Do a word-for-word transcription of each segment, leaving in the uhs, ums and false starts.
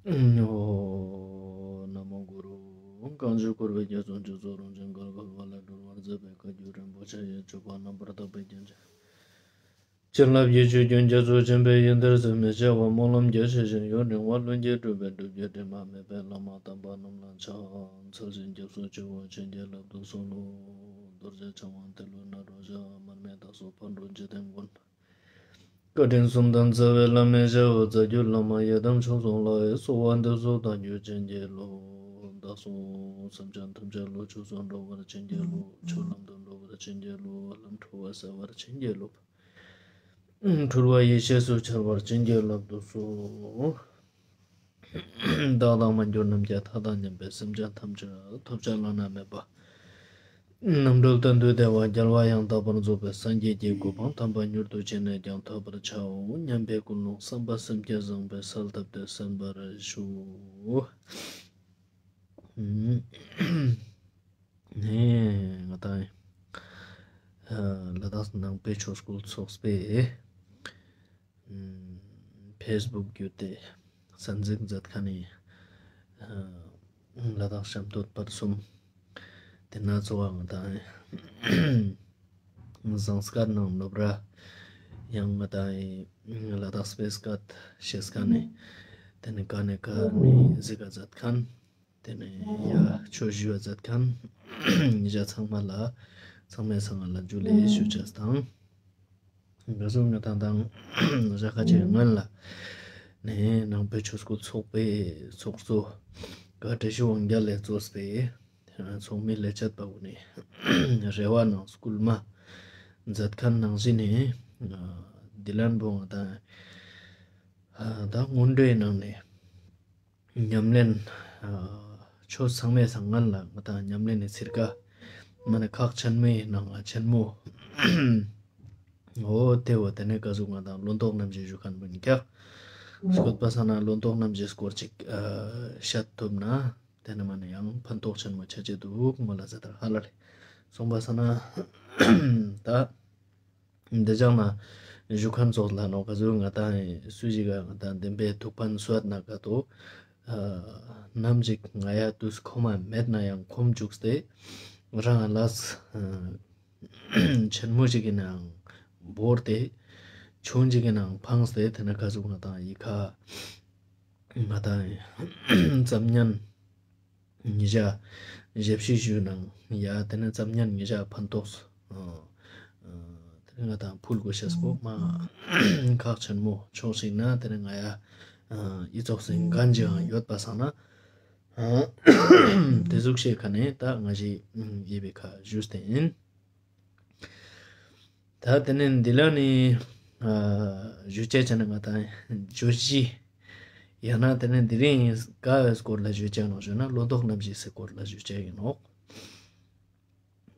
ཨོ། ན་མོ་གུ་རུ། གང་ཞིག་འཁོར་བའི་རྒྱ་མཚོ་འཇིག་ཚོགས་རང་བཞིན་གང་ག་བ་ལས་སྒྲོལ་བར་མཛད་པའི་བཀའ་བརྒྱུད་རིན་པོ་ཆེ་ཡི་སྤྱོད་པ་རྣམ་པར་དག་པའི་རྒྱན་ཅན། བྱིན་རླབས་ཀྱི་ཆུ་རྒྱུན་རྒྱ་མཚོ་ཆེན་པོའི་ཡུལ་འདིར་ཟད་མི་བྱ་བར་སྨོན་ལམ་རྒྱ་ཆེ་ཞིང་ཡུན་རིང་བ་ལྷུན་གྱིས་གྲུབ་པའི་སྒྲུབ་བརྒྱུད་དྲི་མ་མེད་པའི་བླ་མ་དམ་པ་རྣམས་ལ་ཕྱག་འཚལ་ཞིང་སྐྱབས་སུ་མཆིའོ། བྱིན་གྱིས་བརླབ་ཏུ་གསོལ་ལོ། རྡོ་རྗེ་འཆང་དབང་ཏེ་ལོ་ནཱ་རོ་ཞབས། མར་མི་དྭགས་སོགས་ཕག་གྲུ་འཇིག་རྟེན་མགོན། བཀའ་དྲིན་གསུམ་ལྡན་རྩ་བའི་བླ་མའི་ཞབས། རྩ་བརྒྱུད་བླ་མ་ཡི་དམ་མཆོག་གསུམ་ལ། གསོལ་བ་འདེབས་སོ་བདག་རྒྱུད་བྱིན་གྱིས་རློབས། བདག་སོགས་སེམས་ཅན་ཐམས་ཅད་བློ་ཆོས་སུ་འགྲོ་བར་བྱིན་གྱིས་རློབས། ཆོས་ལམ་དུ་འགྲོ་བར་བྱིན་གྱིས་རློབས། ལམ་འཁྲུལ་བ་སེལ་བར་བྱིན་གྱིས་རློབས། འཁྲུལ་བ་ཡེ་ཤེས་སུ་འཆར་བར་བྱིན་གྱིས་བརླབ་ཏུ་གསོལ། བདག་དང་མ་གྱུར་ནམ་མཁའི་མཐའ་དང་མཉམ་པའི་སེམས་ཅན་ཐམས་ཅད་ཐོབ་བྱ་བླ་ན་མེད་པ། རྣམ་གྲོལ་གཏན་དུ་བདེ་བ་རྒྱལ་བ་ཡང་དག་པར་རྫོགས་པའི་སངས་རྒྱས་ཀྱི་གོ་འཕང་དམ་པ་མྱུར་དུ་ཅི་ནས་ཀྱང་ཐོབ་པར་བྱའོ་སྙམ་པའི་ཀུན་སློང་བསམ་པ་སེམས་བསྐྱེད་བཟང་པོས་གསལ་བཏབ་སྟེ་གསན་པར་ཞུ། ནས་ང་དང་ལ་དྭགས་ནང་པའི་ཆོས་སྐུལ་ཚོགས་པས་ཕེ་སི་བུག་བརྒྱུད་དེ་གསན་གཟིགས་མཛད་མཁན་ནི་ལ་དྭགས་གཤམ་སྟོད་བར་གསུམ་དེ་ན་ཚོ་བ་ང་དང་ཟངས་དཀར་ནང་ནུབ་ར་ཡང་ང་དང་ལ་དྭགས་སྤེལ་སྐད་ཤེས་མཁན་ནི་དེ་ནི་ཀ་ནས་ཀ་ནས་གཟིགས་ག་མཛད་མཁན། དེ་ནས་ཡ་ཆོས་ཞུ་བ་མཛད་མཁན་ཉེ་ཆ་ཚང་མ་ལ་ཚང་མའི་སང་ལ་འཇུ་ལེ་ཞུ་ཆེས་དང་། འགའ་ཟུང་ང་དང་དང་ཞག་ཁ་ཅིག་སྔོན་ལ་ནས་ནང་པའི་ཆོས་སྐུལ་ཚོགས་པའི་ཚོགས་གཙོ་བཀའ་བཀྲ་ཤིས་དབང་རྒྱལ་ལས་གཙོས་པའི་ཚོགས་མི་ལས་བྱེད་པ་ཀུན་ནས་རེ་བ་ནང་སྐུལ་མ་མཛད་མཁན་ནང་བཞིན་ནས་འདི་ལན་པོ་ང་དང་ད་སྔོན་འགྲོའི་ནང་ནས། ཉམས་ལེན། ཆོས་ཚང་མའི་སང་སྔོན་ལ་ང་དང་ཉམས་ལེན་ནི་ཚིར་ཀ་མ་ནི་ཁག་ཆེན་མོའི་ནང་ལ་ཆེན་མོ། འོ་དེ་འོ་དེ་ནས་ག་ཟུག་ང་དང་བློ་ལྡོག་རྣམ་བཞི་ཞུ་མཁན་པོ་ཡིན་ཀྱང་། སྐོར་པ་ས་ན་བློ་ལྡོག་རྣམ་བཞི་སྐོར་ཅིག་བཤད་ཐུབ་ན་དེ་ནི་མ་ནི་ཡང་ཕན་ཐོགས་ཆེན་མོ་ཆ་ཆེ་འདུག་མོ་ལ་ཟེར་ལྟར་ཧ་ལ་ལས་སོང་པ་ས་ན་ད། འདི་ཅང་ན་བཞུགས་མཁན་ཚོགས་ལ་ནོ་ག་ཚོད་ང་དང་སུ་ཞིག་ག་ང་དང་བདེན་པའི་ཐུགས་ཕན་གསོས་ན་ག་དོ། ནམ་ཞིག་ང་ཡ་དུས་ཁོམ་མ་མེད་ན་ཡང་ཁོམ་བཅུག་སྟེ་རང་ལ་ཆེན་མོ་ཞིག་གི་ནང་བོར་ཏེ་ཆུང་ཞིག་གི་ནང་འཕངས་ཏེ་དེ་ན་ག་ཚོད་ང་དང་ཡི་ཁ་ང་དང་ཙམ་ཉན། ཉིན་ཞག་བཞི་བཅུ་ཞུ་ནང་ཡ་དེ་ནས་ཙམ་ཉན་ཉིན་ཞག་ཕན་ཐོགས་དེ་ནས་ང་དང་ཕུལ་དགོས་ཤེས་པོ་མ་ཁག་ཆེན་མོ་ཆོག་ཞིག་ན་དེ་ནས་ང་ཡ་ཨི་ཙོགས་སེ་འགན་ཅིག་ཡང་ཡོད་པ་སང་ན་དེ་ཟུག་ཤེས་ཁ་ནས་ད་ང་ཞིག་ཡིན་པའི་ཁ་ཞུས་ཏེ་ཡིན། ད་དེ་ནས་འདི་ལ་ནི་ཞུ་བྱ་བྱས་ན་ང་དང་བརྗོད་གཞི་ཡང་ན་དེ་ནས་འདི་རིང་ག་བའི་སྐོར་ལ་ཞུ་བྱ་ནོ་ཞུ་ན་བློ་ལྡོག་རྣམ་བཞི་སའི་སྐོར་ལ་ཞུ་བྱ་ཡིན་ནོ།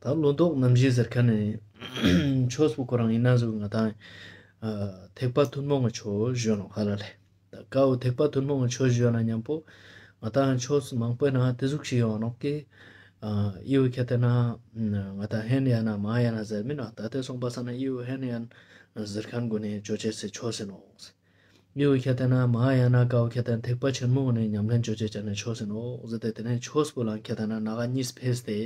ད་བློ་ལྡོག་རྣམ་བཞི་ཟེར་མཁན་ནི་ཆོས་པོ་ཁོ་རང་ཡིན་ན་ཟུག་ང་དང་ཐེག་པ་ཐུན་མོང་གི་ཆོས་ཞུ་ནོ་ཧ་ལ་ལས། ད་ཀའོ་ཐེག་པ་ཐུན་མོང་གི་ཆོས་ཞུ་ན་མཉམ་པོ་ང་དང་ཆོས་མང་པོའི་ནང་དེ་ཟུག་ཞིག་ཡོང་ནོག་གི། ཨིའུ་ཁྱེད་དེ་ན་ང་དང་ཧེན་ཡ་ན་མ་ཡ་ན་ཟེར་མིན་ནོ། ད་དེ་སོང་པ་ས་ན་ཨིའུ་ཧེན་ཡ་ན་ཟེར་མཁན་གོ་ནས་ཅོ་ཅེ་སེ་ཆོས་ཟེར་ནོག། ཨིའུ་ཁྱེད་དེ་ན་མ་ཡ་ན་ཀའོ་ཁྱེད་དེ་ཐེག་པ་ཆེན་མོ་གོ་ནས་ཉམས་ལེན་ཅོ་ཅེ་ཅ་ནས་ཆོས་ཟེར་ནོག་ཟེར་ཏེ་དེ་ནས་ཆོས་པོ་ལ་ཁྱེད་དེ་ན་ནག་གཉིས་ཕེས་ཏེ་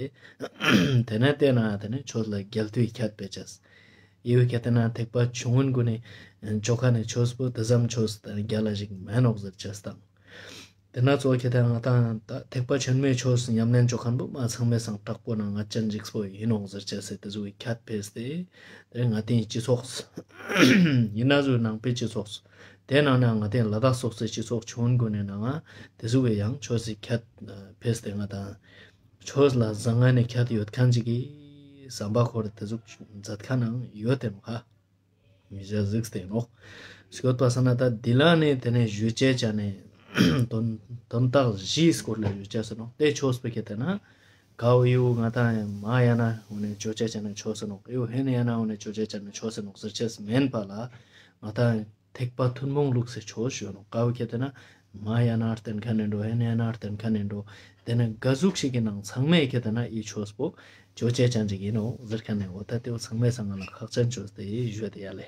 དེ་ནས་བལྟས་ན་དེ་ནས་ཆོས་ལ་རྒྱལ་དུས་ཁྱད་པས་ཅེས། ཡིའུ་ཁྱེད་དེ་ན་ཐེག་པ་ཆུང་ངུན་གུན་ནི་ཆོ་ཁ་ནས་ཆོས་པོ་དེ་ཙམ་ཆོས་དང་རྒྱ་ལ་ཞིག་མེན་ནོག་ཟེར་ཅེས་དང་། དེ་ན་གཙོ་ཁྱེད་དེ་ང་དང་ད་ཐེག་པ་ཆེན་མོའི་ཆོས་ཉམས་ལེན་ཆོ་ཁན་པོ་མ་ཚང་མའི་སང་དྲག་པོ་ན་ང་ཅན་འཇིགས་པོ་ཡིན་ནོག་ཟེར་ཅེས་སེ་དེ་ཟུག་གི་ཁྱད་ཕེས་ཏེ་དེ་ང་དེའི་སྤྱི་ཚོགས་ཡིན་ན་ཟུག་ནང་པའི་སྤྱི་ཚོགས་དེ་ནང་ན་ང་དེ་ལ་དྭགས་སོགས་སེ་སྤྱི་ཚོགས་ཆུང་ངུན་གུན་ནི་ནང་ང་དེ་ཟུག་གི་ཡང་ཆོས་སི་ཁྱད་ཕེས་ཏེ་ང་དང་། ཆོས་ལ་བཟང་ངན་ནི་ཁྱད་ཡོད་ཁན་ཅིག་གི་བསམ་པ་ཁོར་དེ་ཟུག་མཛད་ཁན་ནང་ཡོད་དེ་ནོག་ཧ། མི་བྱ་གཟིགས་ཏེ་ནོག། སྐྱོད་པ་ས་ན་ད་འདི་ལ་ནི་དེ་ནས་ཞུ་ཅེ་ཅ་ནས་དོན་དོན་དག་བཞིའི་སྐོར་ལ་ཞུ་ཅེ་ཟེར་ནོག། དེ་ཆོས་པོ་ཁྱེད་དེ་ན་གའོ་ཡིའུ་ང་དང་མ་ཡ་ན་འོ་ནས་ཅོ་ཅེ་ཅ་ནས་ཆོས་ཟེར་ནོག། ཡིའུ་ཧེ་ན་ཡ་ན་འོ་ནས་ཅོ་ཅེ་ཅ་ནས་ཆོས་ཟེར་ནོག་ཟེར་ཅེས་མེན་པ་ལ་ང་དང་། ཐེག་པ་ཐུན་མོང་ལུགས་སི་ཆོས་ཞུ་ནོག། ཀའོ་ཁྱེད་དེ་ན་མ་ཡ་ན་བརྟེན་ཁན་ནི་འགྲོ། ཧེ་ན་ཡ་ན་བརྟེན་ཁན་ནི་འགྲོ། དེ་ནི་ག་ཟུག་ཞིག་གི་ནང་ཚང་མས་ཁྱེད་དེ་ན་ཨི་ཆོས་པོ་ཅོ་ཅེ་ཅན་ཅིག་ཡིན་ནོག་ཟེར་ཁན་ནི་འོ་ད་དེ་བོ་ཚང་མའི་སང་ང་ལ་ཁག་ཅན་ཆོས་དེ་ཞུ་དེ་ཡ་ལེ།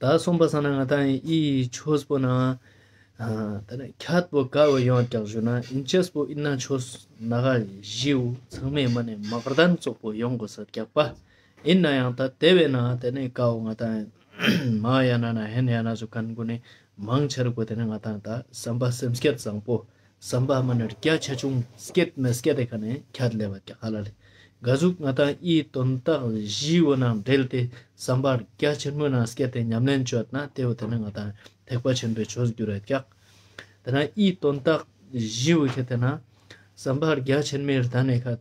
ད་སོང་པ་ས་ན་ང་དང་ཨི་ཆོས་པོ་ན་ དེ་ནས་ཁྱད་པོ་ག་བོ་ཡོང་ཀྱག་ཞུ་ན་ཨིན་ཅེས་པོ་ཨིན་ན་ཆོས་ན་ག་བཞི་བོ་ཚང་མའི་མ་ནས་མ་གར་དན་ཙོགས་པོ་ཡོང་དགོས་ས་ཀྱག་པ། ཨིན་ན་ཡང་ད་དེ་བས་ན་དེ་ནས་ག་བོ་ང་དང་མ་ཡ་ན་ན་ཧེན་ཡ་ན་ཟུ་ཁན་གུ་ནས་མང་ཆེར་གོ་དེ་ནས་ང་དང་ད་བསམ་པ་སེམས་བསྐྱེད་བཟང་པོ། བསམ་པ་མ་ནི་རྒྱ་ཆེ་ཆུང་སྐྱེད་མི་སྐྱེད་དེ་ཁ་ནས་ཁྱད་ལས་པ་ཀྱག་ཧ་ལ་ལེ། ག་ཟུག་ང་དང་ཨི་དོན་དག་བཞི་བོ་ནང་འབྲེལ་ཏེ་བསམ་པ་རྒྱ་ཆེན་མོ་ནང་སྐྱེད་དེ་ཉམས་ལེན་བྱོས་ན་དེ་བོ་དེ་ནི་ང་དང་ཐེག་པ་ཆེན་པོའི་ཆོས་འགྱུར་རེད་ཀྱག་དེ་ན་ཨི་དོན་དག་བཞི་བོ་ཁྱེད་དེ་ན་བསམ་པ་རྒྱ་ཆེན་མོའི་ད་ནས་ཁ་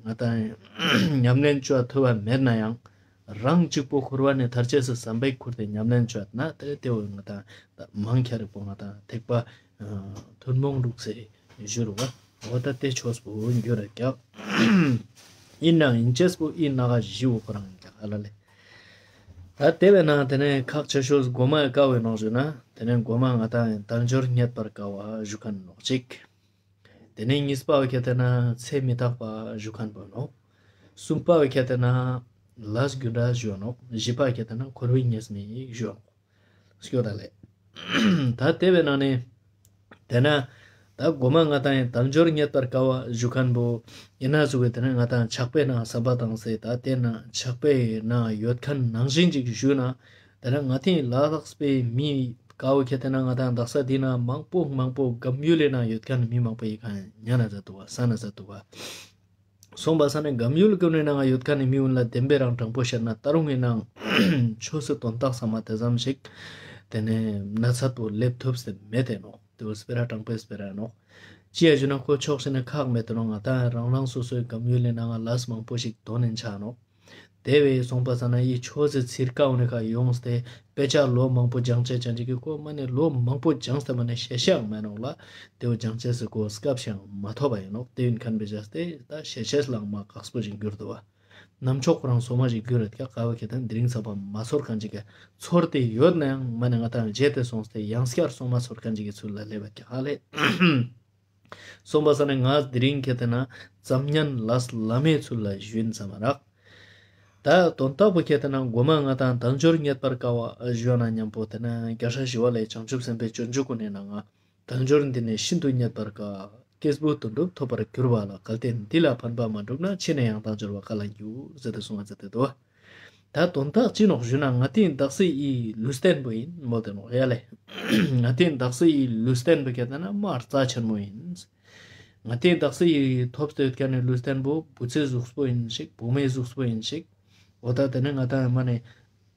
ང་དང་ཉམས་ལེན་བྱོས་ཐུབ་པ་མེད་ན་ཡང་། རང་གཅིག་པོ་འཁོར་བ་ནས་ཐར་ཅེས་སུ་བསམ་པས་ཁུར་ཏེ་ཉམས་ལེན་བྱོས་ན་དེ་དེ་བོ་ང་དང་མང་ཁྱ་རིག་པོ་ང་དང་ཐེག་པ་ཐུན་མོང་རུག་སེ་བཞུར་བ་འོ་ད་དེ་ཆོས་པོ་འགྱུར་རེད་ཀྱག་ཨིན་ནའང་ཨིན་ཅེས་པོ་ཨི་ན་ག་བཞི་བོ་ཁོ་རང་ཡིན་ཀྱག་ཨ་ལ་ལེ། ད་དེ་བས་ན་དེ་ནས་ཁག་ཆེ་ཤོས་མགོ་མ་ཀ་བོའི་ནང་བཞིན་ན་དེ་ནས་མགོ་མ་ང་དང་དལ་འབྱོར་རྙེད་པར་དཀའ་བ་ཞུ་མཁན་ནོག་ཅིག་དེ་ནས་གཉིས་པ་བོ་ཁྱེད་དེ་ན་ཚེ་མི་རྟག་པ་ཞུ་མཁན་པོ་ནོག་གསུམ་པ་བོ་ཁྱེད་དེ་ན་ལས་རྒྱུ་འབྲས་ཞུ་ནོག་བཞི་པ་ཁྱེད་དེ་ན་འཁོར་བའི་ཉེས་དམིགས་ཞུ་ནོག་སྐྱོ་ད་ལེ། ད་དེ་བས་ན་ནི། དེ་ན། ད་མགོ་མ་ང་དང་ཡང་དལ་འབྱོར་རྙེད་པར་དཀའ་བ་ཞུ་མཁན་པོ། ཡིན་ན་ཟུག་གི་དེ་ན་ང་དང་ཕྱག་དཔེ་ནང་བསམ་པ་བཏང་སེ་ད་དེ་ན་ཕྱག་དཔེ་ནང་ཡོད་མཁན་ནང་བཞིན་ཅིག་ཞུ་ན། དེ་ན་ང་དེ་ལ་དྭགས་པའི་མི་དཀའ་བོ་ཁྱེད་དེ་ན་ང་དང་དག་ས་དེ་ན་མང་པོ་མང་པོ་སྒམ་ཡུལ་ལས་ན་ཡོད་མཁན་མི་མང་པོ་ཡི་གང་ཉ་ན་ཟ་འདུག་བ་ས་ན་ཟ་འདུག་བ། སོང་པ་ས་ནས་སྒམ་ཡུལ་ཀུན་ནས་ནང་ཡོད་མཁན་ནི་མི་ཀུན་ལ་བདེན་པའི་རང་དྲང་པོ་བཤད་ན་ད་རུང་ངའི་ནང་ཆོས་སུ་དོན་དག་ཚང་མ་དེ་ཙམ་ཞིག་དེ་ནས་ན་ཚ་པོ་སླེབས་ཐུབ་སེ་མེད་དེ་ནོག་དེ་བོ་སྤེ་ར་དྲང་པོའི་སྤེ་ར་ནོག་ཅི་ཡ་ཞུ་ན་ཁོ་ཕྱོགས་ཤིག་ནས་ཁག་མེད་དེ་ནོག་ང་ད་རང་རང་སོ་སོའི་སྒམ་ཡུལ་ལས་ནང་ལས་མང་པོ་ཞིག་དོན་ནས་ཆགས་ནོག་དེ་བས་སོང་པ་ས་ན་ཡི་ཆོས་སི་ཚིར་ཀའོ་ནི་ཁ་ཡོངས་ཏེ་དཔེ་ཆ་ལོ་མང་པོ་སྦྱང་བྱས་ཅན་ཅིག་གི་ཁོ་མ་ནི་ལོ་མང་པོ་སྦྱངས་ཏེ་མ་ནི་ཤེས་ཤེས་ཡང་མེད་ནོག་ལ། དེ་བོ་སྦྱང་བྱས་སི་ཁོ་སྐབས་ཤིག་ཡང་མ་ཐོབ་པ་ཡིན་ནོག་དེ་ཡིན་མཁན་པའི་བྱས་ཏེ་ད་ཤེས་ཤེས་ལའང་མ་ཁག་པོ་ཞིག་འགྱུར་འདུག་བ། ནམ་ཆོག་ཁོ་རང་སོ་མ་ཞིག་འགྱུར་རེད་ཀྱག་ཀ་བ་ཁྱེད་དང་དེ་རིང་ཚ་བ་མ་ཚོར་མཁན་ཅིག་གི་ཚོར་ཏེ་ཡོད་ན་ཡང་མ་ནི་ང་དང་བརྗེད་དེ་སོང་སྟེ་ཡང་སྐྱར་སོ་མ་ཚོར་མཁན་ཅིག་གི་ཚུལ་ལ་སླེབས་པ་ཀྱག་ཧ་ལེ། སོང་པ་ས་ནས་ང་དེ་རིང་ཁྱེད་དེ་ན་ཙམ་ཉན་ལས་བླ་མའི་ཚུལ་ལ་ཞུན་ཙམ་རག་ད་དོན་དག་པོ་ཁྱེད་དེ་ན་མགོ་མ་ང་དང་དལ་འབྱོར་རྙེད་པར་དཀའ་བ་ཞུ་ན་མཉམ་པོ་དེ་ན་རྒྱལ་སྲས་ཞི་བ་ལྷའི་བྱང་ཆུབ་སེམས་དཔའི་སྤྱོད་འཇུག་ཀུན་ནས་ན་ང་དལ་འབྱོར་འདི་ནི་ཤིན་ཏུ་རྙེད་པར་དཀའ། སྐྱེས་བུ་དོན་གྲུབ་ཐོབ་པར་གྱུར་པ་ལ། གལ་ཏེ་འདི་ལ་ཕན་པ་མ་བསྒྲུབས་ན། ཕྱིས་ནས་ཡང་དལ་འབྱོར་བ་ག་ལ་འགྱུར། ཟེར་ཏེ་གསུངས་པ་ཟེར་ཏེ་འདུག་ད་དོན་དག་ཅི་ནོག་ཞུ་ན་ང་དེ་དག་སི་ཡི་ལུས་རྟེན་པོ་ཡིན་མོ་དེ་ནོག་ཡ་ལེ། ང་དེ་དག་སི་ཡི་ལུས་རྟེན་པོ་ཁྱེད་ན་མ་རྩ་ཆེན་མོ་ཡིན། ང་དེ་དག་སི་ཡི་ཐོབ་སྟེ་ཡོད་མཁན་ནི་ལུས་རྟེན་པོ་བུ་ཚའི་གཟུགས་པོ་ཡིན་ཞིག་བུ་མོའི་གཟུགས་པོ་ཡིན་ཞིག་འོ་ད་དེ་ནི་ང་དང་མ་ནི་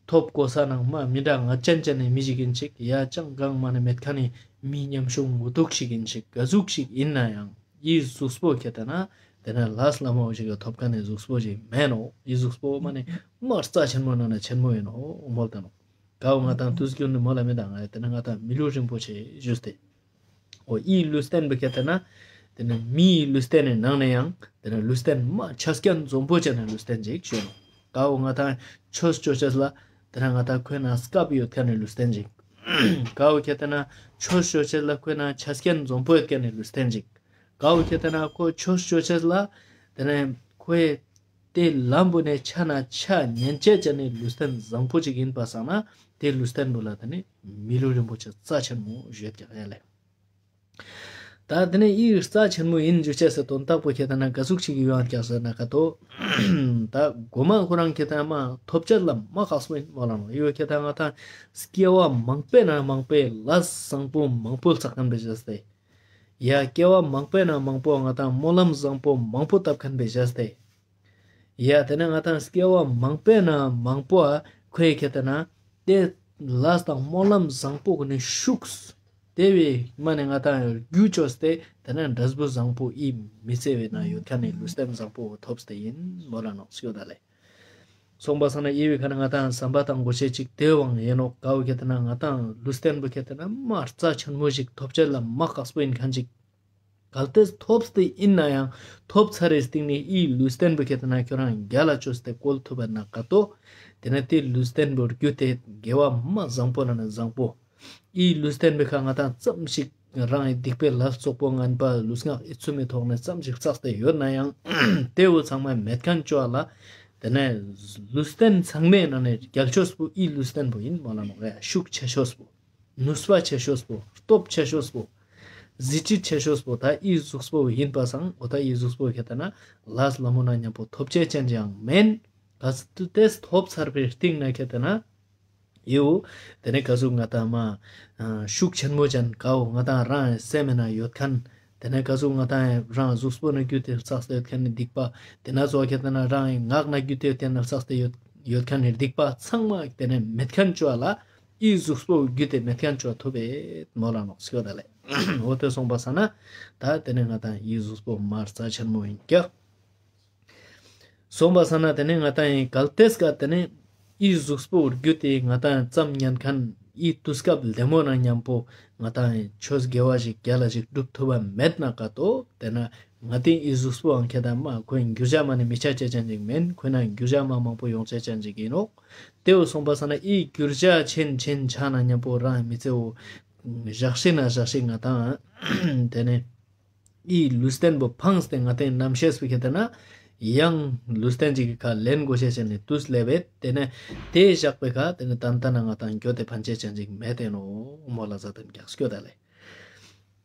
ཐོབ་གོ་ས་ནང་མ་མི་འདྲ་ང་ཅན་ཅན་ནི་མི་ཞིག་ཡིན་ཅིག་ཡ་ཅང་གང་མ་ནི་མེད་མཁན་ནི་མི་ཉམ་ཆུང་ངུ་ཐུག་ཞིག་ཡིན་ཅིག་ག་ཟུག་ཞིག་ཡིན་ན་ཡང་ཡི་གཟུགས་པོ་ཁྱེད་ད་ན་དེ་ན་ལས་སླ་མོ་ཞིག་གི་ཐོབ་མཁན་ནི་གཟུགས་པོ་ཞིག་མེད་ནོ། ཡི་གཟུགས་པོ་མ་ནི་མ་རྩ་ཆེན་མོ་ནང་ན་ཆེན་མོ་ཡིན་ནོ་མོལ་ད་ནོ། གའོ་ང་དང་དུས་རྒྱུན་ནི་མོ་ལ་མི་དང་ང་དེ་ན་ང་དང་མི་ལུས་རིན་པོ་ཆེ་ཞུས་ཏེ། འོ་ཡི་ལུས་རྟེན་པོ་ཁྱེད་དེ་ན། དེ་ནི་མིའི་ལུས་རྟེན་ནི་ནང་ནས་ཡང་དེ་ནི་ལུས་རྟེན་མ་ཆ་རྐྱེན་འཛོམས་པོ་ཅན་ནི་ལུས་རྟེན་ཅིག་ཞུ་ནོ། གའོ་ང་དང་ཆོས་ཅོ་ཅེས་ལ་དེ་ན་ང་དང་ཁོའི་ནང་སྐབས་ཡོད་མཁན་ནི་ལུས་རྟེན་ཅིག་གའོ་ཁྱེད་དེ་ན་ཆོས་ཅོ་ཅེས་ལ་ཁོའི་ནང་ཆ་རྐྱེན་འཛོམས་པོ་ཡོད་མཁན་ནི་ལུས་རྟེན་ཅིག་གའོ་ཁྱེད་དེ་ན་ཁོ་ཆོས་ཅོ་ཅེས་ལ་དེ་ནི་ཁོའི་དེ་ལམ་བུ་ནས་ཆ་ན་ཆ་ཉན་བྱེད་ཅན་ནི་ལུས་རྟེན་བཟང་པོ་ཅིག་ཡིན་པ་སང་ན་དེ་ལུས་རྟེན་པོ་ལ་དེ་ནི་མི་ལུས་རིན་པོ་ཆེ་རྩ་ཆེན་མོ་ཞུ་ཡོད་ཀྱག་ཡ་ལེ། ད་དེ་ནས་ཡི་རྩ་ཆེན་མོ་ཡིན་ཞུ་ཅེས་སི་དོན་དག་པོ་ཁྱེད་དེ་ན་ག་ཟུག་ཅིག་ཡོང་ཀྱག་ཟེར་ན་ག་ཏོ། ད་མགོ་མ་ཁོ་རང་ཁྱེད་དེ་མ་ཐོབ་ཅེས་ལ་མ་ཁག་པོ་ཡིན་མོ་ལ་ནོ། ཡོ་ཁྱེད་དེ་ང་དང་སྐྱེ་བ་མང་པོའི་ནང་མང་པོའི་ལས་བཟང་པོ་མང་པོ་བསགས་མཁན་པའི་བྱས་ཏེ། ཡ་སྐྱེ་བ་མང་པོའི་ནང་མང་པོ་ང་དང་སྨོན་ལམ་བཟང་པོ་མང་པོ་བཏབ་མཁན་པའི་བྱས་ཏེ། ཡ་དེ་ནས་ང་དང་སྐྱེ་བ་མང་པོའི་ནང་མང་པོ་ཨ་ཁོའི་ཁྱེད་དེ་ན་དེ་ལས་དང་སྨོན་ལམ་བཟང་པོ་གི་ནི་ཤུགས་དེ་བས་མ་ནས་ང་དང་རྒྱུ་བཅོས་ཏེ་དེ་ནས་འབྲས་བུ་བཟང་པོ་ཨི་མི་ཚེ་བའི་ནང་ཡོད་མཁན་ནི་ལུས་རྟེན་བཟང་པོ་ཐོབ་སྟེ་ཡིན་མོ་ལ་ནོ་སྐྱོ་ད་ལེ། སོང་པ་སང་ན་ཨི་བའི་ཁ་ན་ང་དང་བསམ་པ་དང་གོ་ཤེས་ཅིག་དེ་བའང་ཡིན་ནོ། གའོ་ཁྱེད་དེ་ན་ང་དང་ལུས་རྟེན་པོ་ཁྱེད་དེ་ན་མ་རྩ་ཆེན་མོ་ཞིག་ཐོབ་ཅེས་ལ་མ་ཁག་པོ་ཡིན་མཁན་ཅིག་གལ་ཏེ་ཐོབ་སྟེ་ཡིན་ན་ཡང་ཐོབ་ཚར་རེ་སྟེང་ནས་ཨི་ལུས་རྟེན་པོ་ཁྱེད་དེ་ན་ཁྱོད་རང་རྒྱ་ལ་བཅོས་ཏེ་བཀོལ་ཐུབ་པ་ན་ག་ཏོ། དེ་ན་དེ་ལུས་རྟེན་པོ་རྒྱུ་དེ་དགེ་བ་མ་བཟང་པོ་ན་ནི་བཟང་པོ། ཨི་ལུས་རྟེན་པོའི་ཁ་ང་དང་ཙམ་ཞིག་རང་ཨི་སྡིག་པའི་ལས་བཙོག་པོ་ངན་པ་ལུས་ངག་ཨི་ཚུ་མི་ཐོག་ནས་ཙམ་ཞིག་བསགས་ཏེ་ཡོད་ན་ཡང་དེ་བོ་ཚང་མ་མེད་མཁན་བཅོ་བ་ལ། དེ་ནས་ལུས་རྟེན་ཚང་མའི་ནང་ནས་རྒྱལ་ཤོས་པོ་ཨི་ལུས་རྟེན་པོ་ཡིན་མོ་ལ་ནོ་ཡ་ཤུགས་ཆེ་ཤོས་པོ། ནུས་པ་ཆེ་ཤོས་པོ། སྟོབས་ཆེ་ཤོས་པོ། གཟི་བརྗིད་ཆེ་ཤོས་པོ་ད་ཨི་གཟུགས་པོ་ཡིན་པ་སང་འོ་ད་ཨི་གཟུགས་པོ་ཁེ་ཏེ་ན་ལས་སླ་མོ་ན་མཉམ་པོ་ཐོབ་ཆེ་ཅན་ཅང་མེན། ག་ཚོད་དེ་ཐོབ་ཚར་བའི་སྟེང་ན་ཁེ་ཏེ་ན་ཡིའུ། དེ་ནས་ག་ཟུག་ང་ཏང་མ་ཤུགས་ཆེན་མོ་ཅན་གའོ་ང་ཏང་རང་སེམས་ན་ཡོད་མཁན། དེ་ནས་ག་ཟུག་ང་ཏང་རང་གཟུགས་པོ་ན་རྒྱུ་དེ་བསགས་ཏེ་ཡོད་མཁན་ནི་སྡིག་པ། དེ་ན་ཚོ་ཁེ་ཏེ་ན་རང་ངག་ན་རྒྱུ་དེ་དེ་ན་བསགས་ཏེ་ཡོད་ཡོད་མཁན་ནི་སྡིག་པ་ཚང་མ་དེ་ནས་མེད་མཁན་བཅོ་ལ། ཨི་གཟུགས་པོ་རྒྱུ་དེ་མེད་མཁན་བཅོ་ཐུབ་པའི་མོ་ལ་ནོག་སྐྱོ་ད་ལེ། འོ་དེ་སོང་པ་ས་ན་ད་དེ་ནས་ང་ཏང་ཨི་གཟུགས་པོ་མ་རྩ་ཆེན་མོ་ཡིན་ཀྱག་སོང་པ་ས་ན་དེ་ནས་ང་ཏང་ཡིན་གལ་ཏེས་ཀ་དེ་ནས་ཨི་གཟུགས་པོ་རྒྱུ་དེ་ང་ཏང་ཙམ་ཉན་མཁན་ཨི་དུས་སྐབས་ལྡེ་མོ་ན་མཉམ་པོ་ང་ཏང་ཡིན་ཆོས་དགེ་བ་ཞིག་རྒྱ་ལ་ཞིག་སྒྲུབ་ཐུབ་པ་མེད་ན་ཀ་ཏོ། དེ་ན་ང་ཏང་ཨི་གཟུགས་པོའང་ཁེ་ཏང་མ་ཁོའི་འགྱུར་བྱ་མ་ནི་མི་ཆ་ཆེ་ཅན་ཅིག་མེན། ཁོའི་ནང་འགྱུར་བྱ་མ་མང་པོ་ཡོང་ཆེ་ཅན་ཅིག་ཡིན་ནོག་དེའུ་སོང་པ་ས་ན་ཨི་འགྱུར་བྱ་ཆེན་ཆེན་ཆ་ན་མཉམ་པོ་རང་མི་ཚེའུ་ཞག་ཤི་ན་ཞག་ཤི་ང་ཏང་དེ་ནས་ཨི་ལུས་རྟེན་པོ་ཕངས་ཏེ་ང་ཏང་རྣམ་ཤེས་པོ་ཁེ་ཏེ་ན་ཡང་ལུས་རྟེན་ཅིག་གི་ཁ་ལེན་དགོས་ཤེས་ཅན་ནི་དུས་ལས་བེད་དེ་ནས་དེ་བཞག་པའི་ཁ་དེ་ནས་ཏན་ཏན་ན་ང་ཏང་འགྱོ་དེ་ཕན་ཆེ་ཅན་ཅིག་མེད་དེ་ནོ་མོ་ལ་ཟ་དེ་ནས་རྒྱག་སྐྱོ་ད་ལེ།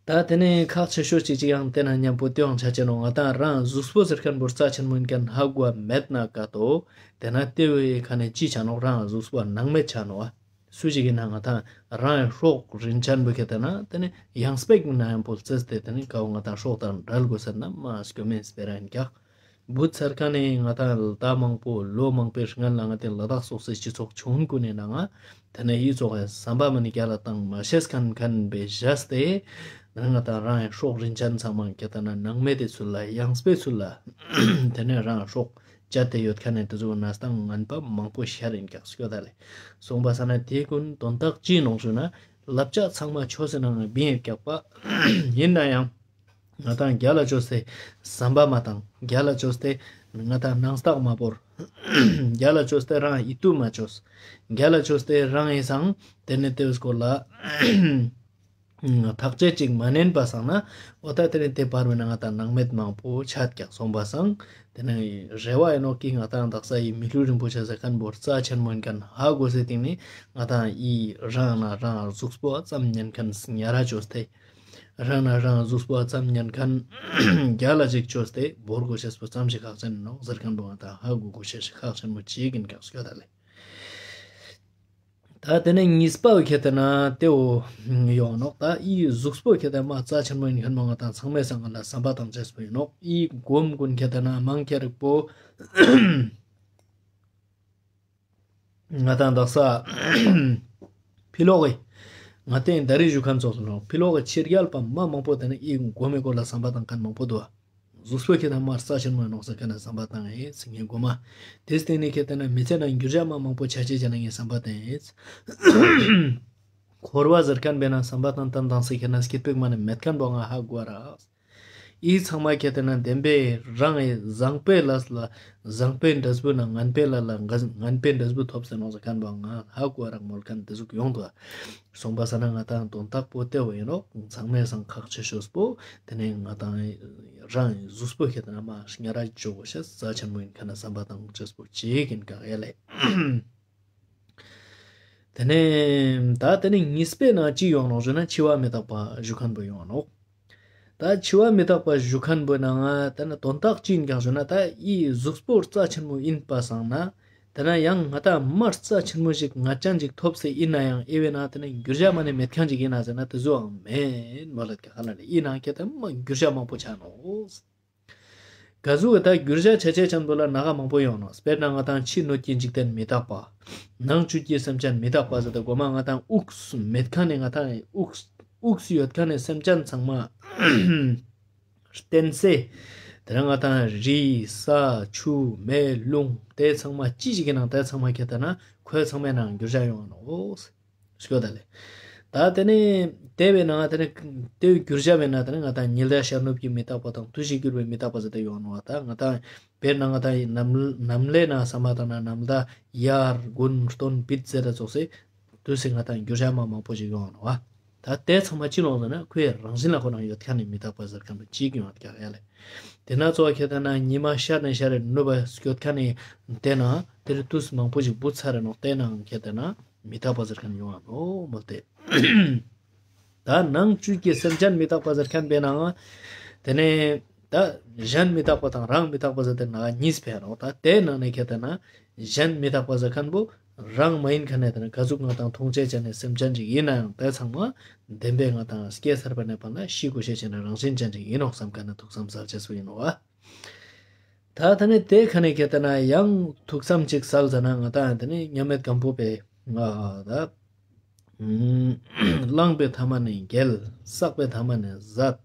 ད་དེ་ནས་ཁག་ཆེ་ཤོས་ཅིག་ཅིག་ཡང་དེ་ན་མཉམ་པོ་དེའང་ཆ་ཆེ་ནོ་ང་ཏང་རང་གཟུགས་པོ་ཟེར་མཁན་པོ་རྩ་ཆེན་མོ་ཡིན་མཁན་ཧ་གོ་བ་མེད་ན་ཀ་ཏོ། དེ་ན་དེ་བའི་ཁ་ནས་ཅི་ཆ་ནོ་རང་གཟུགས་པོ་ནང་མེད་ཆ་ནོ་ཨ། སུ་ཞིག་ཡིན་ན་ང་ཏང་རང་ཡི་སྲོག་རིན་ཆེན་པོ་ཁེ་ཏེ་ན་དེ་ནི་ཡང་སྤེག་ན་ཡང་པོ་རྩེས་ཏེ་དེ་ནི་ཀ་བོ་ང་ཏང་སྲོག་དང་བྲལ་དགོས་ཟེར་ན་མ་སྐྱོ་མེད་སྤེ་ར་ཡིན་ཀྱག་བུ་ཚར་ཁ་ནས་ང་ཏང་ལ་ད་མང་པོ་ལོ་མང་པོའི་སྔན་ལ་ང་ཏེ་ལ་དྭགས་སོགས་སའི་སྤྱི་ཚོགས་ཆུང་ཀུན་ནས་ནང་ང་དེ་ནས་ཡི་ཚོགས་ཡ་ཟམ་པ་མ་ནི་རྒྱ་ལ་བཏང་མ་ཤེས་མཁན་མཁན་པའི་བཞག་སྟེ་ང་ཏང་རང་ཡི་སྲོག་རིན་ཆེན་ཚང་མ་ཁེ་ཏེ་ན་ནང་མེད་དེ་ཚུལ་ལ་ཡང་སྤེ་ཚུལ་ལ་དེ་ནས་རང་སྲོག་བཅད་དེ་ཡོད་མཁན་ནི་དེ་ཚོ་གནས་སྟངས་ངན་པ་མང་པོ་ཤར་ཡིན་ཀྱག་སྐྱོ་ད་ལེ། སོང་པ་ས་ན་དེ་ཀུན་དོན་དག་ཅི་ནོག་ཞུ་ན་བསླབ་བྱ་ཚང་མ་ཆོས་སི་ནང་ལ་བིང་ཡོད་ཀྱག་པ་ཡིན་ན་ཡང་ང་ཏང་རྒྱ་ལ་ཆོས་སི་ཟམ་པ་མ་བཏང་རྒྱ་ལ་ཆོས་སི་ང་ཏང་ནང་རྟགས་མ་བོར་རྒྱ་ལ་ཆོས་སི་རང་ཡིད་དུ་མ་ཆོས་རྒྱ་ལ་ཆོས་སི་རང་ཡིན་སང་དེ་ནི་དེ་བས་སྐོར་ལ། ཐག་བཅད་ཅིག་མ་ནན་པ་སང་ན་འོ་ད་དེ་ནི་དེ་བར་བས་ན་ང་ཏང་ནང་མེད་མང་པོ་ཆད་ཀྱག་སོང་པ་སང་དེ་ནི་རེ་བ་ཡིན་ནོག་གི་ང་ཏང་དག་ས་ཡི་མི་ལུས་རིན་པོ་ཆེ་ཟེར་མཁན་པོ་རྩ་ཆེན་མོ་ཡིན་མཁན་ཧ་གོ་སའི་སྟེང་ནི་ང་ཏང་ཡི་རང་ན་རང་གཟུགས་པོ་ཙམ་ཉན་མཁན་ཉ་ར་བཅོས་ཏེ་རང་ན་རང་གཟུགས་པོ་ཙམ་ཉན་མཁན་རྒྱ་ལ་ཅིག་བཅོས་ཏེ་བོར་དགོས་ཤེས་པོ་ཙམ་ཞིག་ཁག་ཅན་ནོག་ཟེར་མཁན་པོ་ང་ཏང་ཧ་གོ་དགོས་ཤེས་ཤིག་ཁག་ཆེན་མོ་ཅིག་ཡིན་ཀྱག་སྐྱོ་ད་ལེ། ད་དེ་ནས་གཉིས་པ་བོ་ཁེ་ཏེ་ན་དེ་བོ་ཡོང་ནོག་ད་ཨི་གཟུགས་པོ་ཁེ་ཏེ་མ་རྩ་ཆེན་མོ་ཡིན་མཁན་མ་ང་ཏང་ཚང་མའི་སང་ང་ལ་བསམ་པ་བཏང་ཅེས་པོ་ཡིན་ནོག་ཨི་སྒོམ་ཀུན་ཁེ་ཏེ་ན་མང་ཁེ་རིག་པོ་ང་ཏང་དག་ས་ཕི་ལོག་གི་ང་ཏང་ད་རེས་ཞུ་མཁན་ཚོགས་སུ་ནོག་ཕི་ལོག་གི་ཕྱི་རྒྱལ་པ་མ་མང་པོ་དེ་ནས་ཨི་སྒོམ་མི་སྐོར་ལ་བསམ་པ་བཏང་མཁན་མང་པོ་འདུག་གཟུགས་པོ་ཁེ་ཏེ་མ་རྩ་ཆེན་མོ་ཡིན་ནོག་ཟེར་མཁན་ནས་བསམ་པ་བཏང་ཡིན་ཟེར་མཁན་སྒོམ་མ། དེ་སྟེང་ནས་ཁེ་ཏེ་ན་མི་ཚེ་ན་འགྱུར་བྱ་མ་མང་པོ་ཆ་ཆེ་ཅན་ན་ངས་བསམ་པ་བཏང་ཡིན། འཁོར་བ་ཟེར་མཁན་པས་ན་བསམ་པ་བཏང་བཏང་བཏང་ཟེར་མཁན་ན་སྐྱིད་པོ་མ་ནི་མེད་མཁན་པོ་ང་ཧ་གོ་ར། ཨི་ཚང་མ་ཁེ་ཏེ་ན་བདེན་པའི་རང་ཨི་བཟང་པོའི་ལས་ལ་བཟང་པོའི་འབྲས་བུ་ན་ངན་པའི་ལས་ལ་ངན་པའི་འབྲས་བུ་ཐོབ་ཟེར་ནོག་ཟེར་མཁན་པོ་ང་ཧ་གོ་ར་མོལ་མཁན་དེ་ཟུག་ཡོང་དུ། སོང་པ་ས་ན་ང་ཏང་དོན་དག་པོ་དེ་བོ་ཡིན་ནོག་ཚང་མའི་སང་ཁག་ཆེ་ཤོས་པོ་དེ་ནས་ང་ཏང་རང་གཟུགས་པོ་ཁེ་ཏེ་ན་མ་ཉ་ར་བཅོ་དགོས་ཤེས་རྩ་ཆེན་མོ་ཡིན་མཁན་ན་བསམ་པ་བཏང་ཅེས་པོ་ཅིག་ཡིན་ཀྱག་ཡ་ལེ། དེ་ནས་ད་དེ་ནས་གཉིས་པའི་ནང་ཅི་ཡོང་ནོག་ཞུ་ན་འཆི་བ་མི་རྟག་པ་ཞུ་མཁན་པོ་ཡོང་ནོག་ད་འཆི་བ་མི་རྟག་པ་ཞུ་མཁན་པོའི་ནང་ང་དེ་ན་དོན་དག་ཅི་ཡིན་ཀྱང་ཞུ་ན་ད་ཨི་གཟུགས་པོ་རྩ་ཆེན་མོ་ཡིན་པ་སང་ན། དེ་ན་ཡང་ང་ཏང་མ་རྩ་ཆེན་མོ་ཞིག་ང་ཅན་ཞིག་ཐོབ་སེ་ཡིན་ན་ཡང་ཨེ་བས་ན་དེ་ནི་འགྱུར་བྱ་མ་ནི་མེད་མཁན་ཞིག་ཡིན་ན་ཟེར་ན་དེ་ཚོའང་མེད་མ་ལ་ག་ཁ་ན་ལ་ཡིན་ན་ཁེ་ཏེ་མ་འགྱུར་བྱ་མང་པོ་ཆགས་ནོག་ག་ཟུག་གི་ད་འགྱུར་བྱ་ཆ་ཆེ་ཆེན་པོ་ལ་ན་ག་མང་པོ་ཡོང་ནོག་དཔེར་ན་ང་ཏང་ཕྱི་སྣོད་ཀྱི་འཇིག་རྟེན་མི་རྟག་པ། ནང་བཅུད་ཀྱི་སེམས་ཅན་མི་རྟག་པ་ཟེར་ཏེ་གོ་མ་ང་ཏང་དབུགས་མེད་མཁན་ནི་ང་ཏང་དབུགས་དབུགས་ཡོད་མཁན་ནི་སེམས་ཅན་ཚང་མ། བརྟེན་སེ། དེ་རིང་ང་ཏང་རི་ས་ཆུ་མེ་རླུང་དེ་ཚང་མ་ཅི་ཞིག་གི་ནང་དེ་ཚང་མ་ཁྱེར་ཏེ་ན་ཁོའི་ཚང་མའི་ནང་འགྱུར་བྱ་ཡོང་ནོག་ཤོད་ད་ལེ། ད་དེ་ནས་དེ་བས་ན་དེ་ནས་དེ་འགྱུར་བྱ་བས་ན་དེ་ནས་ང་ཏང་ཉི་ཟླ་ཤར་ནུབ་ཀྱི་མི་རྟག་པ་དང་དུས་བཞི་འགྱུར་བའི་མི་རྟག་པ་ཟེར་ཏེ་ཡོང་ནོག་ད་ང་ཏང་དཔེར་ན་ང་ཏང་ནམ་ནམ་ལས་ན་བསམ་པ་དང་ན་ནམ་ཟླ་དབྱར་དགུན་སྟོན་དཔྱིད་ཟེར་ཏེ་ཙོགས་སེ། དུས་སུ་ང་ཏང་འགྱུར་བྱ་མ་མང་པོ་ཞིག་ཡོང་ནོག་བ། ད་དེ་ཚང་མ་ཅི་ནོག་ཟེར་ན་ཁོའི་རང་བཞིན་ལ་ཁོ་རང་ཡོད་མཁན་ནི་མི་རྟག་པ་ཟེར་མཁན་པོ་གཅིག་ཡོང་བ་ཀྱག་ཡ་ལེ། དེ་ན་གཙོ་བོ་ཁྱེར་ཏེ་ན་ཉི་མ་ཤར་ནས་ཤར་རེ་ནུབ་པ་སྐྱོད་མཁན་ནི་དེ་ན་དེར་དུས་མང་པོ་ཞིག་བུད་ཚར་རེ་ནོག་དེ་ནའང་ཁྱེར་ཏེ་ན་མི་རྟག་པ་ཟེར་མཁན་ཡོང་བ་ནོག་མོལ་ཏེ། ད་ནང་བཅུད་ཀྱི་སེམས་ཅན་མི་རྟག་པ་ཟེར་མཁན་པའི་ནང་། དེ་ནས་ད་གཞན་མི་རྟག་པ་དང་རང་མི་རྟག་པ་ཟེར་ཏེ་ནང་གཉིས་ཕེ་རོགས། ད་དེའི་ནང་ནས་ཁྱེད་ལྟ་ན་གཞན་མི་རྟག་པ་ཟེར་མཁན་པོ་རང་མ་ཡིན་མཁན་ནས་དེ་ནས་ག་ཟུག་ང་དང་མཐོང་ཆ་ཅན་ནས་སེམས་ཅན་ཅིག་ཡིན་ན་ཡང་དེ་ཚང་མ་བདེན་པའི་ང་དང་སྐྱེས་ཚར་བ་ནས་ཕར་ལ་ཤི་དགོས་ཤེས་ཅན་ནས་རང་བཞིན་ཅན་ཅིག་ཡིན་ནོག་བསམ་མཁན་ནས་ཐུགས་བསམ་གསལ་ཆེ་སུ་ཡིན་ནོག་བ། ད་དེ་ནས་དེ་ཁ་ནས་ཁྱེད་ལྟ་ན་ཡང་ཐུགས་བསམ་ཅིག་གསལ་ཟེར་ན་ང་དང་དེ་ནས་མཉམ་མེད་སྒམ་པོ་པས་ང་ད། བླངས་པའི་ཐ་མ་ནས་འགལ། བསགས་པའི་ཐ་མ་ནས་ཟད།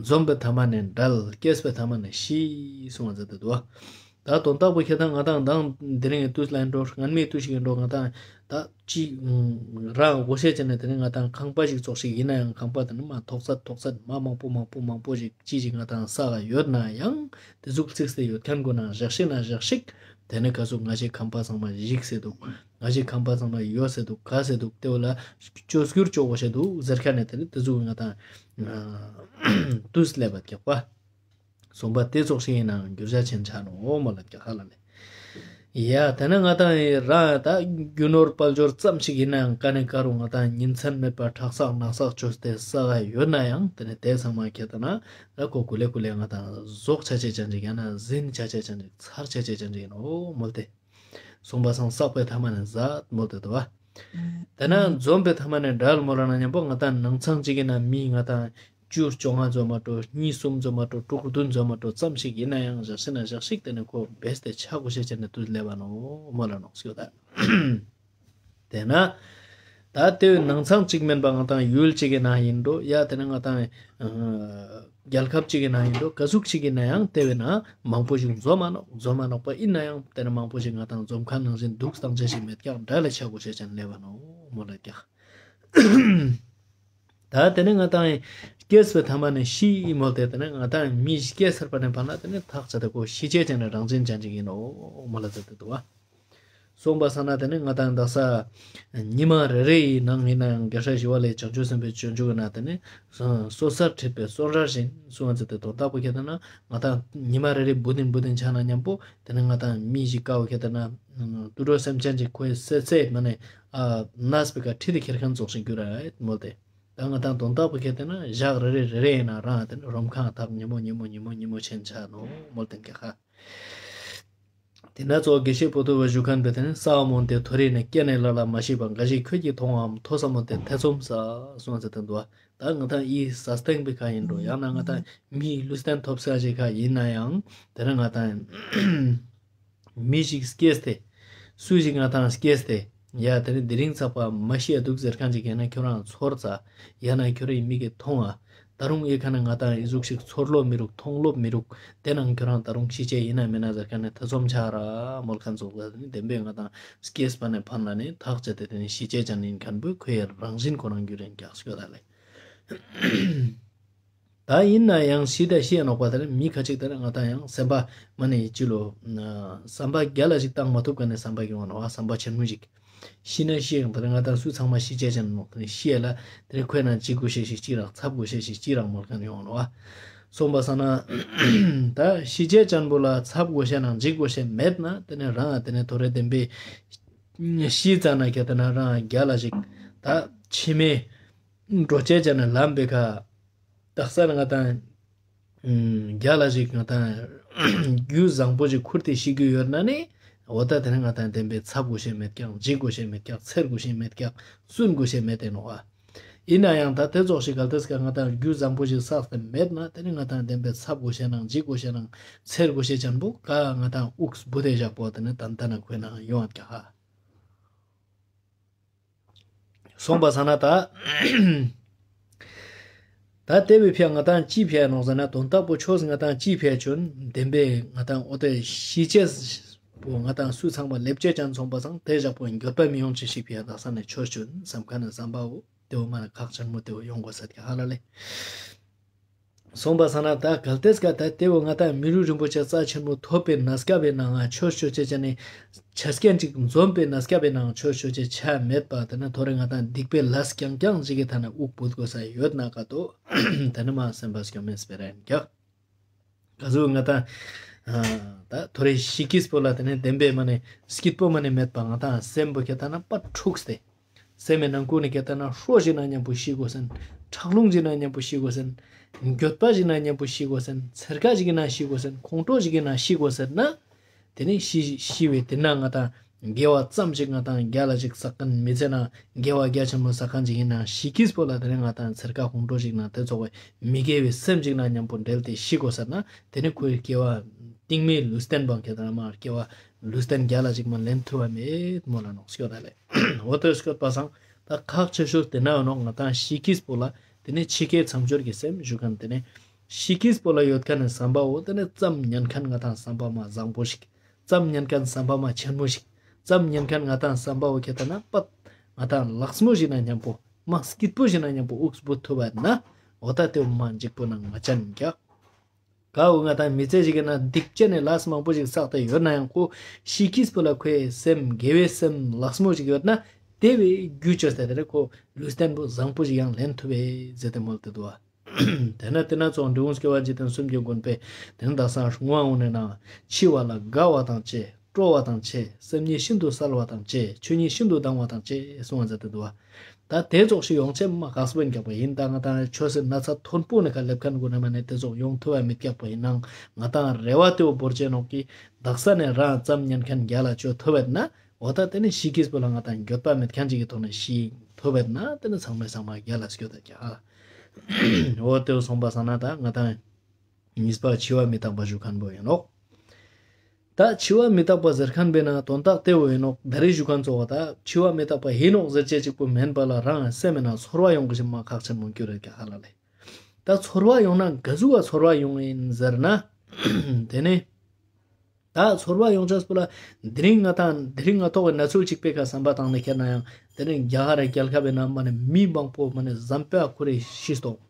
འཛོམས་པའི་ཐ་མ་ནས་བྲལ། སྐྱེས་པའི་ཐ་མ་ནས་ཤི། གསུངས་པ་མཛད་དེ་འདུག་ད་དོན་དག་པོ་ཁྱེད་དང་ང་དང་དང་དེ་རིང་དུས་ལ་འགྲོ་སྔན་མའི་དུས་ཤིག་འགྲོ་ང་དང་ད་ཅི་རང་དགོས་ཤེས་བྱས་ནས་དེ་རིང་ང་དང་ཁང་པ་ཞིག་བཙོག་ཞིག་ཡིན་ན་ཡང་ཁང་པ་དེ་ནི་མ་ཐོག་ཚད་ཐོག་ཚད་མ་མང་པོ་མང་པོ་མང་པོ་ཞིག་ཅི་ཞིག་ང་དང་ས་ག་ཡོད་ན་ཡང་དེ་ཟུག་ཚིག་སྟེ་ཡོད་མཁན་གོ་ན་བཞག་ཤེས་ན་བཞག་ཤིག་དེ་ནི་ག་ཟུག་ང་ཞིག་ཁང་པ་ཚང་མ་ཞིག་སེ་འདུག་ང་ཞིག་ཁང་པ་ཚང་མ་ཡོད་སེ་འདུག་ག་སེ་འདུག་དེ་བ་ལ་བཅོས་བསྒྱུར་བཅོ་དགོས་ཤེས་འདུག་ཟེར་མཁན་ནས་དེ་ནི་དེ་ཟུག་ང་དང་དུས་ལས་པ་རྒྱག་པ། གསུངས་པ་དེ་ཙོགས་ཤིག་ཡིན་ནའང་འགྱུར་བྱ་ཆེན་ཆ་ནོ་མོ་ལ་རྒྱག་ཧ་ལ་ལས། ཡ་དེ་ནི་ང་དང་ཡི་རང་ད་རྒྱུ་ནོར་དཔལ་འབྱོར་ཙམ་ཞིག་ཡིན་ནའང་ཀ་ནས་ཀ་རུ་ང་དང་ཉིན་མཚན་མེད་པར་ཁྲག་ཟག་ནག་ཟག་བཅོས་ཏེ་ས་ག་ཡོད་ན་ཡང་དེ་ནི་དེ་ཚང་མ་ཁྱེད་ལྟ་ན་ར་ཀོ་ཀུ་ལེ་ཀུ་ལེ་ང་དང་ཟོག་ཆ་ཆེ་ཅན་ཅིག་ཡང་ན་ཟིན་ཆ་ཆེ་ཅན་ཅིག་ཚར་ཆ་ཆེ་ཅན་ཅིག་ཡིན་ནོ་མོལ་ཏེ། གསུངས་པ་སང་བསགས་པའི་ཐ་མ་ནས་ཟད་མོལ་ཏེ་འདུག་བ། དེ་ན་འཛོམས་པའི་ཐ་མ་ནས་བྲལ་མོལ་ལ་ན་མཉམ་པོ་ང་དང་ནང་ཚང་གཅིག་གི་ན་མི་ང་དང་བཅུ་བཅོ་ལྔ་འཛོམས་མ་འགྲོ་གཉིས་གསུམ་འཛོམས་མ་འགྲོ་དྲུག་བདུན་འཛོམས་མ་འགྲོ་ཙམ་ཞིག་ཡིན་ན་ཡང་བཞག་ཤེས་ན་བཞག་ཤིག་དེ་ནས་ཁོ་བེས་ཏེ་ཆ་དགོས་ཤེས་བྱས་ནས་དུས་སླེབས་པ་ནོ་མོལ་ལ་ནོག་སྐྱོ་ད། དེ་ན། ད་དེ་བས་ནང་ཚང་གཅིག་མིན་པ་ང་དང་ཡུལ་གཅིག་གི་ནང་ཡིན་འགྲོ་ཡ་དེ་ནི་ང་དང་། རྒྱལ་ཁབ་གཅིག་གི་ནང་ཡིན་འགྲོ་ག་ཟུག་གཅིག་གི་ན་ཡང་དེ་བས་ན་མང་པོ་ཞིག་འཛོམས་མ་ནོག་འཛོམས་མ་ནོག་པ་ཡིན་ན་ཡང་དེ་ནི་མང་པོ་ཞིག་ང་དང་འཛོམས་མཁན་ནང་བཞིན་འདུག་སྟངས་ཆ་ཞིག་མེད་ཀྱང་འདྲ་ལ་ཆ་དགོས་ཤེས་ཅན་སླེབས་པ་ནོ་མོ་ལ་ཀྱག་ད་དེ་ནི་ང་དང་སྐྱེས་པའི་ཐ་མ་ནས་ཤི་མོལ་ཏེ་དེ་ནི་ང་དང་མི་སྐྱེས་ཚར་པ་ནས་བར་ན་དེ་ནི་ཐག་ཆད་དེ་ཁོ་ཤི་ཆེས་ཅན་ནི་རང་བཞིན་ཅན་ཅིག་ཡིན་ནོ་མོ་ལ་ཟེར་ཏེ་འདུག་བ། གསུངས་པ་ས་ན་དེ་ནི་ང་དང་དག་ས་ཉི་མ་རེ་རེ་ཡི་ནང་ཡིན་ན་ཡང་རྒྱལ་སྲས་ཞི་བ་ལྷས་བྱང་ཆུབ་སེམས་དཔའི་སྤྱོད་འཇུག་ན་དེ་ནི་སོ་སོར་ཁྲིད་པའི་སོ་རར་བཞིན་གསུངས་ཚེ་དེ་དོན་དག་པོ་ཁྱེད་ལྟ་ན་ང་དང་ཉི་མ་རེ་རེ་བུ་དིན་བུ་དིན་ཆགས་ན་མཉམ་པོ་དེ་ནི་ང་དང་མི་ཞིག་དཀའ་བ་ཁྱེད་ལྟ་ན་དུད་འགྲོ་སེམས་ཅན་ཅིག་ཁོའི་སེ་སེ་མ་ནས་ཨ་ནས་པའི་ཀ་ཁྲིད་དེ་ཁྱེར་མཁན་ཙོགས་ཤིག་གྱུར་ར་མོལ་ཏེ། ད་ང་དང་དོན་དག་པོ་ཁྱེད་ལྟ་ན་ཞག་རེ་རེ་རེ་རེ་ཡིན་ན་རང་དེ་ནི་རོམ་ཁང་ཐག་ཉི་མོ་ཉི་མོ་ཉི་མོ་ཉི་མོ་ཆེན་ཆགས་ནོ་མོལ་ཏེ་ཀྱག་ཧ། དེ་ན་གཙོ་དགེ་བཤེས་པོ་ཏོ་བ་བཞུགས་མཁན་པའི་དེ་ནི་ས་བ་མོན་དེ་ཐོ་རེ་ནས་སྐྱེ་ནས་ལ་ལ་མ་ཤེས་པ་འགའ་ཞིག་ཁྱོད་ཀྱིས་མཐོང་བའམ་ཐོས་ས་མོན་དེ་ཐེ་ཚོམ་ས་གསུངས་ཚེ་དེ་འདུག་ད་ང་དང་ཡིས་ས་སྟེང་པའི་ཁ་ཡིན་འགྲོ་ཡང་ན་ང་དང་མིའི་ལུས་རྟེན་ཐོབ་ས་ཞིག་ཁ་ཡིན་ན་ཡང་དེ་ནི་ང་དང་མི་ཞིག་སྐྱེས་ཏེ། སུ་ཞིག་ང་དང་སྐྱེས་ཏེ། ཡ་དེ་ནི་དེ་རིང་ཚགས་པ་མ་ཤི་ཡ་འདུག་ཟེར་མཁན་ཅིག་ཡིན་ན་ཁྱོད་རང་ཚོར་ཙ། ཡང་ན་ཁྱོད་རའི་མིག་གིས་མཐོང་ཨ། ད་རུང་ཨེ་ཁ་ན་ང་དང་ཨི་ཟུག་ཞིག་ཚོར་ལོ་མི་རུག་མཐོང་ལོ་མི་རུག་དེ་ནང་ཁྱོད་རང་ད་རུང་ཤི་ཆེ་ཡིན་ན་མིན་ན་ཟེར་མཁན་ནི་ཐེ་ཚོམ་ཆགས་ར་མོལ་མཁན་ཙོགས་ལ་ནི་བདེན་པའི་ང་དང་སྐྱེས་པ་ནས་ཕན་ལ་ནི་ཐག་བཅད་དེ་དེ་ནི་ཤི་ཆེ་ཅན་ཡིན་མཁན་པོས་ཁོའི་རང་བཞིན་ཁོ་རང་རྒྱུ་རེན་ཀྱག་ཤོད་ད་ལེ། ད་ཡིན་ན་ཡང་ཤི་ད་ཤི་ཡ་ནོག་པ་དེ་ནི་མི་ཁ་ཅིག་དེ་ནི་ང་དང་ཡང་སེམས་པ་མ་ནི་ཅི་ལོ། བསམ་པ་རྒྱ་ལ་ཞིག་བཏང་མ་ཐུབ་ག་ནས་བསམ་པ་གི་འོང་ནོ་བསམ་པ་ཆེན་མོ་ཞིག་ཤི་ན་ཤི་ཡང་དེ་ནི་ང་དང་སུ་ཚང་མ་ཤི་ཆེ་ཅན་ནོག་དེ་ནི་ཤི་ཡ་ལ་དེ་ནི་ཁོས་ན་འཇིགས་དགོས་ཤེས་ཤིག་ཅི་རང་འཚབ་དགོས་ཤེས་ཤིག་ཅི་རང་མོལ་མཁན་ཡོང་ནོ་བ། སོང་པ་ས་ན་ད་ཤི་ཆེ་ཅན་པོ་ལ་འཚབ་དགོས་ཤེས་ནང་འཇིགས་དགོས་ཤེས་མེད་ན་དེ་ནི་རང་དེ་ནི་ཐོ་རེ་བདེན་པའི་ཤི་ཙ་ན་ཁྱེད་དེ་ན་རང་རྒྱ་ལ་ཞིག་ད་ཕྱི་མའི་འགྲོ་ཆེ་ཅན་ནི་ལམ་པའི་ཁ། དག་ས་ང་དང་རྒྱ་ལ་ཞིག་ང་དང་རྒྱུ་བཟང་པོ་ཞིག་ཁུར་ཏེ་ཤི་རྒྱུ་ཡོད་ན་ནི་འོ་ད་དེ་ནི་ང་དང་བདེན་པའི་འཚབ་དགོས་ཤེས་མེད་ཀྱང་འཇིགས་དགོས་ཤེས་མེད་ཀྱང་འཚེར་དགོས་ཤེས་མེད་ཀྱང་སུན་དགོས་ཤེས་མེད་དེ་ནོ་ཨ། ཡིན་ན་ཡང་ད་དེ་ཙོགས་ཤིག་གལ་ཏེ་ཀ་ང་དང་རྒྱུ་བཟང་པོ་ཞིག་བསགས་ཏེ་མེད་ན་དེ་ནི་ང་དང་བདེན་པའི་འཚབ་དགོས་ཤེས་ནང་འཇིགས་དགོས་ཤེས་ནང་འཚེར་དགོས་ཤེས་ཅན་པོ་ཀ་ང་དང་དབུགས་བུ་དེ་བཞག་པོ་དེ་ནི་ཏན་ཏན་ན་ཁོའི་ནང་ཡོང་ཨ་ཀྱག་ཧ། སོང་པ་ས་ན་ད། ད་དེ་བས་ཕྱིར་ང་དང་ཅི་ཕྱིར་ནོག་ཟེར་ན་དོན་དག་པོ་ཆོས་ང་དང་ཅི་ཕྱིར་བྱོན་བདེན་པས་ང་དང་འོ་དེ་ཤི་ཆེས་པོ་ང་དང་སུ་ཚང་མ་ལེབ་ཆེ་ཅན་སོང་པ་སང་དེ་བཞག་པོ་འགྱོད་པ་མི་ཡོང་ཆེ་ཞིག་ཕྱིར་དག་ས་ནས་ཆོས་བྱོན་བསམ་མཁན་ནི་བསམ་པའོ་དེ་བོ་མ་ན་ཁག་ཆེན་མོ་དེ་བོ་ཡོང་དགོས་ས་དེ་ཧ་ལ་ལེ། སོང་པ་ས་ན་ད་གལ་ཏེ་ཀ་ད་དེ་བོ་ང་དང་མི་རུ་རིན་པོ་ཆེ་རྩ་ཆེན་མོ་ཐོབ་པའི་ན་སྐབས་པའི་ནང་ང་ཆོས་ཆོས་ཆེ་ཆེ་ནི་ཆ་སྐྱེན་ཅིག་འཛོམས་པའི་ན་སྐབས་པའི་ནང་ཆོས་ཆོས་ཆེ་ཆ་མེད་པ་དེ་ནི་ཐོ་རེ་ང་དང་སྡིག་པའི་ལས་ཀྱང་ཀྱང་ཅིག་གི་ཐ་ན་དབུགས་བུད་དགོས་ས་ཡོད་ན་ཀ་ཏོ་དེ་ནི་མ་སེམས་པ་སྐྱོ་མེད་སྤེ་ར་ཡིན་ཀྱག་ག་ཟུག་ང་དང་ད་ཐོ་རེ་ཤི་ཀིས་པོ་ལ་དེ་ནི་བདེན་པའི་མ་ནི་སྐྱིད་པོ་མ་ནི་མེད་པ་ང་དང་སེམས་པོ་ཁྱེད་ཐ་ན་པ་འཁྲུགས་ཏེ། སེམས་མའི་ནང་ཁུལ་ནས་ཁྱེད་ལྟ་ན་ཧྲོ་ཞིག་ན་མཉམ་པོ་ཤི་དགོས་ཟེར། ཁྲག་རླུང་ཞིག་ན་མཉམ་པོ་ཤི་དགོས་ཟེར། འགྱོད་པ་ཞིག་ན་མཉམ་པོ་ཤི་དགོས་ཟེར། འཚེར་ཁ་ཞིག་ན་ཤི་དགོས་ཟེར། ཁོང་ཁྲོ་ཞིག་ན་ཤི་དགོས་ཟེར་ན། དེ་ནས་ཤི་ཤི་བའི་དེ་ན་ང་དང་དགེ་བ་ཙམ་ཞིག་ང་དང་རྒྱ་ལ་ཞིག་བསགས་མཁན་མི་ཚེ་ན་དགེ་བ་རྒྱ་ཆེན་པོ་བསགས་མཁན་ཞིག་ཡིན་ན་ཤི་ཁིས་པོ་ལ་དེ་ནས་ང་དང་འཚེར་ཁ་ཁོང་ཁྲོ་ཞིག་ན་དེ་ཚོ་བའི་མི་དགེ་བའི་སེམས་ཞིག་ན་མཉམ་པོ་འབྲེལ་ཏེ་ཤི་དགོས་ཟེར་ན། དེ་ནི་ཁོའི་སྐྱེ་བ་རྟིང་མའི་ལུས་རྟེན་བང་ཁྱེད་དང་མ་སྐྱེ་བ་ལུས་རྟེན་རྒྱ་ལ་ཅིག་མ་ལེན་ཐུབ་པ་མེད་མོ་ལ་ནོག་སྐྱོ་ད་ལེ། འོ་དོ་སྐྱོད་པ་སང་ད་ཁག་ཆེ་ཤོས་དེ་ན་ཡོད་ནོག་ང་དང་ཤི་ཁིས་པོ་ལ་དེ་ནི་འཆི་ཁའི་མཚམས་སྦྱོར་གྱི་སེམས་ཞུ་མཁན་དེ་ནི་ཤི་ཁིས་པོ་ལ་ཡོད་མཁན་ནི་བསམ་པའོ་དེ་ནི་ཙམ་ཉན་མཁན་ང་དང་བསམ་པ་མ་བཟང་པོ་ཞིག་ཙམ་ཉན་མཁན་བསམ་པ་མ་ཆེན་མོ་ཞིག་ཙམ་ཉན་མཁན་ང་དང་བསམ་པའོ་ཁྱེད་ལྟ་ན་པད་ང་དང་ལགས་མོ་ཞིག་ན་མཉམ་པོ་མ་སྐྱིད་པོ་ཞིག་ན་མཉམ་པོ་དབུགས་སྦུད་ཐུབ་པ་ན་འོ་ད་དེ་མ་འཇིགས་པོ་ན་ང་ཅན་རྒྱག་གའུ་ང་དང་མི་ཚེ་ཞིག་ན་སྡིག་ཅན་ནས་ལས་མང་པོ་ཞིག་བསགས་ཏེ་ཡོད་ན་ཡང་ཁོ་ཤི་ཁིས་པོ་ལ་ཁོའི་སེམས་དགེ་བའི་སེམས་ལགས་མོ་ཞིག་ཡོད་ན་དེ་བས་རྒྱུ་བཅོས་ཏེ་དེ་ནས་ཁོ་ལུས་རྟེན་པོ་བཟང་པོ་ཞིག་ཡང་ལེན་ཐུབ་པས་ཟེར་ཏེ་མོལ་ཏེ་འདུག་བ། དེ་ན་དེ་ན་ཚོགས་འབྲི་གུང་སྐྱོ་བ་འཇིག་རྟེན་གསུམ་གྱི་མགོན་པས་དེ་ན་ད་སང་བསྔོ་བ་འོང་ནས་ན་འཆི་བ་ལ་དགའ་བ་དང་བཅས། སྤྲོ་བ་དང་བཅས། སེམས་ཉིད་ཤིན་ཏུ་གསལ་བ་དང་བཅས། ཆོས་ཉིད་ཤིན་ཏུ་དྭངས་བ་དང་བཅས་གསུངས་པ་མཛད་དེ་འདུག་བ། ད་དེ་ཚོགས་ཤིག་ཡོང་ཆེད་མ་ཁག་སྤོན་རྒྱག་པ་ཡིན་ད་ང་དང་ཆོས་སེ་ན་ཚ་མཐོན་པོ་ནས་ཁ་སླེབས་མཁན་དགོས་ན་མ་ནས་དེ་ཚོགས་ཡོང་ཐུབ་པ་མི་རྒྱག་པ་ཡིན་ནང་ང་དང་རེ་བ་དེའོ་འབོར་ཆེ་ནོག་གི་དག་ས་ནས་རང་ཙམ་ཉན་མཁན་རྒྱ་ལ་བཅོས་ཐུབ་པ་ན་འོ་ད་དེ་ནི་ཤི་ཁིས་པོ་ལ་ང་དང་འགྱོད་པ་མེད་མཁན་ཅིག་གི་ཐོག་ནས་ཤི་ཐུབ་པ་ན་དེ་ནི་ཚང་མས་ཚང་མ་རྒྱ་ལ་སྐྱོ་ད་རྒྱ་འོ་དེའོ་སོང་པ་སང་ན་ད་ང་དང་། གཉིས་པ་འཆི་བ་མི་རྟག་པ་ཞུ་མཁན་པོ་ཡིན་ནོག་ད་འཆི་བ་མི་རྟག་པ་ཟེར་མཁན་པས་ན་དོན་དག་དེ་བོ་ཡིན་ནོག་ད་རེས་ཞུ་མཁན་ཚོ་བ་ད་འཆི་བ་མི་རྟག་པ་ཡིན་ནོག་ཟེར་བྱེད་ཅིག་པོ་མིན་པ་ལ་རང་སེམས་ན་ཚོར་བ་ཡོང་གི་ཞིག་མ་ཁག་ཆེན་མོ་འགྱུར་རེད་ཀྱ་ཧ་ལ་ལེ། ད་ཚོར་བ་ཡོང་ན་ག་ཟུག་བ་ཚོར་བ་ཡོང་ཡིན་ཟེར་ན། དེ་ནི། ད་ཚོར་བ་ཡོང་ཆགས་པོ་ལ་དེ་རིང་ང་དང་དེ་རིང་ང་ཐོག་གི་ན་ཚོད་གཅིག་པའི་ཁ་བསམ་པ་བཏང་ནས་ཁྱེར་ན་ཡང་དེ་རིང་རྒྱ་གར་རྒྱལ་ཁབ་ཡིན་ན་མ་ནི་མི་མང་པོ་མ་ནི་ཟམ་པ་ཁུ་རེ་ཤི་སྟོག་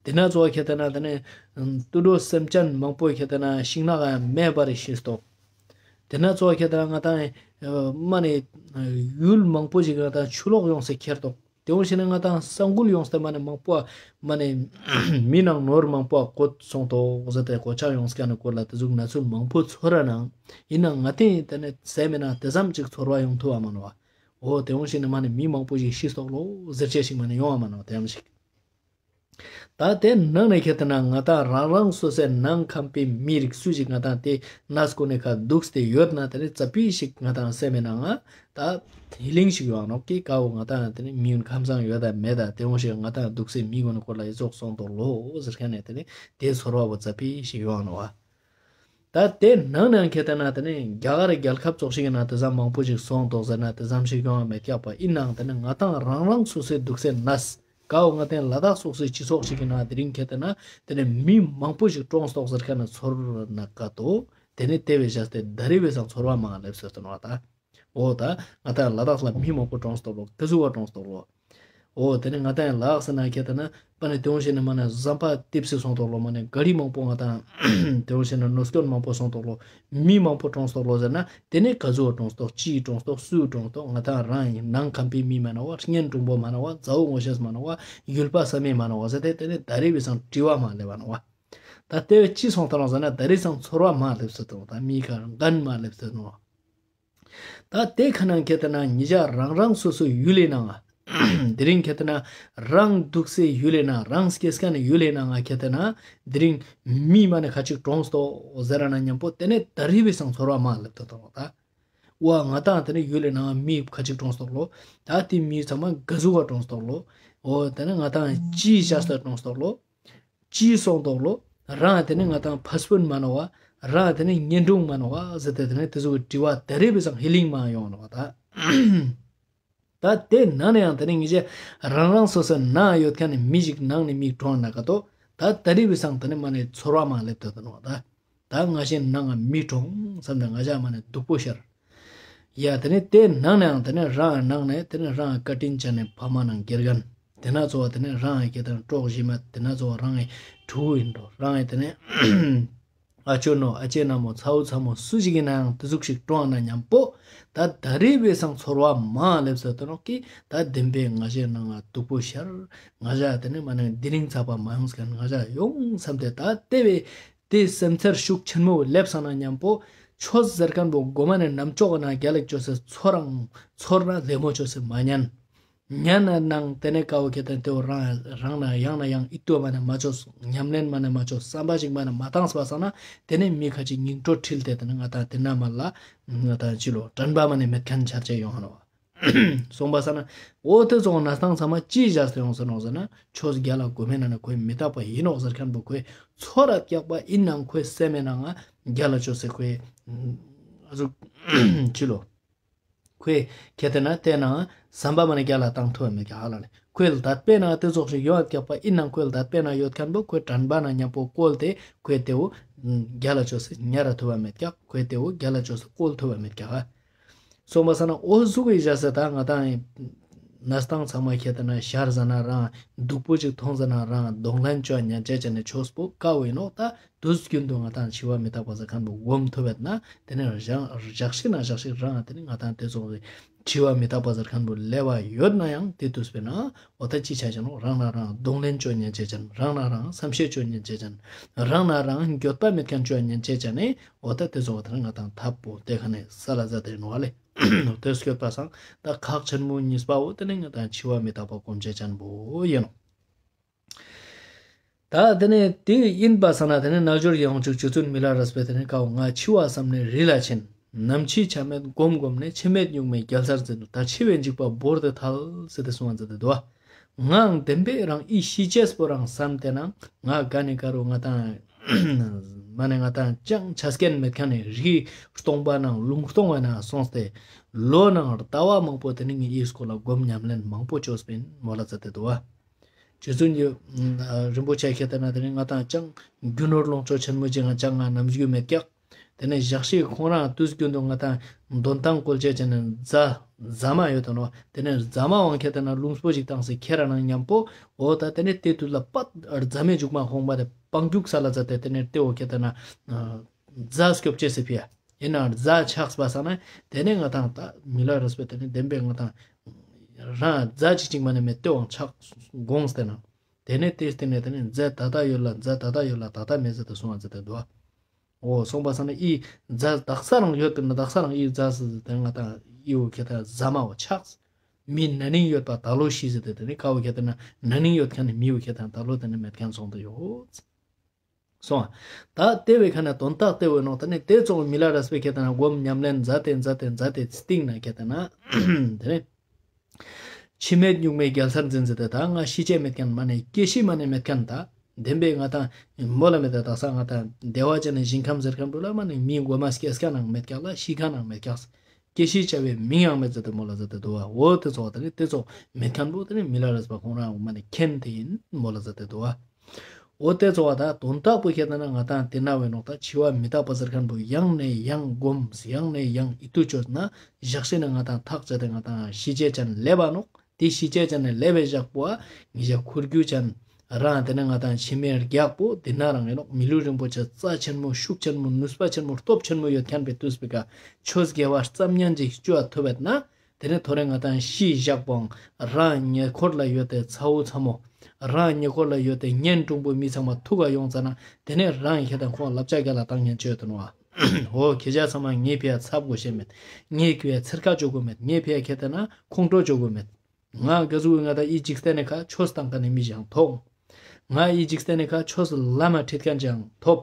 དེ་ན་ཚོ་ཁྱེད་ལྟ་ན་དེ་ནས་དུད་འགྲོ་སེམས་ཅན་མང་པོ་ཁྱེད་ལྟ་ན་ཤིང་ནགས་ཡང་མེ་འབར་ཤི་སྟོག་དེ་ན་ཚོ་ཁྱེད་ལྟ་ན་ང་དང་མ་ནས་ཡུལ་མང་པོ་ཞིག་ང་དང་ཆུ་ལོག་ཡོང་སེ་ཁྱེར་ཏོག་དེ་འོང་ཞེ་ན་ང་དང་ས་འགུལ་ཡོང་སྟེ་མ་ནས་མང་པོ་མ་ནས་མི་ནང་ནོར་མང་པོ་བཀོད་སོང་ཏོག་ཟེར་ཏེ་གོ་ཆ་ཡོང་སྐྱ་ནས་སྐོར་ལ་དེ་ཟུག་ན་ཚོད་མང་པོ་ཚོར་ར་ནང་ཡིན་ན་ང་དེ་དེ་ནས་ཟས་མེད་ན་དེ་ཙམ་ཅིག་ཚོར་བ་ཡོང་ཐུབ་བ་མ་ནོ་བ། འོ་དེ་འོང་ཞེ་ན་མ་ནས་མི་མང་པོ་ཞིག་ཤི་སོག་ལོ་ཟེར་ཆེ་ཞིག་མ་ནས་ཡོང་བ་མ་ནོ་དེ་ཡམ་ཞིག་ད་དེ་ནང་ནས་ཁྱེད་ལྟ་ན་ང་དང་རང་རང་སོ་སོའི་ནང་ཁམས་པའི་མི་རིགས་སུ་ཞིག་ང་དང་དེ་ན་སྐོ་ནས་ཁ་འདུག་སྟེ་ཡོད་ན་དེ་ནི་ཙ་པི་ཞིག་ང་དང་སེམས་མེད་ན་ང་ད་ཧི་ལིང་ཞིག་ཡོང་ནོག་གི་ཀའོ་ང་དང་དེ་ནི་མི་ཡུན་ཁམས་སང་ཡོད་ད་མེད་ད་དེ་འོང་ཞིག་ང་དང་འདུག་སེ་མི་གོ་ནི་སྐོར་ལ་ཡི་ཙོག་སོང་ཏོག་ལོ་ཟེར་མཁན་ནས་དེ་ནི་དེ་ཚོར་བ་བོ་ཙ་པི་ཞིག་ཡོང་ནོག་བ། ད་དེ་ནང་ནས་ཁྱེད་ལྟ་ན་དེ་ནི་རྒྱ་གར་རྒྱལ་ཁབ་ཙོགས་ཤིག་ཡིན་ན་དེ་ཙམ་མང་པོ་ཞིག་སོང་ཏོག་ཟེར་ན་དེ་ཙམ་ཞིག་ཡོང་བ་མེད་ཀྱག་པ་ཡིན་ནའང་དེ་ནི་ང་དང་རང་རང་སོ་སོའི་འདུག་སེ་ན་ཀའོ་ང་དེ་ལ་དྭགས་སོགས་སའི་སྤྱི་ཚོགས་ཤིག་གི་ནང་དེ་རིང་ཁྱེད་ལྟ་ན་དེ་ནས་མི་མང་པོ་ཞིག་གྲོངས་སོག་ཟེར་མཁན་ནི་ཚོར་ན་དཀའ་ཏོ། དེ་ནས་དེ་བས་བཞག་སྟེ་ད་རེས་བས་སང་ཚོར་བ་མང་སླེབས་ཟེར་དོན་བ་ད། འོ་ད་ང་དང་ལ་དྭགས་ལ་མི་མང་པོ་གྲོངས་སོག་ལོ་ག་ཟུག་བ་གྲོངས་སོག་ལོ། འོ་དེ་ནས་ང་དང་ལ་དྭགས་ཟེར་ན་ཁྱེད་ལྟ་ན་པ་ནི་དེ་འོང་ཞེ་ན་མ་ན་ཟམ་པ་ཏིབ་སི་སོང་ཏོག་ལོ་མ་ནས་ག་རི་མང་པོ་ང་དང་དེ་འོང་ཞེ་ན་ནོར་སྐྱོན་མང་པོ་སོང་ཏོག་ལོ། མི་མང་པོ་གྲོངས་སོག་ལོ་ཟེར་ན་དེ་ནས་ག་ཟུག་གྲོངས་སོག་ཅི་གྲོངས་སོག་སུ་གྲོངས་སོག་ང་དང་རང་ཡིན་ནང་ཁམས་པའི་མི་མ་ན་བ་གཉེན་དྲུང་པོ་མ་ན་བ་མཛའ་བོ་ངོ་ཤེས་མ་ན་བ་ཡུལ་པ་བསམ་མེད་མ་ན་བ་ཟེར་ཏེ་དེ་ནས་ད་རེས་བས་སང་དྲི་བ་མ་སླེབས་པ་ན་བ། ད་དེ་བས་ཅི་སོང་ཏོག་ལོ་ཟེར་ན་ད་རེས་སང་ཚོར་བ་མ་སླེབས་སོ་ཏོག་ད་མི་ག་འགན་མ་སླེབས་སོ་ཏོག་ལོ། ད་དེ་ཁ་ནང་ཁྱེད་ལྟ་ན་ཉི་ཞག་རང་རང་སོ་སོའི་ཡུལ་ལས་ནང་ང་། དེ་རིང་ཁྱེད་ལྟ་ན་རང་འདུག་སའི་ཡུལ་ལས་ནང་རང་སྐྱེས་མཁན་ཡུལ་ལས་ནང་ང་ཁྱེད་ལྟ་ན་དེ་རིང་མི་མ་ནི་ཁ་ཅིག་གྲོངས་སོ་ཟེར་ར་ན་མཉམ་པོ་དེ་ནས་ད་རེས་བས་སང་ཚོར་བ་མ་སླེབས་ཏོ་ཏོ་ད། ཝ་ང་དང་དེ་ནས་ཡུལ་ལས་ནང་མི་ཁ་ཅིག་གྲོངས་སོ་ལོ། ད་དེ་མི་ཚང་མ་ག་ཟུག་ག་གྲོངས་སོ་ལོ། འོ་དེ་ནས་ང་དང་ཅི་བྱས་སོ་གྲོངས་སོ་ལོ། ཅི་སོང་ཏོག་ལོ། རང་དེ་ནི་ང་དང་ཕ་སྤུན་མ་ནོ་བ། རང་དེ་ནི་གཉེན་དྲུང་མ་ནོ་བ་ཟེར་ཏེ་དེ་ནི་དེ་ཚོ་གི་དྲི་བ་ད་རེས་བས་སང་ཧི་ལིང་མ་ཡོང་ནོ་བ་ད། ད་དེ་ནང་ནས་ཡང་དེ་ནི་ངེད་ཅག་རང་རང་སོ་སོའི་ནང་ཡོད་མཁན་ནི་མི་ཞིག་ནང་ནས་མི་གྲོངས་ན་ག་ཏོ། ད་ད་རེས་བས་སང་དེ་ནི་མ་ནི་ཚོར་བ་མ་སླེབས་ཏོ་དེ་ནོ་བ་ད། ད་ང་ཞེ་ནང་ང་མི་གྲོངས་བསམ་ནས་ང་ཞག་མ་ནས་སྡུག་པོ་ཤར། ཡ་དེ་ནས་དེ་ནང་ནའང་དེ་ནས་རང་ནང་ནས་དེ་ནས་རང་བཀའ་དྲིན་ཅན་ནས་ཕ་མ་ནང་དགེ་རྒན་དེ་ན་ཚོ་བ་དེ་ནས་རང་ཡི་སྐད་དང་གྲོགས་ཞི་མ་དེ་ན་ཚོ་བ་རང་ཡི་ཕྲུ་གུ་ཡིན་འགྲོ་རང་ཡི་དེ་ནས་ཨ་ཅོ་ནོ་ཨ་ཅེ་ན་མོ་ཚ་བོ་ཚ་མོ་སུ་ཞིག་ཡིན་ནའང་དེ་ཟུག་ཞིག་གྲོངས་ན་མཉམ་པོ་ད་ད་རེས་བས་སང་ཚོར་བ་མ་སླེབས་ཟེར་དོ་ནོ་ཀི་ད་བདེན་པའི་ང་ཞེ་ནང་ང་སྡུག་པོ་ཤར་ང་ཞག་དེ་ནས་མ་ནང་དེ་རིང་ཚ་བ་མ་ཡོང་སྐད་ང་ཞག་ཡོང་བསམ་སྟེ་ད་དེ་བས། དེ་སེམས་འཚེར་ཤུགས་ཆེན་མོ་སླེབས་སོང་ན་མཉམ་པོ་ཆོས་ཟེར་མཁན་པོ་མགོ་མ་ནས་ནམ་ཅོག་ན་རྒྱ་ལེགས་ཅོ་སེ་ཚོར་རང་ཚོར་ན་ལེ་མོ་ཅོ་སེ་མ་ཉན། ཉན་ན་ནང་དེ་ནས་ཀ་བོ་ཁེ་ཏན་དེ་བོ་རང་རང་ན་ཡང་ན་ཡང་ཨི་ཏོ་མ་ནས་མ་ཆོས། ཉམས་ལེན་མ་ནས་མ་ཆོས། བསམ་པ་ཞིག་མ་ནས་མ་བཏང་སོང་བ་སང་ན་དེ་ནས་མི་ཁ་ཅིག་སྙིང་བྲོ་འཁྲིལ་ཏེ་དེ་ནས་ང་ཏང་དེ་ན་མ་ལ་ང་ཏང་ཅི་ལོ་དྲན་པ་མ་ནས་མེད་མཁན་ཆ་ཆེ་ཡོང་ཧ་ནོ། སོང་བ་སང་ན་འོ་དེ་ཚོ་ན་སྟངས་ཚང་མ་ཅི་བཞག་སྟེ་ཡོང་ཟེར་ནོ་ཟེར་ན་ཆོས་རྒྱལ་ལ་གོ་མེད་ན་ནི་ཁོས་མི་རྟག་པ་ཡིན་ནོ་ཟེར་མཁན་པོ་ཁོས་ཚོར་ར་རྒྱག་པ་ཡིན་ནང་ཁོས་སེམས་མེད་ནང་ང་རྒྱལ་ལ་ཆོས་ཟེར་ཁོས་ཨ་ཟུག་ཅི་ལོ། ཁོས་ཁེ་ཏེ་ན་བལྟས་ན་བསམ་པ་མ་ནས་རྒྱལ་ལ་བཏང་ཐུབ་པ་མེད་ཀྱག་ཧ་ལ་ནི། ཁོས་ལ་དད་པས་ན་དེ་ཚོགས་ཤིག་ཡོང་ཡོད་ཀྱག་པ་ཡིན་ནང་ཁོས་ལ་དད་པས་ན་ཡོད་མཁན་པོ་ཁོས་དྲན་པ་ན་མཉམ་པོ་བཀོལ་ཏེ་ཁོས་དེ་བོ་རྒྱལ་ལ་ཆོས་སི་ཉར་ར་ཐུབ་པ་མེད་ཀྱག་ཁོས་དེ་བོ་རྒྱལ་ལ་ཆོས་སི་བཀོལ་ཐུབ་པ་མེད་ཀྱག་སོང་བ་ས་ན་འོ་ཟུག་གི་བཞག་ས་ད་ང་ཏང་ཡིན། ན་སྟངས་ཚང་མ་ཁེ་ཏེ་ན་ཤར་ཟ་ན་རང་སྡུག་པོ་ཅིག་མཐོང་ཟ་ན་རང་གདོང་ལེན་བཅོ་ཉན་བྱེད་ཅན་ནི་ཆོས་པོ་དཀའ་བོ་ཡིན་ནོ་ད། དུས་རྒྱུན་དུ་ང་ཏང་འཆི་བ་མི་རྟག་པ་ཟེར་མཁན་པོ་སྒོམ་ཐུབ་པ་ན་དེ་ནས་རང་ཞག་ཞིག་ན་ཞག་ཞིག་རང་དེ་ནས་ང་ཏང་དེ་ཚོ་འཆི་བ་མི་རྟག་པ་ཟེར་མཁན་པོ་སླེབས་པ་ཡོད་ན་ཡང་དེ་དུས་པས་ན་འོ་ད་ཅི་ཆ་ཅན་ནོ་རང་ན་རང་གདོང་ལེན་བཅོ་ཉན་བྱེད་ཅན་རང་ན་རང་བསམ་ཤེས་བཅོ་ཉན་བྱེད་ཅན་རང་ན་རང་འགྱོད་པ་མེད་མཁན་བཅོ་ཉན་བྱེད་ཅན་ནི་འོ་ད་དེ་ཚོ་དེ་ནས་ང་ཏང་ཐབས་པོ་དེ་ཁ་ནས་ས་ལ་ཟ་དེ་ནོ་བ་ལེ། དེ་སྐྱོད་པ་སང་ད་ཁག་ཆེན་མོ་གཉིས་པ་འོ་དེ་ནས་ང་ཏང་འཆི་བ་མི་རྟག་པ་སྒོམ་བྱེད་ཅན་པོ་ཡིན་ནོ། ད་དེ་ནས་དེ་ཡིན་པ་ས་ན་དེ་ནས་རྣལ་འབྱོར་ཡོངས་གཅིག་རྗེ་བཙུན་མི་ལ་རས་པས་དེ་ནས་ཀའོ་ང་འཆི་བ་བསམ་ནས་རི་ལ་ཕྱིན། ནམ་འཆི་ཆ་མེད་སྒོམ་སྒོམ་ནས་འཆི་མེད་གཉུག་མའི་རྒྱལ་སར་འཛིན། ད་འཆི་བའི་འཇིགས་པ་བོར་ཏེ་ཐལ་ཟེར་ཏེ་གསུང་བ་མཛད་དེ་འདུག་བ། ངའང་བདེན་པས་རང་ཨི་ཤི་ཅེས་པོ་རང་བསམ་བལྟས་ན་ང་ག་ནས་ག་རུ་ང་དང་མ་ནས་ང་དང་ཅང་ཆ་རྐྱེན་མེད་མཁན་ནས་རིགས་སྟོང་པ་ནང་ལུང་སྟོང་བ་ན་སོང་སྟེ་ལོ་ནང་ཟླ་བ་མང་པོ་དེ་ནས་ངའི་ཨི་སྐོར་ལ་སྒོམ་ཉམས་ལེན་མང་པོ་བཅོས་པིན་མོ་ལ་མཛད་དེ་འདུག་བ། རྗེ་བཙུན་གྱི་རིན་པོ་ཆེ་ཁྱེད་ལྟ་ན་དེ་ནས་ང་དང་ཅང་རྒྱུ་ནོར་ལོངས་སྤྱོད་ཆེན་མོ་ཅིག་ང་ཅང་ང་ནམ་རྒྱུས་མེད་ཀྱག་དེ་ནས་ཞག་ཤིག་ཁོང་རང་དུས་རྒྱུན་དུ་ང་དང་འདོན་ཐང་བཀོལ་བྱས་བྱས་ནས་རྫ་རྫ་མ་ཡོད་དོ་ནོ། དེ་ནས་རྫ་མ་འོང་ཁྱེད་ལྟ་ན་ལུང་སྤོ་ཞིག་བཏང་སེ་ཁྱེད་རང་ནང་མཉམ་པོ་འོ་ད་དེ་ནས་དེ་དུས་ལ་པད་རྫ་མའི་མཇུག་མ་ཁོང་པ་དེ་སྤང་རྒྱུག་ས་ལ་རྫ་དེ་དེ་ནས་དེ་འོ་ཁྱེད་ལྟ་ན་རྫ་སྐྱོབ་བྱས་སེ་ཕི་ཡ། ཡིན་ནའང་རྫ་ཆགས་པ་ས་ན་དེ་ནས་ང་དང་ད་མི་ལ་རས་པའི་དེ་ནས་བདེན་པའི་ང་དང་རང་རྫ་ཅིག་ཅིག་མ་ནས་མེད་དེ་འོང་ཆགས་དགོངས་ཏེ་ན། དེ་ནས་དེ་སྟེང་ནས་དེ་ནས་རྫ་ད་ལྟ་ཡོད་ལ་རྫ་ད་ལྟ་ཡོད་ལ་ད་ལྟ་མེད་ཟེར་ཏེ་གསུང་བ་མཛད་དེ་འདུག་འོ་སོང་པ་ས་ན་ཨི་རྫ་དག་ས་རང་ཡོད་པས་ན་དག་ས་རང་ཨི་རྫ་ཟེར་དེ་ང་དང་ཨི་འོ་ཁྱེད་ད་རྫ་མ་འོ་ཆགས། མི་ན་ནིང་ཡོད་པ་ད་ལོ་ཤི་ཟེར་ཏེ་དེ་ནས་ཀ་བོ་ཁྱེད་ད་ན་ན་ནིང་ཡོད་མཁན་ནི་མི་འོ་ཁྱེད་ད་ད་ལོ་དེ་ནས་མེད་མཁན་སོང་དུ་ཡོད། སོང་། ད་དེ་བས་ཁ་ན་དོན་དག་དེ་བས་ནོ་ད་ནི་དེ་ཚོ་མི་ལ་རས་པའི་ཁྱེད་ད་ན་སྒོམ་ཉམས་ལེན་མཛད་དེ་མཛད་དེ་མཛད་དེ་སྟེང་ན་ཁྱེད་ད་ན་དེ་ནས། འཆི་མེད་གཉུག་མའི་རྒྱལ་སར་འཛིན་ཟེར་ཏེ་ད་ང་ཤི་ཅེས་མེད་མཁན་མ་ནས་སྐྱེ་ཤི་མ་ནས་མེད་མཁན་ད། བདེན་པས་ང་དང་མོ་ལ་མེད་ད་དག་ས་ང་དང་བདེ་བ་ཅན་ནས་ཞིང་ཁམས་ཟེར་མཁན་པོ་ལ་མ་ནས་མི་མགོ་མ་སྐྱེས་མཁན་ནང་མེད་ཀྱག་ལ་ཤི་མཁན་ནང་མེད་ཀྱག་སྐྱེ་ཤི་བྱ་བའི་མིང་ཡང་མེད་ཟེར་ཏེ་མོ་ལ་ཟེར་ཏེ་འདུག་བ། འོ་དེ་ཚོ་ད་ནི་དེ་ཚོ་མེད་མཁན་པོ་དེ་ནི་མི་ལ་རས་པ་ཁོང་རང་མ་ནས་མཁྱེན་དེ་ཡིན་མོ་ལ་ཟེར་ཏེ་འདུག་བ། འོ་དེ་ཚོ་བ་ད་དོན་དག་པོ་ཁྱེད་ལྟ་ན་ང་དང་དེ་ན་བའི་ནོག་ད་འཆི་བ་མི་རྟག་པ་ཟེར་མཁན་པོ་ཡང་ནས་ཡང་སྒོམ་ཡང་ནས་ཡང་ཨི་ཏུ་ཅོས་ན་ཞག་ཤེས་ན་ང་དང་ཐག་བཅད་དེ་ང་དང་ཤི་ཅེས་ཅན་ལེབ་བ་ནོག་དེ་ཤི་ཅེས་ཅན་ནས་ལེབ་བའི་ཞག་པོ་ཨ་ངི་ཞག་ཁུར་རྒྱུ་ཅན་རང་དེ་ནས་ང་དང་འཆི་མེད་རྒྱག་པོ་དེ་ན་རང་ཡིན་ནོག་མི་ལུས་རིན་པོ་ཆེ་རྩ་ཆེན་མོ་ཤུགས་ཆེན་མོ་ནུས་པ་ཆེན་མོ་སྟོབས་ཆེན་མོ་ཡོད་མཁན་པའི་དུས་པའི་ཀ་ཆོས་དགེ་བ་ཙམ་ཉན་ཅིག་བཅོ་ཐུབ་བད་ན། དེ་ནས་ཐོ་རེ་ང་དང་ཤི་བཞག་པོའང་རང་ཉེ་འཁོར་ལ་ཡོད་དེ་ཚ་བོ་ཚ་མོ། རང་ཉེ་འཁོར་ལ་ཡོད་དེ་གཉེན་དྲུང་པོ་མི་ཚང་མ་ཐུག་ག་ཡོང་ཙ་ན་དེ་ནས་རང་ཁྱེད་དང་ཁོང་བསླབ་བྱ་རྒྱ་ལ་བཏང་ཉན་ཆོད་དུ་ནོ། འོ་ཁྱེད་ཅག་ཚང་མ་ངའི་ཕི་ཡ་ཚབ་དགོས་ཤེས་མེད། ངའི་ཕི་ཡ་ཚེར་ཁ་བཅོ་དགོས་མེད། ངའི་ཕི་ཡ་ཁྱེད་དེ་ན་ཁོང་ཁྲོ་བཅོ་དགོས་མེད། ང་ག་ཟུག་ང་དང་ཨི་འཇིག་རྟེན་ནས་ཁ་ཆོས་བཏང་ཁ་ནས་མི་ཞིག་ཐོག་ང་ཨི་འཇིག་རྟེན་ནས་ཁ་ཆོས་ལ་མ་ཁྲིད་མཁན་ཅིག་ཐོབ།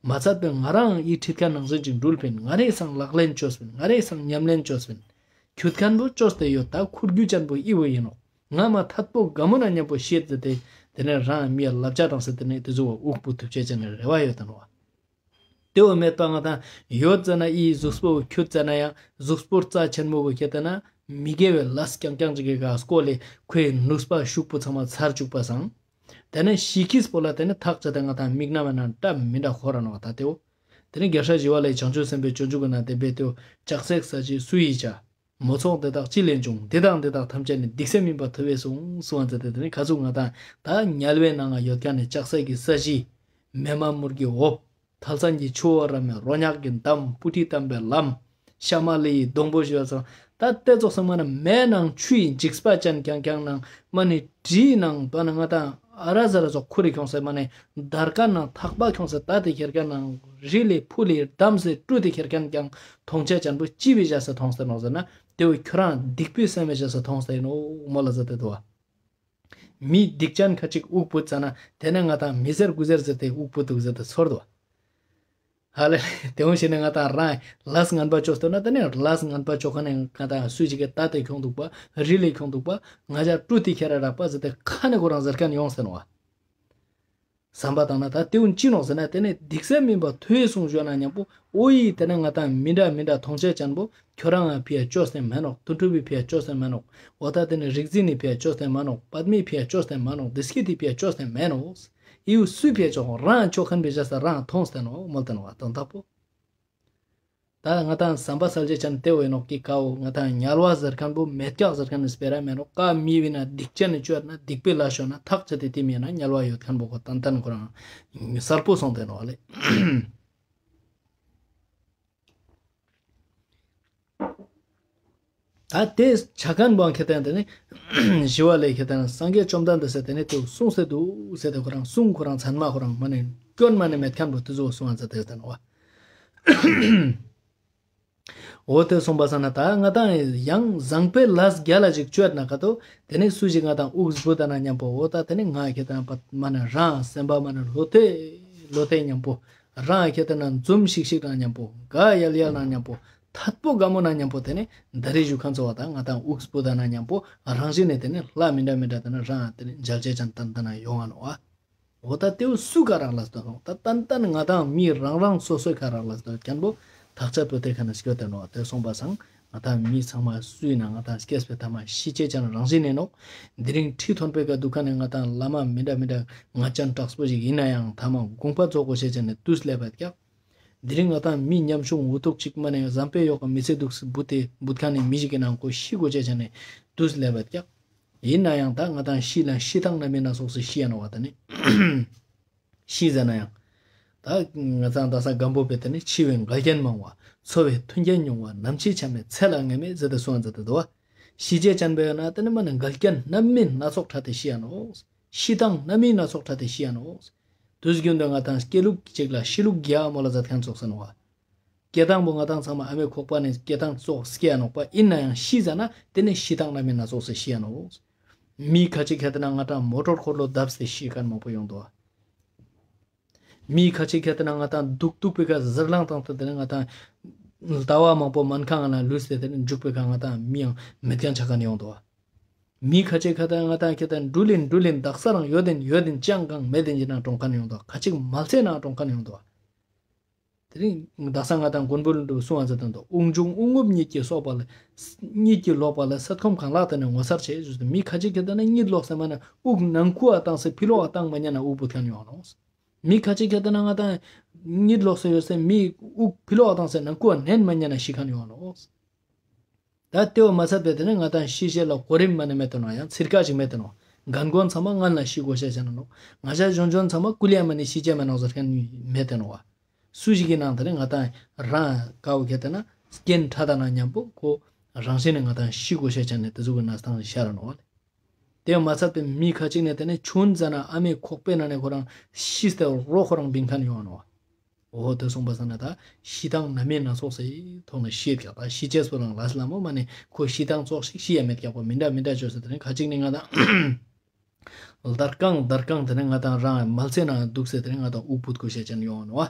མ་ཚད་པའི་ང་རང་ཨི་ཁྲིད་མཁན་ནང་བཞིན་ཅིག་འགྲུལ་པིན། ང་རེ་སང་ལག་ལེན་བཅོས་པིན། ང་རེ་སང་ཉམས་ལེན་བཅོས་པིན། ཁྱུད་མཁན་པོ་བཅོས་ཏེ་ཡོད་ད་ཁུར་རྒྱུ་ཅན་པོ་ཨི་བོ་ཡིན་ནོ། ང་མ་ཐད་པོ་དགའ་མོ་ན་མཉམ་པོ་ཤེས་ཏེ་དེ་དེ་ནས་རང་མི་ཡ་ལབ་བྱ་དང་ཟེར་དེ་ནས་དེ་ཚོ་བ་དབུགས་པོ་ཐུབ་ཆེ་ཅན་ནས་རེ་བ་ཡོད་དང་བ། དེ་བ་མེད་པ་ང་དང་ཡོད་ཙ་ན་ཨི་གཟུགས་པོ་ཁྱུད་ཙ་ན་ཡང་གཟུགས་པོ་རྩ་ཆེན་མོ་བོ་ཁྱེད་ལྟ་ན་མི་དགེ་བའི་ལས་རྐྱང་རྐྱང་ཅིག་གི་ག་སྐོར་ལས་ཁོའི་ནུས་པ་ཤུགས་པོ་ཚང་མ་ཚར་བཅུག་པ་སང་། དེ་ནས་ཤི་ཁིས་པོ་ལ་དེ་ནས་ཐག་བཅད་དེ་ང་དང་མིག་ནང་མ་ནང་བཀྲ་མི་འདྲ་ཁོ་ར་ནོ་ད་དེའོ། དེ་ནས་རྒྱལ་སྲས་ཞི་བ་ལྷའི་བྱང་ཆུབ་སེམས་དཔའི་སྤྱོད་འཇུག་གི་ནང་བསྟན་པའི་དེའོ་ལྕགས་སྲེག་ས་ཅི་སུ་ཡིས་བྱ། མོ་ཚོགས་འདི་དག་ཅི་ལས་བྱུང་། འདི་དང་འདི་དག་ཐམས་ཅད་ནི། སྡིག་སེམས་ཡིན་པར་ཐུབ་པས་གསུངས་གསུངས་པ་མཛད་དེ་དེ་ནས་ཁ་ཟུག་ང་དང་ད་དམྱལ་བའི་ནང་ང་ཡོད་མཁན་ནི་ལྕགས་སྲེག་གི་ས་གཞི། མེ་མ་མུར་གྱི་འོབས། ཐལ་ཚན་གྱི་ཆུ་བོ་ར་མེ་རོ་ཉག་གི་འདམ་སྤུ་གྲི་བསྟན་པའི་ལམ། ཤ་མ་ལི་ཡི་སྡོང་པོ་ཞུ་བ་ཚང་ད་ལྟའི་ཚོགས་སུ་མ་ན་མེ་ནང་ཆུ་ཡི་འཇིགས་པ་ཅན་རྐྱང་རྐྱང་ནང་མ་ནི་དྲིའི་ནང་དོ་ན་ང་དང་ ཨ་ར་ཟ་ར་ཙོགས་ཁུར་རེ་ཁྱོངས་སེ་མ་ནས་དར་ཀ་ནང་ཐག་པ་ཁྱོངས་སེ་ད་དེ་ཁྱེར་ཀ་ནང་རི་ལས་ཕུ་ལས་བསྡམས་སེ་བཀྲུ་དེ་ཁྱེར་ཀ་ནང་ཀྱང་མཐོང་ཆ་ཅན་པོ་ཅི་བས་བཞག་སེ་མཐོང་སེ་ནོག་ཟེར་ན། དེ་བས་ཁྱོད་རང་སྡིག་པའི་སེམས་བས་བཞག་སེ་མཐོང་སེ་ནོག་མོ་ལ་ཟེར་ཏེ་འདུག་བ། མི་སྡིག་ཅན་ཁ་ཅིག་དབུགས་བུད་ཙ་ན་དེ་ནས་ང་དང་མི་ཟེར་དགུ་ཟེར་ཟེར་ཏེ་དབུགས་བུད་འདུག་ཟེར་ཏེ་ཚོར་འདུག་བ། ཧ་ལས་ལས་དེ་འོང་ཞིག་ནས་ང་དང་རང་ལས་ངན་པ་ཅོ་སྟོན་ན་དེ་ནས་ལས་ངན་པ་ཅོ་མཁན་ནས་ང་དང་སུ་ཞིག་གི་ད་དེ་ཁྱོང་འདུག་པ་རི་ལས་ཁྱོང་འདུག་པ་ང་ཅག་བཀྲུ་དེ་ཁྱེར་ར་རག་པ་ཟེར་ཏེ་ཁ་ནས་ཁོ་རང་ཟེར་མཁན་ཡོང་ཟེར་ནོ་བ། བསམ་པ་བཏང་ན་ད་དེ་འོང་ཅི་ནོག་ཟེར་ན་དེ་ནས་སྡིག་སེམས་མིན་པ་ཐོས་སོང་ཞོ་ན་མཉམ་པོ་ཨོ་ཡི་དེ་ནས་ང་དང་མི་འདྲ་མི་འདྲ་མཐོང་ཆ་ཅན་པོ་ཁྱོད་རང་ང་ཕི་ཡ་ཅོ་སྟེ་མེད་ནོག་དོན་གྲུབ་པའི་ཕི་ཡ་ཅོ་སྟེ་མེད་ནོག་འོ་ད་དེ་ནས་རིག་འཛིན་ནི་ཕི་ཡ་ཅོ་སྟེ་མེད་ནོག་པདྨའི་ཕི་ཡ་ཅོ་སྟེ་མེད་ནོག་བདེ་སྐྱིད་དེ་ཕི་ཡ་ཅོ་སྟེ་མེད་ནོག་ཨིའུ་སུས་ཕེ་ཆོག་རང་ཆོག་མཁན་པའི་བྱ་ས་རང་མཐོང་སྟེ་ནོ་དོན་དག་པོ། ད་ང་དང་བསམ་པ་གསལ་བྱེད་ཅན་ཏེ་འོ་ནོག་གི་ཀའོ་ང་དང་དམྱལ་བ་ཟེར་མཁན་པོ་མེད་ཀྱག་ཟེར་མཁན་ནི་སྤེ་ར་མེད་ནོག་ཀ་མི་བི་ན་སྡིག་ཅན་ནི་བཅོས་ན་སྡིག་པའི་ལ་ཤོ་ན་ཐག་ཆད་དེ་དེ་མི་ན་དམྱལ་བ་ཡོད་མཁན་པོ་ཁོ་ཏན་ཏན་ཁོ་རང་གསལ་པོ་སོང་སྟེ་ནོ་ལེ། ད་དེ་ཆ་མཁན་བང་ཁེ་ཏན་དེ་ནི་ཞི་བ་ལས་ཁེ་ཏན་སངས་རྒྱས་བཅོམ་ལྡན་འདས་ཟེར་དེ་ནི་དེ་གསུངས་སེ་འདུག་ཟེར་དེ་ཁོ་རང་གསུང་ཁོ་རང་ཚན་མ་ཁོ་རང་མ་ནི་སྐྱོན་མ་ནི་མེད་མཁན་པོ་དེ་ཚོ་གསུང་བ་ཟེར་དེ་ཟེར་ནོ་བ། འོ་དེ་གསུངས་པ་ས་ན་ད་ང་དང་ཡང་བཟང་པོའི་ལས་རྒྱ་ལ་ཞིག་བཅོས་ན་ག་དོ་དེ་ནི་སུ་ཞིག་ང་དང་དབུགས་བུ་ད་ན་མཉམ་པོ་འོ་ད་དེ་ནི་ང་ཁེ་ཏན་པ་མ་ནི་རང་སེམས་པ་མ་ནི་ལོ་ཐེ་ལོ་ཐེ་མཉམ་པོ། རང་ཁྱེད་ལྟ་ན་འཛུམ་ཤིག་ཤིག་དང་མཉམ་པོ་དགའ་ཡལ་ཡལ་དང་མཉམ་པོ་ཐད་པོ་དགའ་མོ་དང་མཉམ་པོ་དེ་ནི་ད་རེས་ཞུ་མཁན་ཚོ་བ་དང་ང་དང་དབུགས་སྤུ་དང་ན་མཉམ་པོ་རང་བཞིན་ནས་དེ་ནི་ལྷ་མི་འདྲ་མི་འདྲ་དེ་ནི་རང་དེ་ནི་མཇལ་ཆེ་ཅན་ཏན་ཏན་ཡོང་ང་ནོ་བ། འོ་ད་དེའུ་སུ་ག་རང་ལ་སྟོན་རོགས་ད་ཏན་ཏན་ང་དང་མི་རང་རང་སོ་སོའི་ག་རང་ལ་སྟོན་མཁན་པོ་ཐག་ཆད་པོ་དེ་ཁ་ནས་སྐྱོ་དེ་ནོ་བ་དེ་སོང་པ་སང་། ང་དང་མི་ཚང་མ་སུ་ཡིན་ན་ང་དང་སྐྱེས་པའི་ཐ་མ་ཤི་ཅེས་ཀྱང་རང་བཞིན་ནས་ནོག་དེ་རིང་ཁྲི་མཐོན་པོའི་ཀ་འདུག་ཁ་ནས་ང་དང་བླ་མ་མི་འདྲ་མི་འདྲ་ང་ཅན་དྲག་པོ་ཞིག་ཡིན་ན་ཡང་ཐ་མ་དགོངས་པ་རྫོགས་དགོས་ཤེས་ཅན་ནས་དུས་སླེབས་པ་ཀྱག་དེ་རིང་ང་དང་མི་ཉམ་ཆུང་འུ་ཐུག་ཅིག་མ་ནས་བཟང་པོའི་ཡོག་ག་མི་ཚེ་འདུག་སི་བུ་དེ་བུད་ཁ་ནས་མི་ཞིག་གི་ནང་ཁོ་ཤི་དགོས་ཤེས་ཅན་ནས་དུས་སླེབས་པ་ཀྱག་ཡིན་ན་ཡང་ད་ང་དང་ཤི་ལ་ཤི་ཐང་ན་མི་ན་སོགས་སུ་ཤི་ཡ་ནོ་བ་ད་ནི། ཤི་ཟེར་ན་ཡང་། ད་ང་ཚང་ད་ས་སྒམ་པོ་པེ་ད་ནི་འཆི་བའི་འགལ་རྐྱེན་མང་བ། འཚོ་བའི་མཐུན་རྐྱེན་ཉུང་བ། ནམ་འཆི་ཆ་མེད་ཚེ་ལ་ངེས་མེད་ཟེར་ཏེ་གསུངས་ཟེར་ཏེ་འདུག་བ། ཤི་ཅེས་ཅན་པའི་ཡོད་ན་ད་ནི་མ་ནི་འགལ་རྐྱེན་སྣ་མིན་སྣ་ཚོགས་ཕྲད་དེ་ཤི་ཡ་ནོ། ཤི་སྟངས་སྣ་མིན་སྣ་ཚོགས་ཕྲད་དེ་ཤི་ཡ་ནོ། དུས་རྒྱུན་དུ་ང་དང་སྐྱེ་ལུགས་གཅིག་ལ་ཤི་ལུགས་བརྒྱ་མོ་ལ་ཟ་མཁན་ཚོགས་ཟེར་ནོ་བ། སྐྱེ་སྟངས་པོ་ང་དང་ཚང་མ་ཨ་མའི་ཁོག་པ་ནས་སྐྱེ་སྟངས་ཙོགས་སྐྱེ་ཡ་ནོག་པ་ཡིན་ན་ཡང་ཤི་ཟ་ན་དེ་ནི་ཤི་སྟངས་སྣ་མིན་སྣ་ཚོགས་སུ་ཤི་ཡ་ནོ། མི་ཁ་ཅིག་ཁ་ཏེ་ན་ང་དང་མོ་ཊོར་འཁོར་ལོ་བརྡབས་ཏེ་ཤི་མཁན་མང་པོ་ཡོང་འདུག་མི་ཁ་ཅིག་ཁ་ཏེ་ན་ང་དང་སྡུག་སྡུག་པའི་ཁ་ཟེར་ལངས་བཏང་སྟེ་དེ་ནི་ང་དང་ལྟ་བ་མང་པོ་མན་ཁང་ང་ན་ལུས་ཏེ་དེ་ནི་འཇུག་པའི་ཁ་ང་དང་མི་ཡང་མེད་མཁན་ཆགས་མཁན་ཡོང་འདུག་མི་ཁ་ཅིག་ཁ་ཏེ་ན་ང་དང་ཁ་ཏེ་འགྲུལ་ལིན་འགྲུལ་ལིན་དག་ས་རང་ཡོད་དེན་ཡོད་དེན་ཅང་གང་མེད་དེན་གྱི་ནང་གྲོངས་མཁན་ཡོང་འདུག་ཁ་ཅིག་མལ་ཚེ་ནང་གྲོངས་མཁན་ཡོང་འདུག་དེ་རིང་དག་ས་ང་དང་མགོན་པོ་ཀླུ་སྒྲུབ་གསུང་བ་མཛད་དོན་དུ་དབུགས་འབྱུང་དབུགས་རྔུབ་གཉིད་ཀྱི་སོགས་པ་ལ། གཉིད་ཀྱི་ལོག་པ་ལ་སེམས་ཁམས་གང་ལགས་དེ་ནས་ངོ་མཚར་ཆེ་ཞུས་ཏེ་མི་ཁ་ཅིག་གིས་དེ་ན་གཉིད་ལོག་སེ་མ་ནས་དབུགས་ནང་ཁུ་བ་བཏང་སེ་ཕི་ལོག་བ་བཏང་མ་ཉན་ན་དབུགས་བུད་མཁན་ཡོང་ནོ། མི་ཁ་ཅིག་གིས་དེ་ན་ང་དང་གཉིད་ལོག་སེ་ཡོད་སེ་མི་དབུགས་ཕི་ལོག་བ་བཏང་སེ་ནང་ཁུ་བ་ནན་མ་ཉན་ན་ཤི་མཁན་ཡོང་ནོ། ད་ལྟེ་བ་མ་ཚད་པའི་དེ་ནི་ང་དང་ཤི་ཤེས་ལ་གོ་རིམ་མ་ནི་མེད་དེ་ནོ་ཡང་ཚིར་ཀ་ཅིག་མེད་དེ་ནོ། རྒན་རྒོན་ཚང་མ་སྔན་ལ་ཤི་དགོས་ཤེས་ཅན་ནོ། ང་ཞ་གཞོན་གཞོན་ཚང་མ་སྐུ་ལས་མ་ནི་ཤི་ཅེས་མེད་ནོ་ཟེར་མཁན་མེད་དེ་ནོ་བ། སུ་ཞིག་གི་ནང་དེ་ནི་ང་དང་རང་དཀའ་བོ་ཁེ་དེ་ན་སྐྱེན་ཕྲ་དང་ན་མཉམ་པོ་ཁོ་རང་བཞིན་ནི་ང་དང་ཤི་དགོས་ཤེས་ཅན་ནི་དེ་ཟུག་གི་ན་སྟངས་ཤར་ནོ་བ་ལེ། དེ་མ་ཚད་པའི་མི་ཁ་ཅིག་ནས་དེ་ནས་ཆུང་ཙ་ན་ཨ་མའི་ཁོག་པའི་ནང་ནས་ཁོ་རང་ཤི་སྟེ་རོ་ཁོ་རང་བིང་མཁན་ཡོང་ནོ། འོ་དེ་གསུངས་པ་ས་ན་ད་ཤི་སྟངས་སྣ་མིན་སྣ་ཚོགས་སེ་ཐོག་ནས་ཤེས་ཀྱག་ད་ཤི་ཅེས་སུ་རང་ལ་སླ་མོ་མ་ནས་ཁོ་ཤི་སྟངས་ཙོགས་ཤིག་ཤི་ཡ་མེད་ཀྱག་པ་མི་འདྲ་མི་འདྲ་བཅོས་སེ་དེ་ནས་ཁ་ཅིག་ནས་ང་དང་དར་རྐང་དར་རྐང་དེ་ནས་ང་དང་རང་མལ་ཚེ་ནང་འདུག་སེ་དེ་ནས་ང་དང་དབུགས་བུད་དགོས་ཤེས་ཅན་ཡོང་ནོ།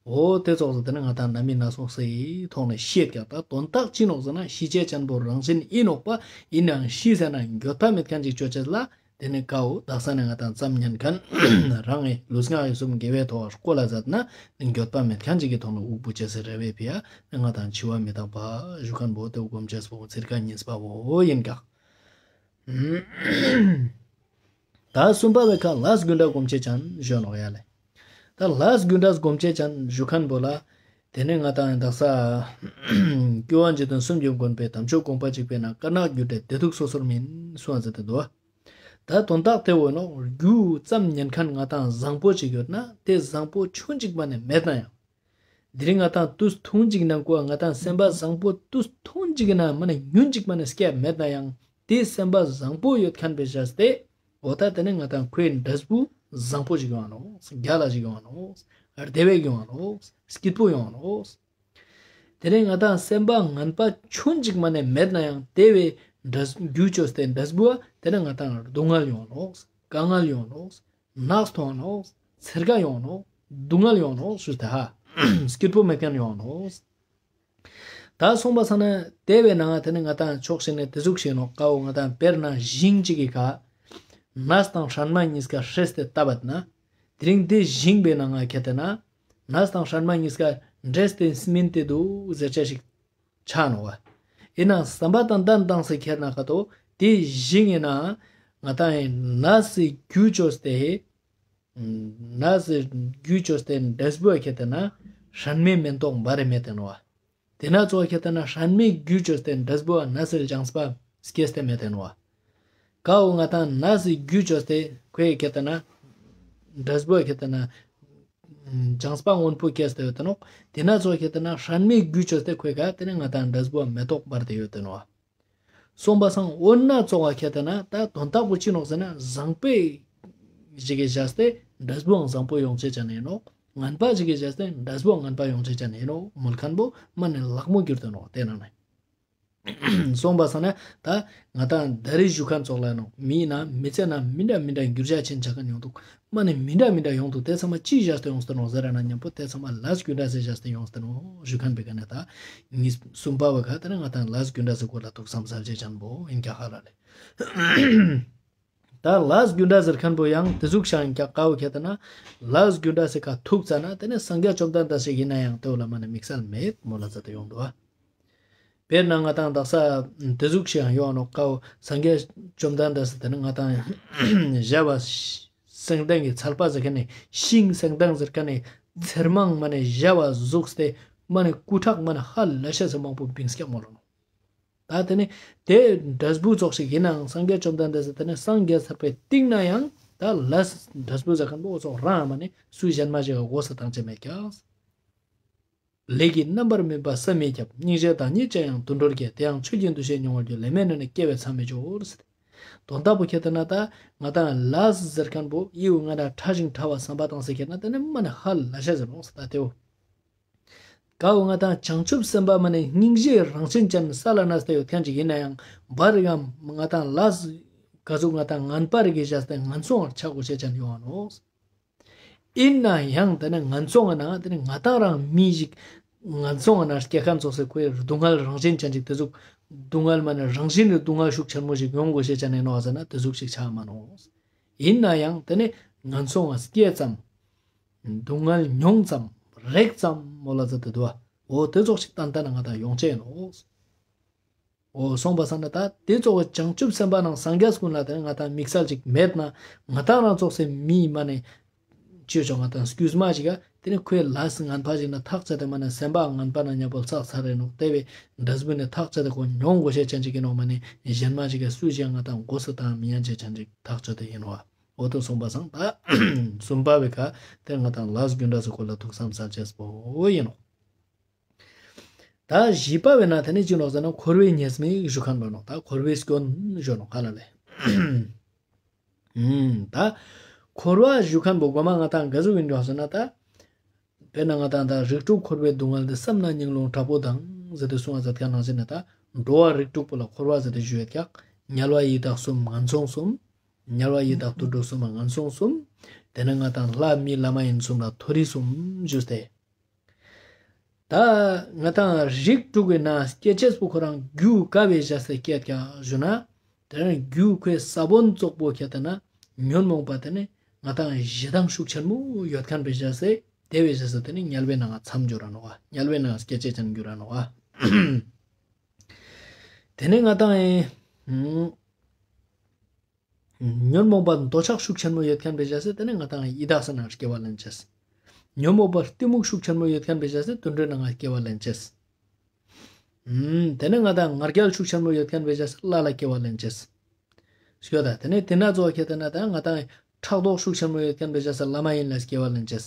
འོ་དེ་ཙོགས་སུ་དེ་ནི་ང་དང་སྣ་མིན་སྣ་ཚོགས་སི་ཐོག་ནས་ཤེས་ཀྱང་ད་དོན་དག་ཅི་ནོག་ཟེར་ན་ཤི་ཅེས་ཅན་པོ་རང་བཞིན་ཨིན་ནོག་པ། ཡིན་ནའང་ཤི་ཟེར་ན་འགྱོད་པ་མེད་མཁན་ཅིག་ཅོ་ཅེས་ལ་དེ་ནི་ཀའོ་དག་ས་ནས་ང་དང་ཙམ་ཉན་མཁན་རང་ངི་ལུས་ངག་ཡིད་གསུམ་དགེ་བའི་ཐོག་བཀོལ་ལ་ཟད་ན་འགྱོད་པ་མེད་མཁན་ཅིག་གི་ཐོག་ནས་དབུགས་བུ་ཅེས་སི་རེ་བའི་ཕི་ཡ་ང་དང་འཆི་བ་མི་རྟག་པ་ཞུ་མཁན་པོ་དེ་སྒོམ་ཅེས་པོ་ཚིར་ཀ་གཉིས་པ་བོ་ཡིན་ཀྱང་། ད་གསུམ་པ་བའི་ཁ་ལས་རྒྱུ་འབྲས་སྒོམ་ཆེད་ཅན་ཞུ་ནོག་ཡ་ལེ། ད་ལས་རྒྱུ་འབྲས་སྒོམ་ཆེད་ཅན་ཞུ་མཁན་པོ་ལ། དེ་ནས་ང་དང་དག་ས། སྐྱོབ་པ་འཇིག་རྟེན་གསུམ་གྱི་མགོན་པོའི་དམ་ཆོས་དགོངས་པ་གཅིག་པའི་ནང་དཀར་ནག་རྒྱུ་འབྲས་བདེ་སྡུག་སོ་སོར་མིན་གསུངས་ཟེར་ཏེ་འདུག་ད་དོན་དག་དེ་འོ་ནོ་རྒྱུ་ཙམ་ཉན་མཁན་ང་དང་བཟང་པོ་ཅིག་ཡོད་ན་དེ་བཟང་པོ་ཆུང་ཅིག་མ་ནས་མེད་ན་ཡང་། དེ་རིང་ང་དང་དུས་ཐུང་ཅིག་ནང་གོ་ང་དང་སེམས་པ་བཟང་པོ་དུས་ཐུང་ཅིག་ན་མ་ནས་ཉུང་ཅིག་མ་ནས་སྐྱེ་མེད་ན་ཡང་དེ་སེམས་པ་བཟང་པོ་ཡོད་མཁན་པའི་བྱས་ཏེ། འོ་ད་དེ་ནས་ང་དང་ཁོའི་འབྲས་བུ་བཟང་པོ་ཞིག་ཡོང་ནོ། རྒྱལ་ལ་ཞིག་ཡོང་ནོ། བདེ་བའི་ཡོང་ནོ། སྐྱིད་པོ་ཡོང་ནོ། དེ་ནས་ང་དང་སེམས་པ་ངན་པ་ཆུན་ཅིག་མ་ནས་མེད་ན་ཡང་དེ་བས་འབྲས་རྒྱུ་བཅོས་ཏེ་འབྲས་བུ་བ་དེ་ནས་ང་དང་སྡུག་བསྔལ་ཡོང་ནོ། དཀའ་ངལ་ཡོང་ནོ། ནགས་མཐོང་ནོ། ཚེར་ཁ་ཡོང་ནོ། སྡུག་བསྔལ་ཡོང་ནོ་ཞུས་ཏེ་ཧ། སྐྱིད་པོ་མེད་མཁན་ཡོང་ནོ། ད་སོང་པ་སང་ན་དེ་བས་ན་དེ་ནི་ང་དང་ཕྱོགས་ཤིག་ནས་དེ་ཟུག་ཤེས་ནོ། ཀའོ་ང་དང་དཔེར་ན་ཞིང་གཅིག་གི་ཁ་ནས་དང་སྲན་མ་གཉིས་ཀ་ཧྲེས་ཏེ་བཏབ་པ་ན། དེ་རིང་དེ་ཞིང་པའི་ནང་ང་ཁྱེར་ཏེ་ན་ནས་དང་སྲན་མ་གཉིས་ཀ་འདྲེས་ཏེ་སྨིན་ཏེ་འདུག་ཟེར་ཆ་ཞིག་ཆགས་ནོ་བ། ཡིན་ནའང་བསམ་པ་དང་ལྡན་དང་སེ་ཁྱེར་ན་ཁ་ཏོ་དེ་ཞིང་ཡིན་ན་ང་དང་ཡིན་ནས་རྒྱུ་བཅོས་ཏེ། ནས་རྒྱུ་བཅོས་ཏེ་འབྲས་བུ་ཁྱེར་ཏེ་ན་སྲན་མའི་མེན་ཏོག་འབར་རེ་མེད་དེ་ནོ་བ། དེ་ན་ཚོ་ཁྱེར་ཏེ་ན་སྲན་མའི་རྒྱུ་བཅོས་ཏེ་འབྲས་བུ་ནས་ལྗང་སྤ་སྐྱེས་ཏེ་མེད་དེ་ནོ་བ། ཀའོ་ང་དང་ནས་རྒྱུ་བཅོས་ཏེ་ཁོས་ཁྱེར་ཏེ་ན་འབྲས་བུ་ཁྱེར་ཏེ་ན་ལྗང་སྤ་སྔོན་པོ་སྐྱེས་ཏེ་ཡོད་དེ་ནོ། དེ་ན་ཚོ་ཁྱེར་ཏེ་ན་སྲན་མའི་རྒྱུ་བཅོས་ཏེ་ཁོས་ག་དེ་ནས་ང་དང་འབྲས་བུ་མེ་ཏོག་འབར་ཏེ་ཡོད་དེ་ནོ་བ། སོང་པ་སང་འོ་ན་ཚོ་བ་ཁྱེར་ཏེ་ན་ད་དོན་དག་པོ་ཅི་ནོག་ཟེར་ན་བཟང་པོའི་ཞིག་གི་བྱས་ཏེ་འབྲས་བུའང་བཟང་པོ་ཡོང་ཆེད་ཅན་ཡིན་ནོ། ངན་པ་ཞིག་གི་བྱས་ཏེ་འབྲས་བུའང་ངན་པ་ཡོང་ཆེད་ཅན་ཡིན་ནོ། མོལ་མཁན་པོ་མ་ནི་ལག་མོ་གྱུར་ཏེ་ནོ་དེ་ན་ནི། སོང་པ་སང་ན་ད་ང་དང་ད་རེས་ཞུ་མཁན་ཚོགས་ལ་ནོ་མི་ན་མི་ཚེ་ན་མི་འདྲ་མི་འདྲ་འགྱུར་བྱ་ཆེན་ཆགས་མཁན་ཡོང་འདུག་མ་ནི་མི་འདྲ་མི་འདྲ་ཡོང་འདུག་དེ་ཚང་མ་ཅི་བྱས་ཏེ་ཡོང་སྟེ་ནོ་ཟེར་ན་མཉམ་པོ་དེ་ཚང་མ་ལས་རྒྱུ་འབྲས་སེ་བྱས་ཏེ་ཡོང་སྟེ་ནོ་ཞུ་མཁན་པའི་ག་ནས་ད། གཉིས་གསུམ་པ་བ་ག་དེ་ནས་ང་དང་ལས་རྒྱུ་འབྲས་སི་སྐོར་ལ་ཐུགས་བསམ་གསལ་བྱེད་ཅན་པོ་ཡིན་ཀྱང་ཧ་ལ་ལེ། ད་ལས་རྒྱུ་འབྲས་ཟེར་མཁན་པོ་ཡང་དེ་ཟུག་ཤང་ཡིན་ཀྱང་ཀའོ་ཁྱེར་ཏེ་ན་ལས་རྒྱུ་འབྲས་སི་ཁ་ཐུག་ཙ་ན་དེ་ནས་སངས་རྒྱས་བཅོམ་ལྡན་འདས་ཤིག་ཡིན་ན་ཡང་དེ་བོ་ལ་མ་ནས་དམིགས་བསལ་མེད་མོ་ལ་ཙ་དེ་ཡོང་འདུག་བ། དཔེར་ན་ང་དང་དག་ས་དེ་ཟུག་ཤང་ཡོང་ནོ་ཀའོ་སངས་རྒྱས་བཅོམ་ལྡན་འདས་སི་དེ་ནས་ང་དང་བྱ་བ་སེང་ལྡེང་གི་ཚལ་པ་ཟེར་མཁན་ནས་ཤིང་སེང་ལྡེང་ཟེར་མཁན་ནས་ཚེར་མང་མ་ནས་བྱ་བ་གཟུགས་ཏེ་མ་ནས་སྐུ་ཁྲག་མ་ནས་ཧ་ལ་ཤ་ཟེར་མང་པོ་བིང་སྐྱག་མོ་ལོ་ནོ། ད་དེ་ནི་དེ་འབྲས་བུ་ཚོགས་ཤིག་ཡིན་ནའང་སངས་རྒྱས་བཅོམ་ལྡན་འདས་སི་དེ་ནི་སངས་རྒྱས་ཚར་པའི་སྟེང་ན་ཡང་ད་ལས་འབྲས་བུ་ཟེར་མཁན་པོ་ཚོགས་རང་མ་ནི་སུ་གཞན་མ་ཞིག་ག་གོ་ས་དང་ཆ་མེད་ཀྱང་། ལས་ཀྱི་རྣམ་པར་སྨིན་པ་བསམ་མི་ཁྱབ། སྙིང་རྗེ་དང་ཉིད་ཅན་ཡང་དུད་འགྲོར་སྐྱེ། དེ་ཡང་ཆོས་ཀྱི་འདུ་ཤེས་མྱོང་བར་འགྱུར། ལས་མེད་ན་ནི་སྐྱེ་བའི་མཚམས་མི་འཇོག་ཟེར་ཏེ། དོན་དག་པོ་ཁྱེར་ཏེ་ན་ད་ང་དང་ལས་ཟེར་མཁན་པོ་ཡིའུ་ང་དང་ཕྲ་ཞིང་ཕྲ་བ་བསམ་པ་དང་ཟེར་ཁྱེར་ན་དེ་ནི་མ་ནི་ཧ་ལ་ཤ་ཟེར་ནོ་ཟེར་ད་དེའོ། ཀའོ་ང་དང་བྱང་ཆུབ་སེམས་དཔའ་མ་ནི་སྙིང་རྗེ་རང་བཞིན་ཅན་ས་ལ་གནས་ཏེ་ཡོད་མཁན་ཅིག་ཡིན་ན་ཡང་བར་ཡང་ང་དང་ལས་ག་ཟུག་ང་དང་ངན་པ་རིགས་ཀྱི་བྱས་ཏེ་ངན་སོང་བར་ཆགས་དགོས་ཤེས་ཅན་ཡོང་ནོ། ཡིན་ན་ཡང་དེ་ནས་ངན་སོང་ང་ན་དེ་ནས་ང་དང་རང་མི་ཞིག་ངན་སོང་ང་ན་སྐྱེ་མཁན་ཚོགས་སེ་ཁོའི་སྡུག་བསྔལ་རང་བཞིན་ཅན་ཅིག་དེ་ཟུག་སྡུག་བསྔལ་མ་ནས་རང་བཞིན་ནས་སྡུག་བསྔལ་ཤུགས་ཆེན་མོ་ཞིག་ཡོང་དགོས་ཤེས་ཅན་ཡིན་ནོ་ཟེར་ན་དེ་ཟུག་ཞིག་ཆགས་མ་ནོ། ཡིན་ན་ཡང་དེ་ནས་ངན་སོང་ང་སྐྱེས་ཙམ། སྡུག་བསྔལ་མྱོང་ཙམ་རེག་ཙམ་མོ་ལ་ཟེར་ཏེ་འདུག་བ། འོ་དེ་ཚོགས་ཤིག་ཏན་ཏན་ང་དང་ཡོང་ཆེས་ཡིན་ནོ། འོ་སོང་པ་སང་ན་ད་དེ་གཙོ་བོ་བྱང་ཆུབ་སེམས་དཔའ་ནང་སངས་རྒྱས་ཀུན་ལ་དེ་ང་དང་དམིགས་བསལ་ཅིག་མེད་ན་ང་དང་རང་ཚོགས་སེ་མིའི་མ་ནས་ཅིའུ་ཆོག་ང་དང་སྐྱུས་མ་ཞིག་ག་དེ་ནི་ཁོའི་ལས་ངན་པ་ཞིག་ན་ཐག་ཆད་དེ་མ་ནས་སེམས་པ་ངན་པ་ན་ཉམ་པོ་ལ་ཚགས་ཚར་རེ་ནོ། དེ་བས་འབྲས་བུ་ནི་ཐག་ཆད་དེ་ཁོ་མྱོང་དགོས་ཤེས་ཅན་ཅིག་གི་ནོ་མ་ནས་གཞན་མ་ཞིག་ག་སུ་ཞིག་ང་དང་དགོས་སུ་དང་མི་ཉན་ཆེས་ཅན་ཅིག་ཐག་ཆད་དེ་ཡིན་ནོ། འོ་དོ་སོང་པ་སང་ད་གསུམ་པ་བའི་ཁ་དེ་ང་དང་ལས་རྒྱུ་འབྲས་སི་སྐོར་ལ་ཐུགས་བསམ་གསལ་བྱེད་པོ་ཡིན་ནོ། ད་བཞི་པ་བས་ན་དེ་ནི་ཅི་ནོག་ཟེར་ན་འཁོར་བའི་ཉེས་དམིགས་ཞུ་མཁན་པོ་ནོ། ད་འཁོར་བའི་སྐྱོན་ཞུ་ནོ་ཧ་ལ་ལེ། ད་འཁོར་བ་ཞུ་མཁན་པོ་གོ་མ་ང་དང་ག་ཟུག་ཡིན་འགྲོ་ཟེར་ན་ད། དཔེར་ན་ང་དང་ད་རིགས་དྲུག་འཁོར་བའི་སྡུག་བསྔལ་འདི་བསམ་ན་སྙིང་རླུང་དྲག་པོ་ལྡང་ཟེར་ཏེ་གསུང་བ་ཟེར་ཁན་ནང་བཞིན་ནི་ད་འགྲོ་བ་རིགས་དྲུག་པོ་ལ་འཁོར་བ་ཟེར་ཏེ་ཞུ་ཡོད་ཀྱག་དམྱལ་བ་ཡི་དྭགས་གསུམ་ངན་སོང་གསུམ། དམྱལ་བ་ཡི་དྭགས་དུད་འགྲོ་གསུམ་ལ་ངན་སོང་གསུམ། དེ་ནས་ང་དང་ལྷ་མི་ལྷ་མ་ཡིན་གསུམ་ལ་མཐོ་རིས་གསུམ་ཞུས་ཏེ། ད་ང་དང་རིགས་དྲུག་གི་ནང་སྐྱེ་ཅེས་པོ་ཁོ་རང་རྒྱུ་ག་བའི་བཞག་སྟེ་སྐྱེས་ཀྱག་ཞུ་ན། དེ་རང་རྒྱུ་ཁོའི་ས་བོན་བཙོག་པོ་ཁྱེར་ཏེ་ན་ཉོན་མོངས་པ་དེ་ནི་ང་དང་ཞེ་སྡང་ཤུགས་ཆེན་མོ་ཡོད་ཁན་བའི་བཞག་སྟེ་དེ་བའི་བཞག་སྟེ་དེ་ནི་དམྱལ་བའི་ནང་མཚམས་འཇོག་ར་ནོག་བ། དམྱལ་བའི་ནང་སྐྱེ་ཅེས་ཅན་འགྱུར་ར་ནོག་བ། དེ་ནི་ང་དང་ཨེ། ཉོན་མོངས་པ་འདོད་ཆགས་ཤུགས་ཆེན་མོ་ཡོད་ཁན་བའི་བཞག་སྟེ་དེ་ནི་ང་དང་ཡི་དྭགས་སི་ནང་སྐྱེ་བ་ལེན་ཅེས། ཉོན་མོངས་པ་གཏི་མུག་ཤུགས་ཆེན་མོ་ཡོད་ཁན་བའི་བཞག་སྟེ་དུད་འགྲོའི་ནང་སྐྱེ་བ་ལེན་ཅེས། ཨུམ། དེ་ནས་ང་དང་ང་རྒྱལ་ཤུགས་ཆེན་མོ་ཡོད་ཁན་བའི་བཞག་སྟེ་ལྷ་ལ་སྐྱེ་བ་ལེན་ཅེས། ཤོད་ད། དེ་ནས་དེ་ན་ཚོ་ཁྱེར་ཏེ་ན་ད་ང་དང་ཕྲག་དོག་ཤུགས་ཆེན་མོ་ཡོད་ཁན་བའི་བཞག་སྟེ་ལྷ་མ་ཡིན་ལ་སྐྱེ་བ་ལེན་ཅེས།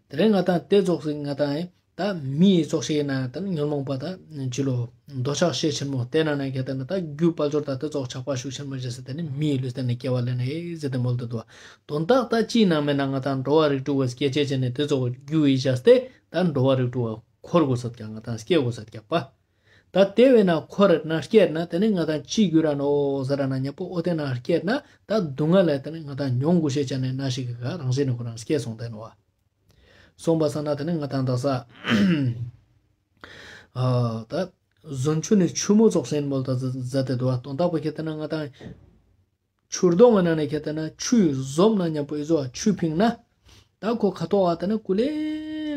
དེ་རིང་ང་དང་དེ་ཚོགས་སི་ང་དང་ ད་མིའི་ཚོགས་ཤིག་ཡིན་ན་ད་ཉོན་མོངས་པ་ད་ཅི་ལོ་འདོད་ཆགས་ཤས་ཆེན་མོ་དེ་ན་ན་གལ་ཏེ་ན་ད་རྒྱུ་དཔལ་འབྱོར་ད་དེ་ཚོགས་ཆགས་པ་ཤུགས་ཆེན་མོ་བྱས་ཟེར་དེ་ནི་མིའི་ལུས་རྟེན་ནི་སྐྱེ་བ་ལེན་ནས་ཟེར་དེ་མོལ་དུ་འདུག་དོན་དག་ད་ཅིའི་ནང་མེད་ན་ང་ད་འགྲོ་བ་རིགས་དྲུག་གི་སྐྱེ་བྱེད་ཅན་ནི་དེ་ཚོགས་རྒྱུ་ཡི་བྱས་ཏེ་ད་འགྲོ་བ་རིགས་དྲུག་ག་འཁོར་དགོས་ས་ཀྱང་ང་ད་སྐྱེ་དགོས་ས་ཀྱང་པ། ད་དེ་བས་ན་འཁོར་ན་སྐྱེས་ན་དེ་ནི་ང་ད་ཅི་རྒྱུ་ར་ནོ་ཟེར་ན་ཉམ་པོ་ཨོ་དེ་ན་སྐྱེས་ན་ད་སྡུག་བསྔལ་ལས་དེ་ནི་ང་ད་མྱོང་དགོས་ཤེས་ཅན་ནི་ན་ཞིག་གི་ག་རང་བཞིན་ནི་ཁོ་རང་སྐྱེས་སོང་དེ་ནོ་བ། སོང་པ་ས་ན་དེ་ནི་ང་ད་འདག་ས། ཨ་ད་ཟོན་ཆུ་ནི་ཆུ་མོ་ཚོགས་ཟིན་མོལ་ད་ཟ་དེ་དུ་བ་དོན་དག་པོ་ཁྱེད་དེ་ན་ང་ད་ཆུ་སྡོང་གི་ནང་ནས་ཁྱེད་དེ་ན་ཆུའི་ཟོམ་ན་མཉམ་པོ་ཨི་ཟོ་ཆུ་ཕིང་ན། ད་ཁོ་ཁ་ཐོག་བ་དེ་ན་ཀུ་ལེ་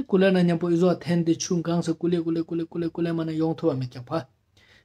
ཀུ་ལེ་ན་མཉམ་པོ་ཨི་ཟོ་འཐེན་ཏེ་ཆུ་གང་ས་ཀུ་ལེ་ཀུ་ལེ་ཀུ་ལེ་ཀུ་ལེ་ཀུ་ལེ་མ་ན་ཡོང་ཐུབ་བ་མེད་ཀྱག་པ།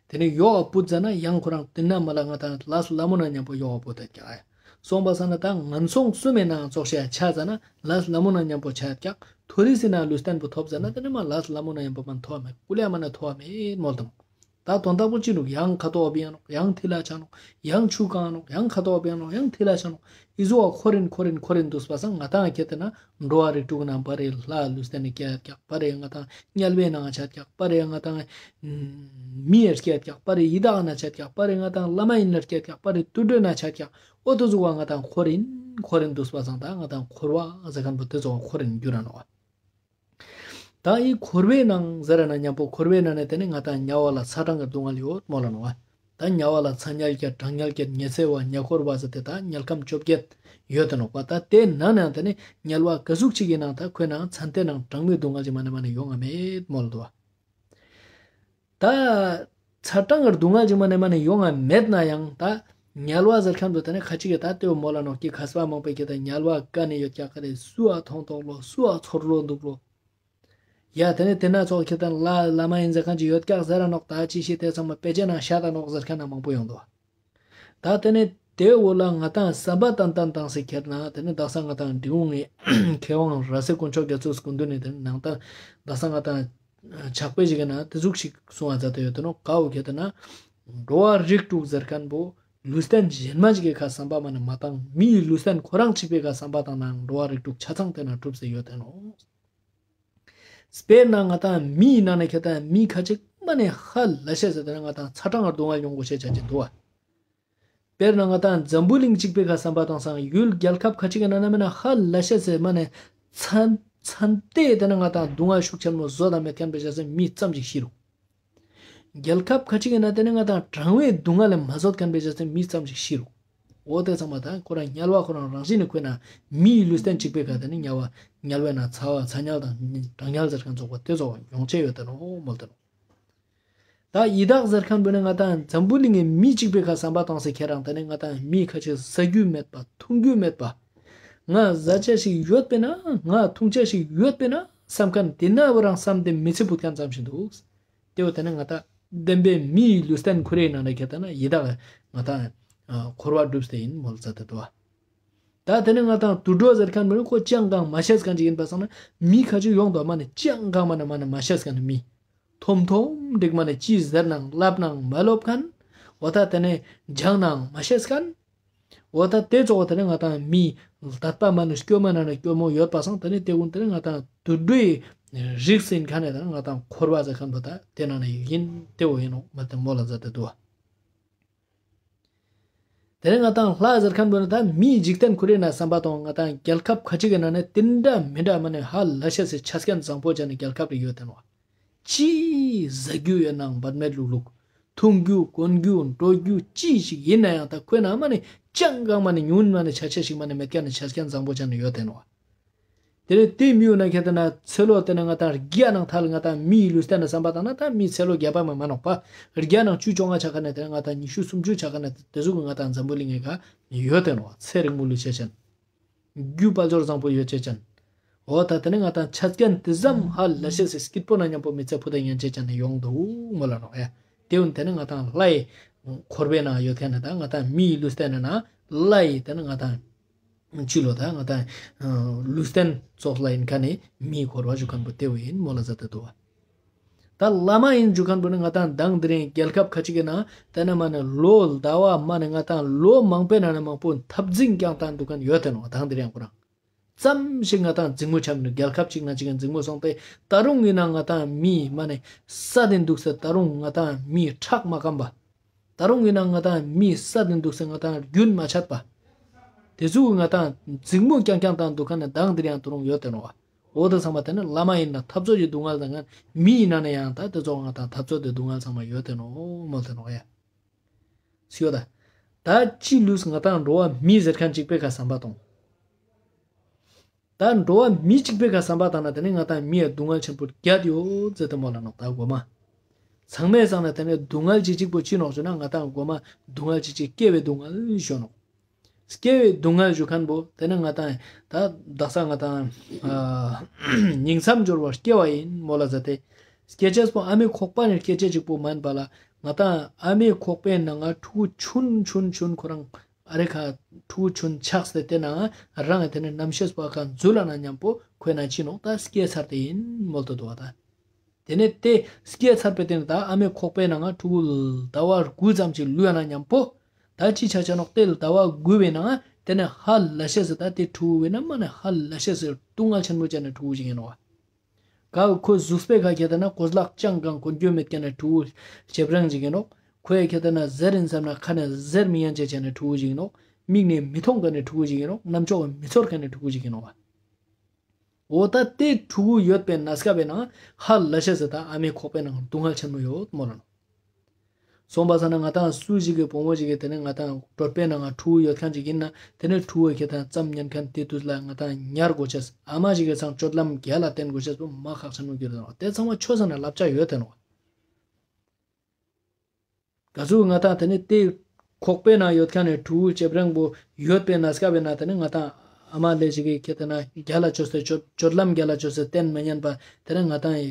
དེ་ནས་ཡོག་ག་བུད་ཟ་ན་ཡང་ཁོ་རང་དེ་ན་མ་ལ་ང་ད་ལས་སླ་མོ་ན་མཉམ་པོ་ཡོག་ག་བུད་དེ་ཀྱག་ཨ། སོང་པ་ས་ན་ད་ངན་སོང་གསུམ་མེད་ནའང་ཚོགས་ཤེས་ཆ་ཟ་ན་ལས་སླ་མོ་ན་མཉམ་པོ་ཆ་ཀྱག་མཐོ་རིས་སི་ན་ལུས་རྟེན་པོ་ཐོབ་ཟ་ན་དེ་ནི་མ་ལས་སླ་མོ་ན་མཉམ་པོ་མ་ཐོབ་མེད་ཀུ་ལེ་མ་ན་ཐོབ་མེད་མོལ་དང་། ད་དོན་དག་པོ་ཅི་ནུག་ཡང་ཁ་དོག་བེང་ནོག་ཡང་ཐི་ལ་ཆ་ནོག་ཡང་ཆུ་གང་ནོག་ཡང་ཁ་དོག་བེང་ནོག་ཡང་ཐི་ལ་ཆ་ནོག་ཨི་ཟོ་བ་ཁོ་རིན་ཁོ་རིན་ཁོ་རིན་འདུག་པ་སང་ང་ཏང་ཁྱེད་དེ་ན་འགྲོ་བ་རིགས་དྲུག་ན་པ་རེ་ལྷ་ལུས་རྟེན་ནི་སྐྱེ་ཀྱག་པ་རེ་ང་ཏང་དམྱལ་བའི་ནང་ཆ་ཀྱག་པ་རེ་ང་ཏང་མི་ཡར་སྐྱེ་ཀྱག་པ་རེ་ཡི་དྭགས་ན་ཆ་ཀྱག་པ་རེ་ང་ཏང་བླ་མ་ཡིན་ལ་སྐྱེ་ཀྱག་པ་རེ་དུད་འགྲོ་ན་ཆ་ཀྱག་ཨོ་དོ་ཟུག་བ་ང་ཏང་ཁོ་རིན་ཁོ་རིན་འདུག་པ་སང་ད་ང་ཏང་འཁོར་བ་ཟེར་མཁན་པོ་དེ་ཚོ་ཁོ་རིན་འགྱུར་ར་ནོག་ད་ཨི་འཁོར་བའི་ནང་ཟེར་ན་མཉམ་པོ་འཁོར་བའི་ནང་ནས་དེ་ནི་ང་ཏང་དམྱལ་བ་ལ་ཚ་གྲང་གི་སྡུག་བསྔལ་ཡོད་མོ་ལ་ནོ། ད་དམྱལ་བ་ལ་ཚ་དམྱལ་བརྒྱད་གྲང་དམྱལ་བརྒྱད་ཉི་ཚེ་བ་ཉེ་འཁོར་བ་ཟེར་ཏེ་ད་དམྱལ་ཁམས་བཅོ་བརྒྱད་ཡོད་དེ་ནོག་པ། ད་དེ་ནང་ནས་དེ་ནི་དམྱལ་བ་ག་ཟུག་ཅིག་ཡིན་ནང་ད་ཁོའི་ནང་ཚན་ཏེ་ནང་གྲང་མོའི་སྡུག་བསྔལ་ཅིག་མ་ནས་མ་ནས་ཡོང་ང་མེད་མོ་ལ་འདུག་ད་ཚ་གྲང་གི་སྡུག་བསྔལ་ཅིག་མ་ནས་མ་ནས་ཡོང་ང་མེད་ན་ཡང་ད་དམྱལ་བ་ཟེར་མཁན་དུ་དེ་ནི་ཁ་ཅིག་གི་ད་ལྟེ་བ་མོ་ལ་ནོག་ཀྱི་ཁ་སྤ་མང་པོའི་ཀྱི་ད་དམྱལ་བ་ཀ་ནས་ཡོད་ཀྱག་ག་རེ་སུ་ཨ་ཐོང་ཐོག་ལོ་སུ་ཨ་ཚོར་ལོ་འདུག་ལོ། ཡ་དེ་ནས་དེ་ན་ཚོགས་ཁྱེད་དང་ལ་བླ་མ་ཡིན་ཟེར་མཁན་ཅིག་ཡོད་ཀྱག་ཟེར་ར་ནོག་ད་ཅི་ཤེས་དེ་ཚང་མ་དཔེ་ཆ་ནང་བཤད་ད་ནོག་ཟེར་མཁན་ན་མང་པོ་ཡོང་འདུག་ད་དེ་ནས་དེ་འོ་ལ་ང་ཏང་བསམ་པ་ཏན་ཏན་བཏང་སེ་ཁྱེར་ན་དེ་ནས་དག་ས་ང་ཏང་འབྲི་གུང་ངི་མཁས་དབང་ར་སེ་དཀོན་མཆོག་རྒྱ་མཚོ་སྐུ་མདུན་ནས་དེ་ནས་ནང་ཏང་དག་ས་ང་ཏང་ཕྱག་དཔེ་ཞིག་གི་ནང་དེ་ཟུག་ཞིག་གསུང་བ་མཛད་དེ་ཡོད་དེ་ནོག་ག་འོ་ཁྱེད་དེ་ན་འགྲོ་བ་རིགས་དྲུག་ཟེར་མཁན་པོ་ལུས་རྟེན་གཞན་མ་ཞིག་གི་ཁ་བསམ་པ་མ་ནས་མ་བཏང་མིའི་ལུས་རྟེན་ཁོ་རང་གཅིག་པའི་ཁ་བསམ་པ་བཏང་ན་འགྲོ་བ་རིགས་དྲུག་ཆ་ཚང་དེ་ན་གྲུབ་སེ་ཡོད་དེ་ནོག་དཔེར་ན་ང་ཏང་མིའི་ནང་ནས་ཁྱེད་ཏང་མི་ཁ་ཅིག་མ་ནས་ཧ་ལ་ཤེས་ཟེར་ཏེ་ང་ཏང་ཚ་གྲང་གི་སྡུག་བསྔལ་ཡོང་དགོས་ཤེས་ཆ་ཅིག་འདུག་བ། དཔེར་ན་ང་ཏང་འཛམ་བུ་གླིང་གཅིག་པའི་ཁ་བསམ་པ་བཏང་སང་ཡུལ་རྒྱལ་ཁབ་ཁ་ཅིག་གི་ནང་ན་མ་ནས་ཧ་ལ་ཤེས་ཟེར་མ་ནས་ཚན་ཚན་ཏེ་དེ་ན་ང་ཏང་སྡུག་བསྔལ་ཤུགས་ཆེན་མོ་བཟོ་དང་མེད་མཁན་པའི་ཆ་ཚང་མི་ཙམ་ཞིག་ཤི་རུ། རྒྱལ་ཁབ་ཁ་ཅིག་ཡིན་ན་དེ་ནི་ང་ཏང་གྲང་བའི་སྡུག་བསྔལ་ལས་མ་བཟོད་མཁན་པའི་ཆ་ཚང་མི་ཙམ་ཞིག་ཤི་རུ། འོ་དེ་ཚང་མ་ད་ཁོ་རང་དམྱལ་བ་ཁོ་རང་རང་བཞིན་ནི་ཁོ་ན་མིའི་ལུས་རྟེན་གཅིག་པའི་ཁ་དེ་ནི་དམྱལ་བ་དམྱལ་བའི་ནང་ཚ་བ་ཚ་དམྱལ་དང་གྲང་དམྱལ་ཟེར་མཁན་ཚོགས་པ་དེ་ཚོ་ཡོང་ཆེ་ཡོད་དེ་ནོ་མོལ་དེ་ནོ། ད་ཡི་དྭགས་ཟེར་མཁན་པོ་ནི་ང་ཏང་འཛམ་བུ་གླིང་གི་མི་གཅིག་པའི་ཁ་བསམ་པ་བཏང་སེ་ཁྱེད་རང་དེ་ནི་ང་ཏང་མི་ཁ་ཅིག་ཟ་རྒྱུ་མེད་པ་འཐུང་རྒྱུ་མེད་པ། ང་ཟ་ཆ་ཞིག་ཡོད་པས་ན་ང་འཐུང་ཆ་ཞིག་ཡོད་པས་ན་བསམ་མཁན་དེ་ན་བ་རང་བསམ་སྟེ་མི་ཚེ་ཕུད་མཁན་ཙམ་ཞིག་འདུག་དེ་བོ་དེ་ནི་ང་ད་བདེན་པའི་མིའི་ལུས་རྟེན་ཁོ་རའི་ནང་ནས་ཁྱེད་ད་ན་ཡི་དྭགས་ང་ད་འཁོར་བ་བསྒྲུབས་ཏེ་ཡིན་མོལ་ཟ་དེ་དོ། ད་དེ་ནི་ང་ད་དུད་འགྲོ་ཟེར་མཁན་མི་ནི་ཁོ་ཅང་གང་མ་ཤེས་མཁན་ཅིག་ཡིན་པ་སང་ན་མི་ཁ་ཅིག་ཡོང་དོ་མ་ནི་ཅང་གང་མ་ནི་མ་ནི་མ་ཤེས་མཁན་མི་ཐོམ་ཐོམ་འགྲིག་མ་ནི་ཅི་ཟེར་ནང་ལབ་ནང་མ་ལོབ་མཁན་འོ་ད་དེ་ནི་སྦྱང་ནང་མ་ཤེས་མཁན། འོ་ད་དེ་ཚོ་དེ་ནི་ང་ཏང་མིའི་དད་པ་མ་ནི་སྐྱོ་མ་ན་ནི་སྐྱོ་མོ་ཡོད་པ་སང་དེ་ནི་དེ་ཀུན་དེ་ནི་ང་ཏང་དུད་འགྲོའི་རིགས་ཟིན་མཁན་ནི་དེ་ནི་ང་ཏང་འཁོར་བ་ཟེར་མཁན་པོ་ད་དེ་ནང་ནས་ཡིན་དེ་བོ་ཡིན་ནོ་མ་དེ་མོ་ལ་ཟ་དེ་དུ་བ། དེ་ནི་ང་ཏང་ལྷ་ཟེར་མཁན་པོ་ནི་ད་མིའི་འཇིག་རྟེན་ཁོ་རའི་ནང་བསམ་པ་དང་ང་ཏང་རྒྱལ་ཁབ་ཁ་ཅིག་གི་ནང་ནས་དེ་འདྲ་མི་འདྲ་མ་ནི་ཧ་ལ་ཤེས་སི་ཆ་རྐྱེན་བཟང་པོ་ཅན་ནི་རྒྱལ་ཁབ་རེ་ཡོད་དེ་ནོ། ཅི་ཟ་རྒྱུ་ཡོད་ནའང་བར་མེད་ལུག་ལུག་འཐུང་རྒྱུ་གོན་རྒྱུ་འགྲོ་རྒྱུ་ཅི་ཞིག་ཡིན་ན་ཡང་ད་ཁོའི་ནང་མ་ནི་ཅང་གང་མ་ནི་ཉུང་མ་ནི་ཆ་ཆེ་ཞིག་མ་ནི་མེད་མཁན་ནི་ཆ་རྐྱེན་བཟང་པོ་ཅན་ནི་ཡོད་དེ་ནོ། དེ་ནས་དེ་མི་ཡོད་ན་ཁྱེད་ད་ན་ཚེ་ལོ་དེ་ནི་ང་ཏང་བརྒྱ་ནང་ཐལ་ང་ཏང་མིའི་ལུས་རྟེན་ནི་བསམ་པ་བཏང་ན་ད་མིའི་ཚེ་ལོ་བརྒྱ་པ་མ་མ་ནོག་པ། བརྒྱ་ནང་བཅུ་བཅོ་ལྔ་ཆ་ཁ་ནས་དེ་ནི་ང་ཏང་ཉི་ཤུ་སུམ་ཅུ་ཆ་ཁ་ནས་དེ་ཟུག་གི་ང་ཏང་འཛམ་བུ་གླིང་ངི་ག་ཡོད་དེ་ནོ་ཚེ་རིང་མོ་ལུས་ཆེ་ཅན། རྒྱུ་དཔལ་འབྱོར་བཟང་པོ་ཡོད་ཆེ་ཅན། འོ་ད་དེ་ནི་ང་ཏང་ཆ་རྐྱེན་དེ་ཙམ་ཧ་ལ་ཤེས་སི་སྐྱིད་པོ་ན་མཉམ་པོ་མི་ཚེ་ཕུད་དེ་ཡན་ཆེ་ཅན་ནི་ཡོང་འདུག་མོ་ལ་ནོ་ཡ། དེ་ཡོན་དེ་ནི་ང་ཏང་ལྷའི་འཁོར་བའི་ནང་ཡོད་མཁན་ནི་ད་ང་ཏང་མིའི་ལུས་རྟེན་ནི་ན་ལྷའི་དེ་ནི་ང་ཏང་ཅི་ལོ་ད་ང་ཏང་ལུས་རྟེན་ཙོགས་ལ་ཡིན་མཁན་ནི་མིའི་འཁོར་བ་ཞུ་མཁན་པོ་དེ་བོ་ཡིན་མོ་ལ་ཟ་དེ་དུ་བ། ད་བླ་མ་ཡིན་ཞུ་མཁན་པོ་ནི་ང་ཏང་མདང་དེ་རིང་རྒྱལ་ཁབ་ཁ་ཅིག་གི་ནང་དེ་ནི་མ་ནི་ལོ་ཟླ་བ་མ་ནི་ང་ཏང་ལོ་མང་པོའི་ནང་ནས་མང་པོ་འཐབ་འཛིང་བསྐྱངས་བཏང་འདུག་མཁན་ཡོད་དེ་ནོ་མདང་དེ་རིང་ཁོ་རང་། ཙམ་ཞིག་ང་ཏང་འཛིང་མོ་ཆགས་མི་འདུག་རྒྱལ་ཁབ་ཅིག་ནང་ཅིག་གི་འཛིང་མོ་སོང་སྟེ་ད་རུང་ཡིན་ན་ང་ཏང་མི་མ་ནས་ས་དེ་འདུག་ཟེར། ད་རུང་ང་ཏང་མི་ཁྲག་མ་སྐམ་པ། ད་རུང་ཡིན་ན་ང་ཏང་མི་ས་དེ་འདུག་ཟེར། ང་ཏང་རྒྱུན་མ་ཆད་པ། དེ་ཚོ་ང་ཏང་འཛིང་མོ་རྐྱང་རྐྱང་བཏང་འདུག་མཁན་ནི་མདང་དེ་རིང་ཡང་ད་རུང་ཡོད་དེ་ནོ། འོ་དེ་ཚང་མ་དེ་ནི་བླ་མ་ཡིན་ན་འཐབ་རྩོད་ཀྱི་སྡུག་བསྔལ་དང་ང་མི་ཡིན་ན་ནི་ཡང་ད་དེ་ཚོ་ང་ཏང་འཐབ་རྩོད་དེ་སྡུག་བསྔལ་ཚང་མ་ཡོད་དེ་ནོ་མོལ་དེ་ནོ་ཡ། སུ་ཡོད་ད། ད་ཅི་ལུས་ང་ཏང་འགྲོ་བ་མི་ཟེར་མཁན་གཅིག་པའི་ཁ་བསམ་པ་གཏོང་། ད་འགྲོ་བ་མི་གཅིག་པའི་ཁ་བསམ་པ་བཏང་ན་དེ་ནི་ང་ཏང་མི་ཡ་སྡུག་བསྔལ་ཆེན་པོ་བརྒྱད་ཡོད་ཟེར་དེ་མོ་ལ་ནོག་ད་མགོ་མ། ཚང་མས་བསམ་ན་དེ་ནི་སྡུག་བསྔལ་ཅི་གཅིག་པོ་ཅི་ནོག་ཟེར་ན་ང་ཏང་མགོ་མ་སྡུག་བསྔལ་ཅི་གཅིག་སྐྱེ་བའི་སྡུག་བསྔལ་ཞུ་ནོག་སྐྱེ་བའི་སྡུག་བསྔལ་ཞུ་མཁན་པོ་དེ་ནི་ང་ཏང་ད་དག་ས་ང་ཏང་ཨ་ཉིང་མཚམས་སྦྱོར་བར་སྐྱེ་བ་ཡིན་མོ་ལ་ཟེར་ཏེ། སྐྱེ་ཅེས་པོ་ཨ་མའི་ཁོག་པ་ནས་སྐྱེ་ཅེས་གཅིག་པོ་མ་ཡིན་པ་ལ་ང་ཏང་ཨ་མའི་ཁོག་པའི་ནང་ང་ཕྲུ་གུ་ཆུན་ཆུན་ཆུན་ཁོ་རང་ཨ་རེ་ཁ་ཕྲུ་གུ་ཆུན་ཆགས་ཏེ་དེ་ནང་རང་དེ་ནས་རྣམ་ཤེས་པ་ཁ་འཛུལ་ལ་ན་མཉམ་པོ་ཁོའི་ནང་ཕྱིན་ནོག་ད་སྐྱེས་ཚར་ཏེ་ཡིན་མོལ་དུ་འདུག་བ་ད། དེ་ནས་དེ་སྐྱེས་ཚར་པའི་སྟེང་ད་ཨ་མའི་ཁོག་པའི་ནང་ང་ཕྲུ་གུ་ཟླ་བ་དགུ་ཙམ་ཅིག་ལུས་ཡ་ན་མཉམ་པོ། ད་ཅི་ཆ་ཆ་ནོག་དེ་ཟླ་བ་དགུ་བའི་ནང་དེ་ནས་ཧ་ལ་ཤེས་སུ་ད་དེ་ཕྲུ་གུ་བའི་ནང་མ་ནས་ཧ་ལ་ཤེས་སུ་སྡུག་བསྔལ་ཆེན་མོ་ཅན་ནས་ཕྲུ་གུ་ཞིག་ཡིན་ནོག་བ། ག་ཁོ་གཟུགས་པོའི་ཁ་ཁྱེར་ཏེ་ན་གོས་ལག་ཅང་གང་གོན་རྒྱུ་མེད་མཁན་ནི་ཕྲུ་གུ་ལྕེབ་རང་ཅིག་ཡིན་ནོག་ཁོས་ཁྱེར་ཏེ་ན་གཟེར་ཡིན་བསམ་ན་ཁ་ནས་གཟེར་མི་ཡན་ཆད་བྱས་ནས་ཕྲུ་གུ་ཅིག་ཡིན་ནོག་མིག་ནས་མི་མཐོང་མཁན་ནི་ཕྲུ་གུ་ཅིག་ཡིན་ནོག་རྣམ་ཅོག་མི་ཚོར་མཁན་ནི་ཕྲུ་གུ་ཅིག་ཡིན་ནོག་བ། འོ་ད་དེ་ཕྲུ་གུ་ཡོད་པའི་ན་སྐབས་པའི་ནང་ཧ་ལ་ཤེས་སུ་ད་ཨ་མའི་ཁོག་པའི་ནང་སྡུག་བསྔལ་ཆེན་མོ་ཡོད་མོ་ལ་ནོག་སོང་པ་ས་ན་ང་ཏང་སུ་ཞིག་གི་བུ་མོ་ཞིག་གི་དེ་ནས་ང་ཏང་གྲོད་པའི་ནང་ང་ཕྲུ་གུ་ཡོད་མཁན་ཅིག་ཡིན་ན་དེ་ནས་ཕྲུ་གུ་ཁྱེར་ཏེ་ཙམ་ཉན་མཁན་དེ་དུས་ལ་ང་ཏང་ཉར་དགོས་ཆེས་ཨ་མ་ཞིག་གི་ཚང་སྤྱོད་ལམ་རྒྱལ་ལ་བསྟེན་དགོས་ཆེས་པོ་མ་ཁག་ཆེན་མོ་གྱུར་ཏེ་ནོག་དེ་ཚང་མ་ཆོས་ས་ན་བསླབ་བྱ་ཡོད་དེ་ནོག་ག་ཚོད་ང་ཏང་དེ་ནི་དེ་ཁོག་པའི་ནང་ཡོད་མཁན་ནི་ཕྲུ་གུ་ལྕེབ་རང་པོ་ཡོད་པའི་ན་སྐབས་པའི་ནང་དེ་ནི་ང་ཏང་ཨ་མ་ལས་ཞིག་གིས་ཁྱེར་ཏེ་ན་རྒྱལ་ལ་བཅོས་སེ་སྤྱོད་སྤྱོད་ལམ་རྒྱལ་ལ་བཅོས་སེ་བསྟེན་མི་ཉན་པ་དེ་ནི་ང་ཏང་ཡི་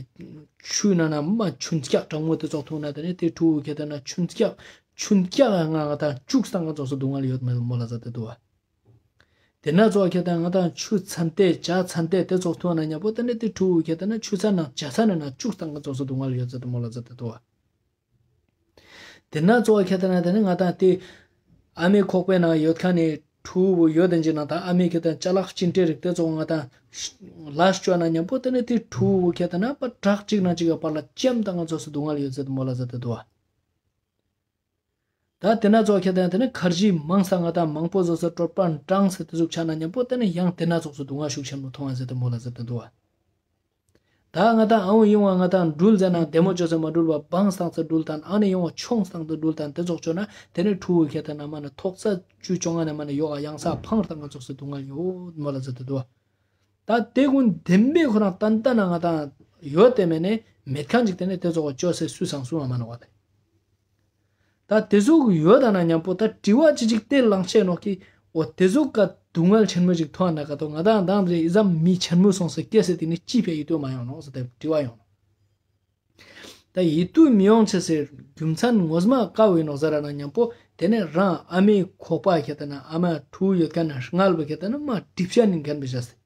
ཆུའི་ནང་ན་མ་ཆུན་སྐྱག་གྲང་མོ་དེ་ཙོགས་འཐུང་ན་དེ་ནི་དེ་ཕྲུ་གུ་ཁྱེར་ཏེ་ན་ཆུན་སྐྱག་ཆུན་སྐྱག་ང་ང་ཏང་བཅུག་སྟངས་ཀ་ཙོགས་སུ་སྡུག་བསྔལ་ཡོད་མེད་མོ་ལ་ཟ་དེ་འདུག་བ། དེ་ན་ཙོགས་ཁྱེར་ཏེ་ང་ཏང་ཆུ་ཚན་ཏེ་ཇ་ཚན་ཏེ་དེ་ཙོགས་འཐུང་ན་ཉམ་པོ་དེ་ནི་དེ་ཕྲུ་གུ་ཁྱེར་ཏེ་ན་ཆུ་ཚན་ནང་ཇ་ཚན་ནང་བཅུག་སྟངས་ཀ་ཙོགས་སུ་སྡུག་བསྔལ་ཡོད་ཟེར་དེ་མོ་ལ་ཟེར་དེ་འདུག་བ། དེ་ན་གཙོ་བོ་ཁྱེད་ལྟ་ན་དེ་ནི་ང་དང་དེ་ཨ་མའི་ཁོག་པའི་ནང་ཡོད་མཁན་ནི་ཕྲུ་གུ་ཡོད་དེ་ཅིག་ན་ད་ཨ་མའི་ཁྱེད་ལྟ་ཅ་ལག་གཅིན་དྲེ་རིགས་དེ་ཚོ་ང་དང་ལ་སྤྱོད་ན་མཉམ་པོ་དེ་ནི་དེ་ཕྲུ་གུ་ཁྱེད་ལྟ་ན་པ་བྲག་གཅིག་ནང་གཅིག་གི་བར་ལ་ཅམ་དང་ང་ཚོ་སུ་སྡུག་བསྔལ་ཡོད་ཟེར་དུ་མོ་ལ་ཟེར་དུ་དུ་བ། ད་དེ་ན་ཚོ་ཁྱེད་ལྟ་ན་དེ་ནི་ཁར་ཇི་མང་ས་ང་དང་མང་པོ་བཟོ་ས་གྲོད་པ་འགྲངས་ཟེར་དེ་ཟུག་ཆ་ན་མཉམ་པོ་དེ་ནི་ཡང་དེ་ན་ཚོགས་སུ་སྡུག་བསྔལ་ཤུགས་ཆེན་པོ་མཐོང་བ་ཟེར་དུ་མོ་ལ་ཟེར་དུ་དུ་བ། ད་ང་དང་ཨ་འུ་ཡོང་བ་ང་དང་འགྲུལ་ཟེར་ན་བདེ་མོ་བཅོས་ཟེར་མ་འགྲུལ་བ་བང་སྟངས་ཚེ་འགྲུལ་དང་ཨ་ནི་ཡོང་བ་མཆོང་སྟངས་དུ་འགྲུལ་དང་དེ་ཚོགས་བཅོས་ན་དེ་ནི་ཕྲུ་གུ་ཁྱེད་ལྟ་ན་མ་ནི་ཐོག་ས་བཅུ་བཅོ་ལྔ་ནས་མ་ནི་ཡོག་ག་ཡང་ས་འཕང་སྟངས་ང་ཚོགས་སུ་སྡུག་བསྔལ་ཡོད་མོ་ལ་ཟེར་དུ་དུ་བ། ད་དེ་ཀུན་བདེན་པའི་ཁོ་རང་ཏན་ཏན་ན་ང་དང་ཡོད་དེ་མེད་ནས་མེད་མཁན་ཅིག་དེ་ནི་དེ་ཚོགས་བཅོས་ཟེར་སུས་སང་སུ་བ་མ་ནོ་བ་དེ། ད་དེ་ཚོ་ཡོད་ད་ན་མཉམ་པོ་ད་དྲི་བ་ཅི་ཅིག་དེ་ལངས་ཆེ་ནོག་གི། འོ་དེ་ཚོ་ཀ་སྡུག་བསྔལ་ཆེན་མོ་ཅིག་ཐོག་ན་ཀ་ཏོ་ང་དང་དང་དེ་ཨི་ཙམ་མི་ཆེན་མོ་སོང་ཟེར་སྐད་ཟེར་དེ་ནི་ཅི་ཕེ་ཡི་ཏོ་མ་ཡོང་ནོག་ཟེར་དེ་དྲི་བ་ཡོང་ནོག་ད་ཡི་ཏུ་མི་ཡོང་ཆེ་ཟེར་རྒྱུ་མཚན་ངོ་མ་ཀ་བའི་ནོག་ཟེར་ར་ན་མཉམ་པོ་དེ་ནི་རང་ཨ་མའི་ཁོག་པ་ཁྱེད་ལྟ་ན་ཨ་མ་ཕྲུ་གུ་ཡོད་མཁན་ན་སྔལ་བ་ཁྱེད་ལྟ་ན་མ་གྲིབ་ཤ་ནི་མཁན་བི་ཤ་ཟེར།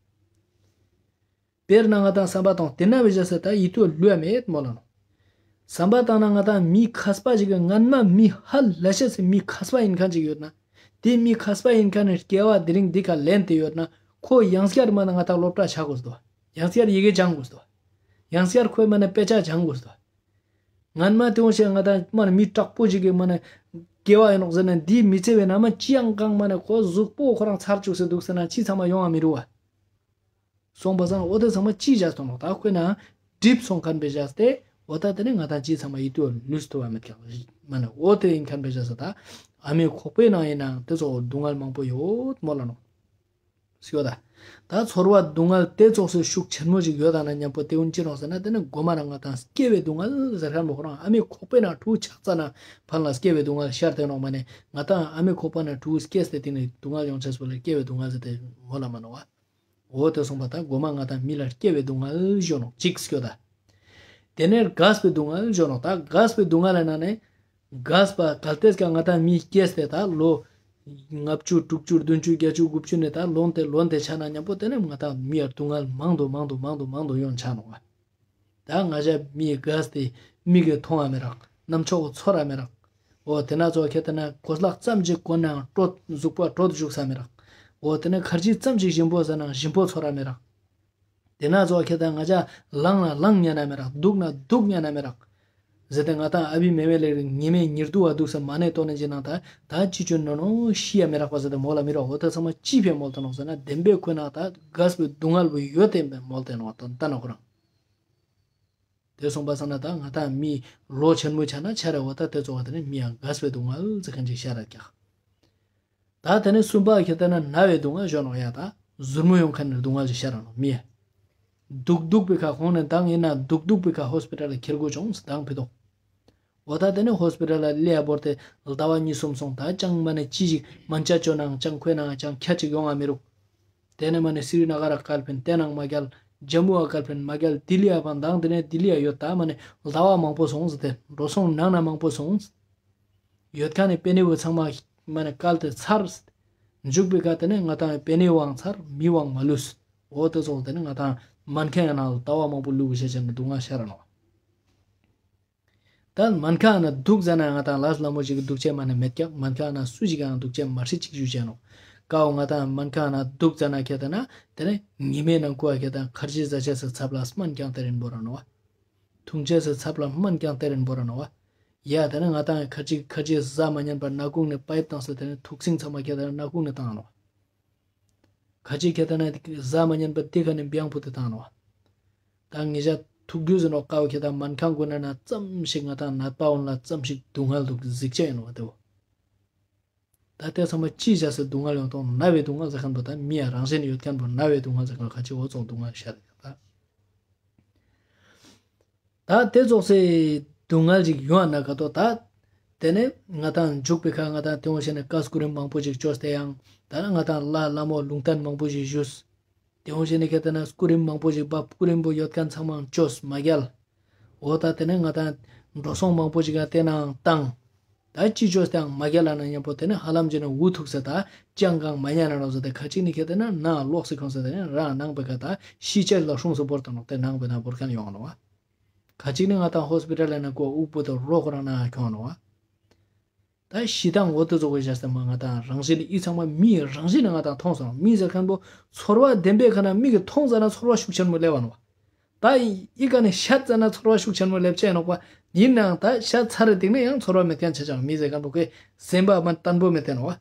དཔེར་ན་ང་དང་བསམ་པ་བཏང་དེ་ན་བི་ཞ་ཟེར་ད་ཡིད་དུ་ལུས་མེད་མོ་ལ་ནོ། བསམ་པ་བཏང་ན་ང་དང་མི་མཁས་པ་ཞིག་གི་སྔན་མ་མི་ཧ་ལ་ཤ་ཟེར་མི་མཁས་པ་ཡིན་མཁན་ཅིག་ཡོད་ན། དེ་མི་མཁས་པ་ཡིན་མཁན་ནི་སྐྱེ་བ་དེ་རིང་འདི་ག་ལེན་དེ་ཡོད་ན་ཁོ་ཡང་སྐྱར་མ་ན་ང་དང་སློབ་གྲྭ་ཆ་དགོས་སོ། ཡང་སྐྱར་ཡི་གེ་སྦྱང་དགོས་སོ། ཡང་སྐྱར་ཁོས་མ་ན་དཔེ་ཆ་སྦྱང་དགོས་སོ། སྔན་མ་དེ་འོང་ཞེས་ང་དང་མ་ན་མི་དྲག་པོ་ཞིག་གི་མ་ན་སྐྱེ་བ་ཡིན་ནོག་ཟེར་ན་འདིའི་མི་ཚེ་བའི་ནང་མ་ཅི་ཡང་གང་མ་ན་ཁོ་གཟུགས་པོ་ཁོ་རང་ཚར་བཅུག་སེ་འདུག་ཟེར་ན་ཅི་ཚང་མ་ཡོང་བ་མི་རུ་བ། སོང་པ་སང་འོ་དེ་ཚང་མ་ཅི་བྱས་སོང་ནོག་ད་ཁོས་ན་འགྲིབ་སོང་མཁན་པའི་བྱས་ཏེ་འོ་ད་དེ་ནི་ང་དང་ཅི་ཚང་མ་ཡིད་དུ་ལུས་ཐུབ་པ་མེད་ཀྱང་མ་ནི་འོ་དེ་ཡིན་མཁན་པའི་བྱས་ས་ད་ཨ་མའི་ཁོག་པའི་ནང་ཡིན་ནའང་དེ་ཚོ་སྡུག་བསྔལ་མང་པོ་ཡོད་མོ་ལ་ནོ། སྐྱོ་ད། ད་ཚོར་བ་སྡུག་བསྔལ་དེ་ཚོགས་སུ་ཤུགས་ཆེན་མོ་ཞིག་ཡོད་ད་ན་མཉམ་པོ་དེ་ཀུན་ཅི་ནོག་ཟེར་ན་དེ་ནི་མགོ་མ་རང་ང་དང་སྐྱེ་བའི་སྡུག་བསྔལ་ཟེར་མཁན་པོ་ཁོ་རང་ཨ་མའི་ཁོག་པའི་ནང་ཕྲུ་གུ་ཆགས་ཙ་ན་ཕན་ལ་སྐྱེ་བའི་སྡུག་བསྔལ་ཤར་དེ་ནོག་མ་ནི་ང་དང་ཨ་མའི་ཁོག་པ་ནང་ཕྲུ་གུ་སྐྱེས་ཏེ་དེ་ནི་སྡུག་བསྔལ་ཡོང་ཆེས་པོ་ལ་སྐྱེ་བའི་སྡུག་བསྔལ་ཟེར་དེ་མོ་ལ་མ་ནོ་བ། འོ་དེ་སོང་པ་ད་མགོ་མ་ང་དང་མི་ལ་སྐྱེ་བའི་སྡུག་བསྔལ་ཞོ་ནོག་གཅིག་སྐྱོ་ད། དེ་ནས་རྒས་པའི་སྡུག་བསྔལ་ཞོ་ནོག་ད་རྒས་པའི་སྡུག་བསྔལ་ལ་ན་ནས་རྒས་པ་གལ་ཏེ་ཀ་ང་དང་མི་སྐྱེས་ཏེ་ད་ལོ་ལྔ་བཅུ་དྲུག་ཅུ་བདུན་ཅུ་བརྒྱད་ཅུ་དགུ་བཅུ་ནས་ད་ལོན་ཏེ་ལོན་ཏེ་ཆ་ན་མཉམ་པོ་དེ་ནས་ང་དང་མི་ཡར་སྡུག་བསྔལ་མང་དུ་མང་དུ་མང་དུ་མང་དུ་ཡོང་ཆ་ནོག་བ། ད་ང་ཞ་མི་རྒས་ཏེ་མིག་གིས་མཐོང་བ་མི་རག་རྣམ་ཅོག་གིས་ཚོར་བ་མི་རག་འོ་དེ་ན་ཚོ་ཁྱེད་ལྟ་ན་གོས་ལག་ཙམ་ཅིག་གོན་ནའང་དྲོད་གཟུགས་པོ་དྲོད་བཞུགས་ས་མི་རག་འོ་དེ་ནས་ཁར་ཇི་ཙམ་ཞིག་ཞིམ་པོ་ཟ་ན་ཞིམ་པོ་ཚོར་ར་མི་རག་དེ་ན་ཚོ་ཁྱེད་དང་ང་ཅག་ལངས་ན་ལངས་ཉན་ན་མི་རག་སྡུག་ན་སྡུག་ཉན་ན་མི་རག་ཟེར་ཏེ་ང་དང་ཨ་བི་མེ་མེ་ལེ་རིང་ཉི་མའི་ཉིར་དུ་བ་འདུག་ས་མ་ནས་ཏོ་ནས་ཅི་ནང་ད་ད་ཅི་ཅོ་ནོ་ནོ་ཤི་ཡ་མི་རག་པ་ཟེར་ཏེ་མོ་ལ་མི་རོ། འོ་ད་ཚང་མ་ཅི་ཕེ་མོལ་ཏེ་ནོ་ཟེར་ན་བདེན་པའི་ཁོ་ན་ད་དགའ་བའི་སྡུག་བསྔལ་བུ་ཡོད་དེ་མོལ་ཏེ་ནོ་ད་ད་ན་ཁོ་རང་། དེ་སོང་པ་སང་ན་ད་ང་དང་མི་ལོ་ཆེན་མོ་ཆ་ན་ཆ་རེ་བ་ད་དེ་ཚོ་བ་དེ་ནི་མི་ཡང་དགའ་བའི་སྡུག་བསྔལ་ཟེར་མཁན་ཅིག་ཤར་ར་ཀྱག་ད་དེ་ནས་གསུམ་པ་ཁྱེད་ལྟ་ན་ན་བའི་སྡུག་བསྔལ་ཞོ་ནོག་ཡ་ད་ཟུར་མོ་ཡོང་མཁན་ནི་སྡུག་བསྔལ་ཞིག་ཤར་ར་ནོག་མི་ཡ། སྡུག་སྡུག་པའི་ཁ་ཁོང་ནས་མདང་ཡིན་ན་སྡུག་སྡུག་པའི་ཁ་ཧོ་སི་པི་ཏལ་ལ་ཁྱེར་དགོས་བྱུང་མདང་ཕི་ཏོག་འོ་ད་དེ་ནས་ཧོ་སི་པི་ཏལ་ལ་ལེ་ཡ་བོར་ཏེ་ཟླ་བ་གཉིས་གསུམ་སོང་ད་ཅང་མ་ནས་ཅི་ཞིག་མན་ཆ་ཅོ་ནའང་ཅང་ཁོས་ནའང་ཅང་ཁྱ་ཅིག་ཡོང་ང་མི་རུག་དེ་ནས་མ་ནས་སི་རི་ན་ག་ར་བཀལ་ཕིན་དེ་ནང་མ་རྒྱལ་ཇམ་མུ་བ་བཀལ་ཕིན་མ་རྒྱལ་ལྡི་ལི་ཡ་བང་མདང་དེ་ནས་ལྡི་ལི་ཡ་ཡོད་ད་མ་ནས་ཟླ་བ་མང་པོ་སོང་ཟེར་ཏེ་འགྲོ་སོང་ནང་ན་མང་པོ་སོང་། ཡོད་མཁན་ནི་པེ་ནེ་བོ་ཚང་མ་མ་ནི་བཀལ་ཏེ་ཚར། མཇུག་པའི་ཁ་དེ་ནི་ང་དང་པེ་ནེ་བའང་ཚར་མི་བའང་མ་ལུས། འོ་དེ་ཚོགས་དེ་ནི་ང་དང་མན་ཁ་ཡང་ན་ལྟ་བ་མང་པོ་ལུས་བྱེད་ཅན་ནི་སྡུག་བསྔལ་ཤར་ནོ། ད་མན་ཁ་ན་སྡུག་ཟ་ན་ང་དང་ལས་སླ་མོ་ཞིག་སྡུག་ཆེ་མ་ནི་མེད་ཀྱང་མན་ཁ་ན་སུ་ཞིག་ཡང་སྡུག་ཆེ་མ་ཧྲི་ཅིག་ཞུ་བྱས་ནོ། ཀའོ་ང་དང་མན་ཁ་ན་སྡུག་ཟ་ན་ཁྱེད་དེ་ན་དེ་ནི་ཉི་མའི་ནང་ཁུ་བ་ཁྱེད་དང་ཁར་ཇི་ཟ་ཆས་སུ་ཚབ་ལ་སྨན་ཀྱང་དེ་རིན་པོ་ར་ནོ་བ། འཐུང་ཆས་སུ་ཚབ་ལ་སྨན་ཀྱང་དེ་རིན་པོ་ར་ནོ་བ། ཡ་དེ་ནི་ང་དང་ཁ་ཅིག་ཁ་ཅིག་ཟ་མ་ཉན་པར་སྣ་ཁུང་ནས་པའིབ་བཏང་སོ་དེ་ནི་ཐུག་སིང་ཚང་མ་ཁྱེད་དེ་ནི་སྣ་ཁུང་ནས་བཏང་ནོ། ཁ་ཅིག་ཁྱེད་དེ་ནི་ཟ་མ་ཉན་པར་དེ་ཁ་ནས་བེང་ཕུ་དེ་བཏང་ནོ། ད་ངེད་ཅག་ཐུག་རྒྱུ་ཟེར་ནོ་ཀའོ་ཁྱེད་དང་མན་ཁང་དགོས་ན་ན་ཙམ་ཞིག་ང་དང་ནད་པ་འོན་ལ་ཙམ་ཞིག་སྡུག་བསྔལ་འདུག་གཟིགས་བྱ་ཡིན་ནོ་དེ་བོ། ད་དེ་ཚང་མ་ཅི་བྱ་སའི་སྡུག་བསྔལ་ཡོང་དང་ན་བའི་སྡུག་བསྔལ་ཟེར་མཁན་པོ་ད་མི་ཡ་རང་བཞིན་ཡོད་མཁན་པོ་ན་བའི་སྡུག་བསྔལ་ཟེར་མཁན་ཁ་ཅིག་འོ་ཙོག་སྡུག་བསྔལ་ཤར་ཡོད་ད། ད་དེ་ཙོགས་སེ་སྡུག་བསྔལ་ཅིག་ཡོང་ན་ག་ཏོ་ད། དེ་ནས་ང་དང་འཇུག་པའི་ཁ་ང་དང་དེ་འོང་ཤེས་ནས་བཀའ་སྐུ་རིམ་མང་པོ་ཅིག་བཅོས་ཏེ་ཡང་ད་ན་ང་དང་ལ་ལ་མོ་ལུང་བསྟན་མང་པོ་ཅིག་ཞུས། དེ་འོང་ཤེས་ནས་ཁྱེད་ད་ན་སྐུ་རིམ་མང་པོ་ཅིག་བབས་སྐུ་རིམ་པོ་ཡོད་མཁན་ཚང་མ་བཅོས་མ་རྒྱལ། འོ་ད་དེ་ནས་ང་དང་འགྲོ་སོང་མང་པོ་ཅིག་ག་དེ་ནའང་བཏང་། ད་ཅི་བཅོས་ཏེའང་མ་རྒྱལ་ལ་ན་མཉམ་པོ་དེ་ནི་ཧ་ལམ་ཅི་ན་འུ་ཐུག་ས་ད་ཅང་གང་མ་ཉན་ན་རོགས་ས་དེ་ཁ་ཅིག་ནི་ཁྱེད་དེ་ན་ནང་ལོག་སི་ཁང་ས་དེ་ནི་རང་ནང་པའི་ཁ་ད་ཤི་ཆད་ལ་སྲུང་སུ་བོར་དང་ནོག་དེ་ནང་པའི་ན་བོར་མཁན་ཡོང་ནོ་བ། ཁ་ཅིག་ནི་ང་དང་ཧོ་སི་པི་ཏལ་ལ་ན་ཀོ་དབུགས་པོ་དེ་རོགས་རང་ན་ཁྱོང་ནོ་བ། ད་ཤི་དང་འོ་དེ་ཚོ་གི་བཞག་ས་མ་ང་དང་རང་བཞིན་ནི་ཨི་ཚང་མ་མི་རང་བཞིན་ནི་ང་དང་མཐོང་སོང་མི་ཟེར་མཁན་པོ་ཚོར་བ་བདེན་པའི་ཁ་ན་མི་གི་མཐོང་ཟ་ན་ཚོར་བ་ཤུགས་ཆེན་མོ་སླེབས་བ་ནོ་བ། ད་ཨི་ཀ་ནས་ཤ་ཚ་ན་ཚོར་བ་ཤུགས་ཆེན་མོ་སླེབས་ཆེ་ནོག་པ། ཡིན་ནའང་ད་ཤ་ཚ་རེ་དེང་ནས་ཡང་ཚོར་བ་མེད་མཁན་ཆ་ཆང་མི་ཟེར་མཁན་པོ་ཁོས་སེམས་པ་མ་བརྟན་པོ་མེད་དེ་ནོག་པ།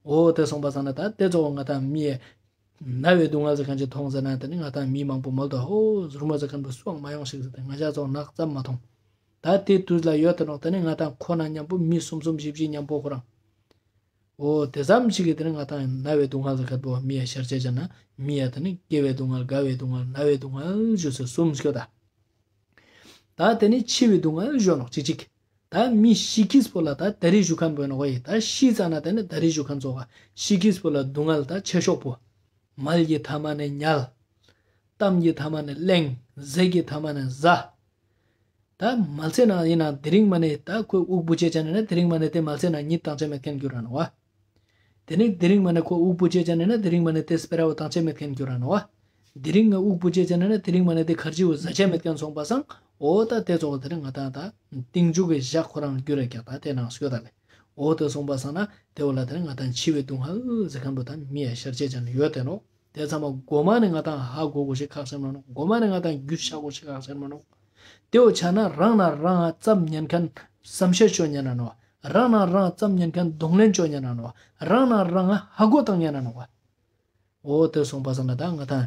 འོ་དེ་སོང་པ་སང་ན་ད་དེ་ཚོ་ང་དང་མི་ཡི་ན་བའི་སྡུག་བསྔལ་ཟེར་མཁན་ཅིག་མཐོང་ཟེར་ན་དེ་ནི་ང་དང་མི་མང་པོ་མོལ་དུ་ཧོ་ཟུར་མོ་ཟེར་མཁན་པོ་སུའང་མ་ཡོང་ཞིག་ཟེར་ཏེ་ང་ཅག་ཚོ་ནག་ཙམ་མ་མཐོང་། ད་དེ་དུས་ལ་ཡོད་དེ་ནོག་དེ་ནི་ང་དང་ཁོ་ན་མཉམ་པོ་མི་གསུམ་གསུམ་བཞི་བཞི་མཉམ་པོ་ཁོ་རང་། འོ་དེ་ཙམ་ཞིག་གིས་དེ་ནི་ང་དང་ན་བའི་སྡུག་བསྔལ་ཟེར་ཁ་པོ་མི་ཡ་ཤར་ཆེ་ཅན་ན་མི་ཡ་དེ་ནི་སྐྱེ་བའི་སྡུག་བསྔལ་རྒ་བའི་སྡུག་བསྔལ་ན་བའི་སྡུག་བསྔལ་ཞུ་སེ་གསུམ་སྐྱོ་ད། ད་དེ་ནི་འཆི་བའི་སྡུག་བསྔལ་ཞུ་ནོག་ཅིག་ཅིག་ད་མི་ཤི་ཁིས་པོ་ལ་ད་ད་རི་ཞུ་མཁན་པོ་ཡིན་ནོག་ཡི་ད་ཤི་ཙ་ན་དེ་ནི་ད་རི་ཞུ་མཁན་ཚོ་ག་ཤི་ཁིས་པོ་ལ་སྡུག་བསྔལ་ད་ཆེ་ཤོག་པོ། མལ་གྱི་མཐའ་མ་ནས་ཉལ། གཏམ་གྱི་མཐའ་མ་ནས་གླེང་། ཟས་ཀྱི་མཐའ་མ་ནས་ཟ། ད་མལ་ཚེ་ན་ཡིན་ན་དེ་རིང་མ་ནས་ད་ཁོས་དབུགས་པོ་ཆེ་ཆ་ནས་ན་དེ་རིང་མ་ནས་དེ་མལ་ཚེ་ན་གཉིད་བཏང་ཆ་མེད་མཁན་གྱུར་ར་ནོ་བ། དེ་ནས་དེ་རིང་མ་ནས་ཁོ་དབུགས་པོ་ཆེ་ཆ་ནས་ན་དེ་རིང་མ་ནས་དེ་སྤེ་ར་བོ་བཏང་ཆ་མེད་མཁན་གྱུར་ར་ནོ་བ། དེ་རིང་ང་དབུགས་པོ་ཆེ་ཆ་ནས་ན་དེ་རིང་མ་ནས་དེ་ཁར་ཇི་བོ་ཟ་ཆ་མེད་མཁན་སོང་པ་སང་འོ་ད་དེ་ཚོ་དེ་རིང་ང་དང་ད་གཏིང་འཇུག་གི་ཞག་ཁོ་རང་གྱུར་ར་ཀྱག་ད་དེ་ནང་སྐྱོ་ད་ལེ། འོ་དེ་སོང་པ་སང་ན་དེ་བོ་ལ་དེ་རིང་ང་དང་འཆི་བའི་སྡུག་བསྔལ་ཟེར་མཁན་པོ་ད་མི་ཡ་ཤར་ཆེ་ཆ་ནས་ཡོད་དེ་ནོ། དེ་ཚང་མ་མགོ་མ་ནས་ང་དང་ཧ་གོ་དགོས་ཤེས་ཁག་ཆེན་མོ་ནོག་མགོ་མ་ནས་ང་དང་རྒྱུས་ཆགས་དགོས་ཤེས་ཁག་ཆེན་མོ་ནོག་དེའོ་ཆ་ན་རང་ན་རང་ང་ཙམ་ཉན་མཁན་བསམ་ཤེས་ཅོ་ཉན་ན་ནོ། རང་ན་རང་ཙམ་ཉན་མཁན་གདོང་ལེན་ཅོ་ཉན་ན་ནོ། རང་ན་རང་ང་ཧ་གོ་བཏང་ཉན་ན་ནོ། འོ་དེ་སོང་པ་སང་ན་ད་ང་དང་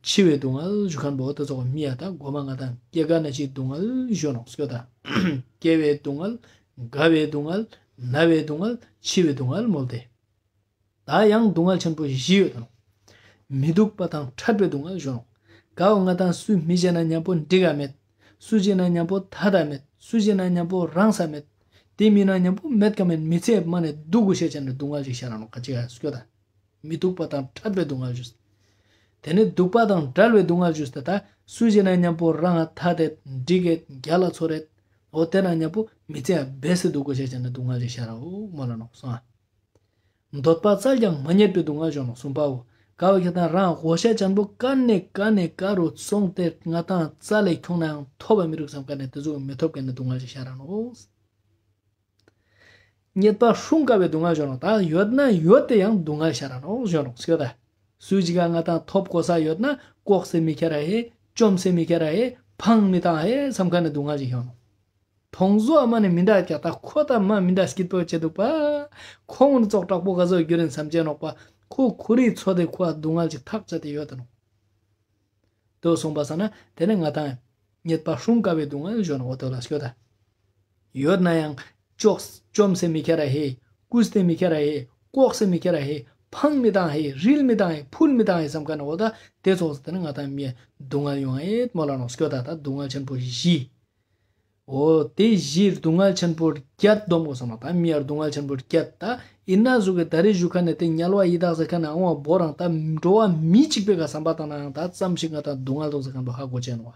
འཆི་བའི་སྡུག་བསྔལ་ཞུ་མཁན་པོ་དེ་ཚོ་མི་ཡ་ད་མགོ་མ་ང་དང་སྐྱེ་རྒ་ན་འཆིའི་སྡུག་བསྔལ་ཞུ་ནོག་སྐྱོ་ད། སྐྱེ་བའི་སྡུག་བསྔལ། རྒ་བའི་སྡུག་བསྔལ། ན་བའི་སྡུག་བསྔལ། འཆི་བའི་སྡུག་བསྔལ་མོལ་ཏེ། ད་ཡང་སྡུག་བསྔལ་ཆེན་པོ་བཞི་ཡོད་དོ། མི་སྡུག་པ་དང་འཕྲད་པའི་སྡུག་བསྔལ་ཞུ་ནོག་ཀའོ་ང་དང་སུ་མི་བྱེད་ན་མཉམ་པོ་འགྲིག་ག་མེད། སུ་བྱེད་ན་མཉམ་པོ་ཐ་ད་མེད། སུ་བྱེད་ན་མཉམ་པོ་རང་ས་མེད། དེ་མི་ན་མཉམ་པོ་མེད་ཀ་མེད་མི་ཚེ་མ་ནས་སྡུག་གུ་ཤེས་ཅན་ནི་སྡུག་བསྔལ་ཞིག་ཤར་ར་ནོག་ཁ་ཅིག་ཡ་སྐྱོ་ད། མི་སྡུག་པ་དང་འཕྲད་པའི་སྡུག་བསྔལ་ཞུས། དེ་ནི་སྡུག་པ་དང་བྲལ་བའི་སྡུག་བསྔལ་ཞུས་ཏེ་ད་སུ་བྱེད་ན་མཉམ་པོ་རང་ཐ་དད་འགྲིག་གེ་རྒྱ་ལ་ཚོ་རེད། འོ་དེ་ན་མཉམ་པོ་མི་ཚེ་སྦས་སུ་སྡུག་གུ་ཤེས་ཅན་ནི་སྡུག་བསྔལ་ཞིག་ཤར་ར་འོ་མོ་ལ་ནོག་སོང་ཨ། འདོད་པ་བཙལ་ཀྱང་མ་རྙེད་པའི་སྡུག་བསྔལ་ཞུ་ནོག་གསུམ་པའོ། ཀ་བ་ཁྱེད་དང་རང་ཧོ་ཤ་ཅན་པོ་ཀ་ནས་ཀ་ནས་ཀ་རུ་སོང་སྟེ་ང་དང་རྩ་ལས་ཁྱོང་ནའང་ཐོབ་པ་མི་རིགས་སམ་ཀ་ནས་དེ་ཚོ་མི་ཐོབ་མཁན་ནི་སྡུག་བསྔལ་ཞིག་ཤར་ར་ནོག་རྙེད་པ་སྲུང་དཀའ་བའི་སྡུག་བསྔལ་ཞོན་ནོ། ད་ཡོད་ན་ཡོད་དེ་ཡང་སྡུག་བསྔལ་ཤར་ར་ནོ་ཞོན་ནོ་སྐྱོ་ད། སུ་ཅིག་ག་ང་དང་ཐོབ་གོ་ས་ཡོད་ན་ལྐོག་སེ་མི་ཁྱེར་ར་ཧེ། བཅོམ་སེ་མི་ཁྱེར་ར་ཧེ། ཕངས་མི་བཏང་ཧེ་བསམ་མཁན་ནི་སྡུག་བསྔལ་ཞིག་ཞོན་ནོ། མཐོང་ཟོ་ཨ་མ་ནི་མི་འདྲ་ཀྱ་ད་ཁོ་ད་མ་མི་འདྲ་སྐྱིད་པོ་བྱེད་འདུག་པ། ཁོང་ནི་ཙོག་དྲག་པོ་ག་ཟོ་རྒྱུ་རིན་བསམ་བྱས་ནོག་པ། ཁོ་ཁོ་རིའི་ཚོ་དེ་ཁོ་ཨ་སྡུག་བསྔལ་ཅིག་ཐག་བཅད་དེ་ཡོད་དེ་ནོ། དོ་སོང་པ་ས་ན་དེ་ནི་ང་དང་རྙེད་པ་སྲུང་དཀའ་བའི་སྡུག་བསྔལ་ཞོན་ནོ་དོ་ལ་སྐྱོ་ད། ཡོད་ན་ཡང་ཅོག་བཅོམ་སེ་མི་ཁྱེར་ར་ཧེ། བརྐུས་ཏེ་མི་ཁྱེར་ར་ཧེ། ལྐོག་སེ་མི་ཁྱེར་ར་ཧེ། ཕངས་མི་བཏང་ཧེ། རིལ་མི་བཏང་ཧེ། ཕུལ་མི་བཏང་ཧེ་བསམ་མཁན་ནོ་ད། དེ་ཚོགས་སུ་དེ་ནི་ང་དང་མི་སྡུག་བསྔལ་ཡོང་ཨེ་མོ་ལ་ནོ་སྐྱོ་ད། ད་སྡུག་བསྔལ་ཆེན་པོ་བཞི། འོ་དེ་བཞི་སྡུག་བསྔལ་ཆེན་པོ་བརྒྱད་སྡོམ་དགོས་སོང་ན་ད་མི་ཡར་སྡུག་བསྔལ་ཆེན་པོ་བརྒྱད་ད། ཨིན་ན་ཟུག་གི་ད་རེས་ཞུ་ཁ་ནས་དེ་དམྱལ་བ་ཡི་དྭགས་ཟེར་ཁ་ནས་ཨང་བ་བོ་རང་ད་འགྲོ་བ་མི་གཅིག་པའི་ག་བསམ་པ་བཏང་ན་ཡང་ད་ཙམ་ཞིག་ང་ད་སྡུག་བསྔལ་དུ་ཟེར་མཁན་པོ་ཧ་གོ་ཆེན་བ།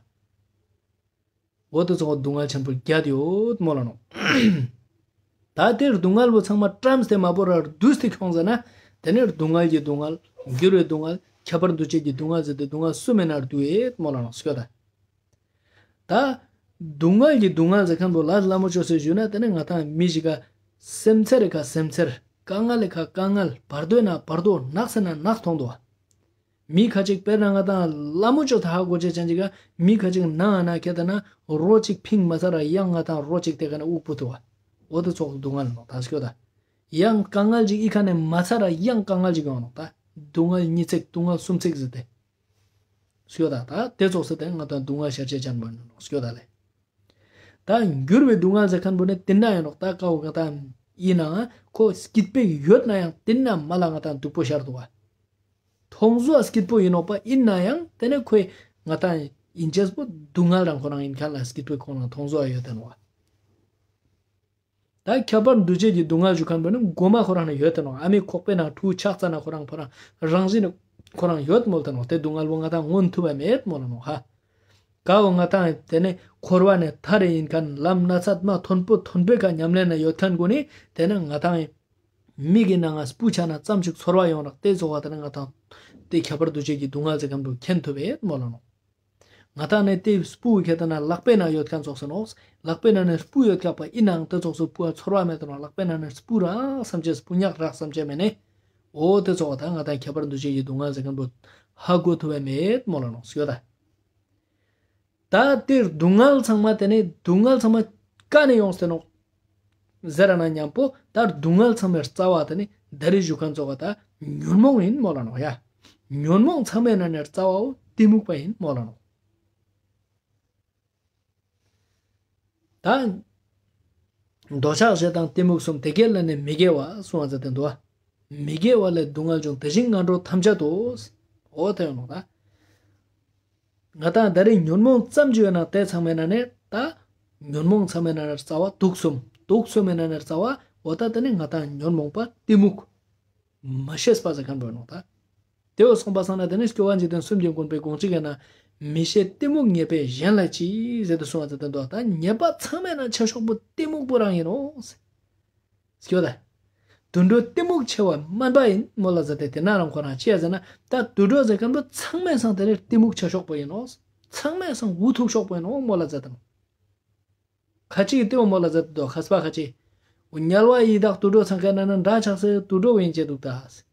འོ་དེ་ཚོ་སྡུག་བསྔལ་ཆེན་པོ་བརྒྱད་ཡོད་མོ་ལ་ནོ། ད་དེ་སྡུག་བསྔལ་བོ་ཚང་མ་བཀྲམ་སྟེ་མ་བོར་བར་བསྡུས་ཏེ་ཁྱོང་ཟེར་ན། དེ་ནས་སྡུག་བསྔལ་གྱི་སྡུག་བསྔལ། འགྱུར་བའི་སྡུག་བསྔལ། ཁྱབ་པར་འདུ་བྱེད་ཀྱི་སྡུག་བསྔལ་ཟེར་ཏེ་སྡུག་བསྔལ་གསུམ་མེད་ན་བསྡུ་ཡེད་མོ་ལ་ནོ་སྐྱོ་ད། ད་སྡུག་བསྔལ་གྱི་སྡུག་བསྔལ་ཟེར་མཁན་པོ་ལ་ལ་མོ་ཅོ་སེ་ཞུ་ན་དེ་ནས་ང་དང་མི་ཞིག་ག་སེམས་ཚེར་ཁ་སེམས་ཚེར། དཀའ་ངལ་ཁ་དཀའ་ངལ། བར་དོའི་ན་བར་དོ། ནགས་ཟེར་ན་ནགས་མཐོང་དོ། མི་ཁ་ཅིག་དཔེར་ན་ང་དང་ལ་མོ་ཅོ་ད་ཧ་གོ་ཅེ་ཅན་ཅིག་ག་མི་ཁ་ཅིག་ནང་ན་ཁྱེད་ད་ན་རོ་ཅིག་ཕིང་མ་ཚར་ར་ཡང་ང་དང་རོ་ཅིག་དེ་ག་ན་དབུག་པོ་ཐུ་བ། འོ་དེ་ཚོགས་སྡུག་བསྔལ་ནོ་ད་སྐྱོ་ད། ཡང་དཀའ་ངལ་ཅིག་ཨི་ཁ་ནས་མ་ཚར་ར་ཡང་དཀའ་ངལ་ཅིག་ཡོང་ནོ་ད། སྡུག་བསྔལ་གཉིས་ཚིག་སྡུག་བསྔལ་གསུམ་ཚིག་ཟེར་ཏེ། སྐྱོ་ད་ད་དེ་ཚོགས་སེ་དེ་ང་དང་སྡུག་བསྔལ་ཤར་ཆེ་ཅན་པོ་ནོ་སྐྱོ་ད་ལེ། ད་འགྱུར་བའི་སྡུག་བསྔལ་ཟེར་མཁན་པོ་ནི་དེ་འདྲ་ཡིན་ནོག་ད་ཀ་བོ་ང་དང་ཡིན་ནའང་ཁོ་སྐྱིད་པོ་ཡོད་ན་ཡང་དེ་འདྲ་མ་ལ་ང་དང་སྡུག་པོ་ཤར་འདུག་བ། མཐོང་བཟོ་སྐྱིད་པོ་ཡིན་ནོག་པ་ཡིན་ན་ཡང་དེ་ནས་ཁོས་ང་དང་ཡིན་ཅེས་པོ་སྡུག་བསྔལ་རང་ཁོ་རང་ཡིན་མཁན་ལ་སྐྱིད་པོ་ཁོ་རང་མཐོང་བཟོ་ཡོད་དེ་ནོག་བ། ད་ཁྱབ་པར་འདུ་བྱེད་ཀྱི་སྡུག་བསྔལ་ཞུ་མཁན་པོ་ནི་མགོ་མ་ཁོ་རང་ནས་ཡོད་དེ་ནོག་ཨ་མའི་ཁོག་པའི་ནང་ཕྲུ་གུ་ཆགས་ཙ་ན་ཁོ་རང་ཁོ་རང་རང་བཞིན་ནི་ཁོ་རང་ཡོད་མོལ་དེ་ནོག་དེ་སྡུག་བསྔལ་བོ་ང་དང་མངོན་ཐུབ་པ་མེད་མོལ་ལ་ནོག་ཧ། ག་བོ་ང་དང་དེ་ནས་འཁོར་བ་ནས་ཐར་རེ་ཡིན་མཁན་ལམ་སྣ་ཚད་མ་མཐོན་པོ་མཐོན་པོའི་ཁ་ཉམས་ལེན་ན་ཡོད་མཁན་ཀུན་ནི་དེ་ནས་ང་དང་མིག་གི་ནང་ང་སྤུ་ཆ་ན་ཙམ་ཞིག་ཚོར་བ་ཡོང་རག་དེ་ཚོ་བ་དེ་ནས་ང་དང་དེ་ཁྱབ་པར་འདུ་བྱེད་ཀྱི་སྡུག་བསྔལ་ཟེར་མཁན་པོ་མཁྱེན་ཐུབ་པས་མོལ་ལ་ནོག་ང་དང་ནས་དེ་སྤུ་ཁྱེད་ལྟ་ན་ལག་པའི་ནང་ཡོད་མཁན་ཚོགས་སུ་ནོག་ལག་པའི་ནང་ནས་སྤུ་ཡོད་མཁན་པ་ཡིན་ནའང་དེ་ཚོགས་སུ་སྤུ་བ་ཚོར་བ་མེད་དུ་ནོག་ལག་པའི་ནང་ནས་སྤུ་རག་བསམ་བྱས་སྤུ་ཉག་རག་བསམ་བྱས་མེད་ནས། འོ་དེ་ཚོགས་བ་དང་ང་དང་ཁྱབ་པར་འདུ་བྱེད་ཀྱི་སྡུག་བསྔལ་ཟེར་མཁན་པོ་ཧ་གོ་ཐུབ་པས་མེད་མོལ་ལ་ནོག་སྐྱོ་ད། ད་དེ་སྡུག་བསྔལ་ཚང་མ་དེ་ནི་སྡུག་བསྔལ་ཚང་མ་ཀ་ནས་ཡོང་སྟེ་ནོག་ཟེར་ན་མཉམ་པོ་ད་སྡུག་བསྔལ་ཚང་མའི་རྩ་བ་དེ་ནི་ད་རེས་ཞུ་མཁན་ཚོགས་པ་ད་ཉོན་མོངས་ཡིན་མོལ་ལ་ནོག་ཡ། ཉོན་མོངས་ཚང་མའི་ནང་ནས་རྩ་བའོ་གཏི་མུག་པ་ཡིན་མོལ་ལ་ནོག་ད། འདོད་ཆགས་ཞེ་སྡང་གཏི་མུག་གསུམ་དེ་སྐད་ལ་ནི་མི་དགེ་བ་གསུང་བ་ཟེར་ཏེ་འདུག་བ། མི་དགེ་བ་ལས་སྡུག་བསྔལ་འབྱུང་དེ་བཞིན་ངན་འགྲོ་ཐམས་ཅད་དོ། འོ་དེ་ཡོང་ནོ་ད། ང་དང་ད་རེས་ཉོན་མོངས་ཙམ་ཅིག་ཡོད་ན་དེ་ཚང་མའི་ནང་ནས་ད། ཉོན་མོངས་ཚང་མའི་ནང་ནས་རྩ་བ་དུག་གསུམ། དུག་གསུམ་མའི་ནང་ནས་རྩ་བ་འོ་ད་དེ་ནི་ང་དང་ཉོན་མོངས་པ་གཏི་མུག་མ་ཤེས་པ་ཟེར་མཁན་པོ་ཡིན་ནོ་ད། དེ་བས་སོང་པ་སང་ན་དེ་ནི་སྐྱོབ་པ་འཇིག་རྟེན་གསུམ་གྱི་མགོན་པོའི་དགོངས་གཅིག་ཡིན་ན། མི་ཤེས་གཏི་མུག་ཉེས་པས་གཞན་ལ་ཅི་ཟེར་དུ་གསུངས་པ་ཟེར་དུ་འདུག་ད་ཉེས་པ་ཚང་མའི་ནང་ཆེ་ཤོས་པོ་གཏི་མུག་པོ་རང་ཡིན་ནོ། སྐྱོ་ད། དུད་འགྲོ་གཏི་མུག་ཆེ་བ་དམན་པ་ཡིན་མོ་ལ་ཟེར་ཏེ་དེ་ན་རང་ཁོ་རང་ཅི་ཡ་ཟེར་ན་ད་དུད་འགྲོ་ཟེར་མཁན་པོ་ཚང་མའི་སང་དེ་ནི་གཏི་མུག་ཆེ་ཤོས་པོ་ཡིན་ནོ། ཚང་མའི་སང་འུ་ཐུག་ཤོས་པོ་ཡིན་ནོ་མོ་ལ་ཟེར་ཏེ་ནོ། ཁ་ཅིག་གིས་ལྟེ་བ་མོ་ལ་ཟེར་དུ་མཁས་པ་ཁ་ཅིག་དམྱལ་བ་ཡི་དྭགས་དུད་འགྲོ་ཚང་ཁའི་ནང་ན་འདྲ་ཆགས་སེ་དུད་འགྲོ་བས་བྱེད་འདུག་ད།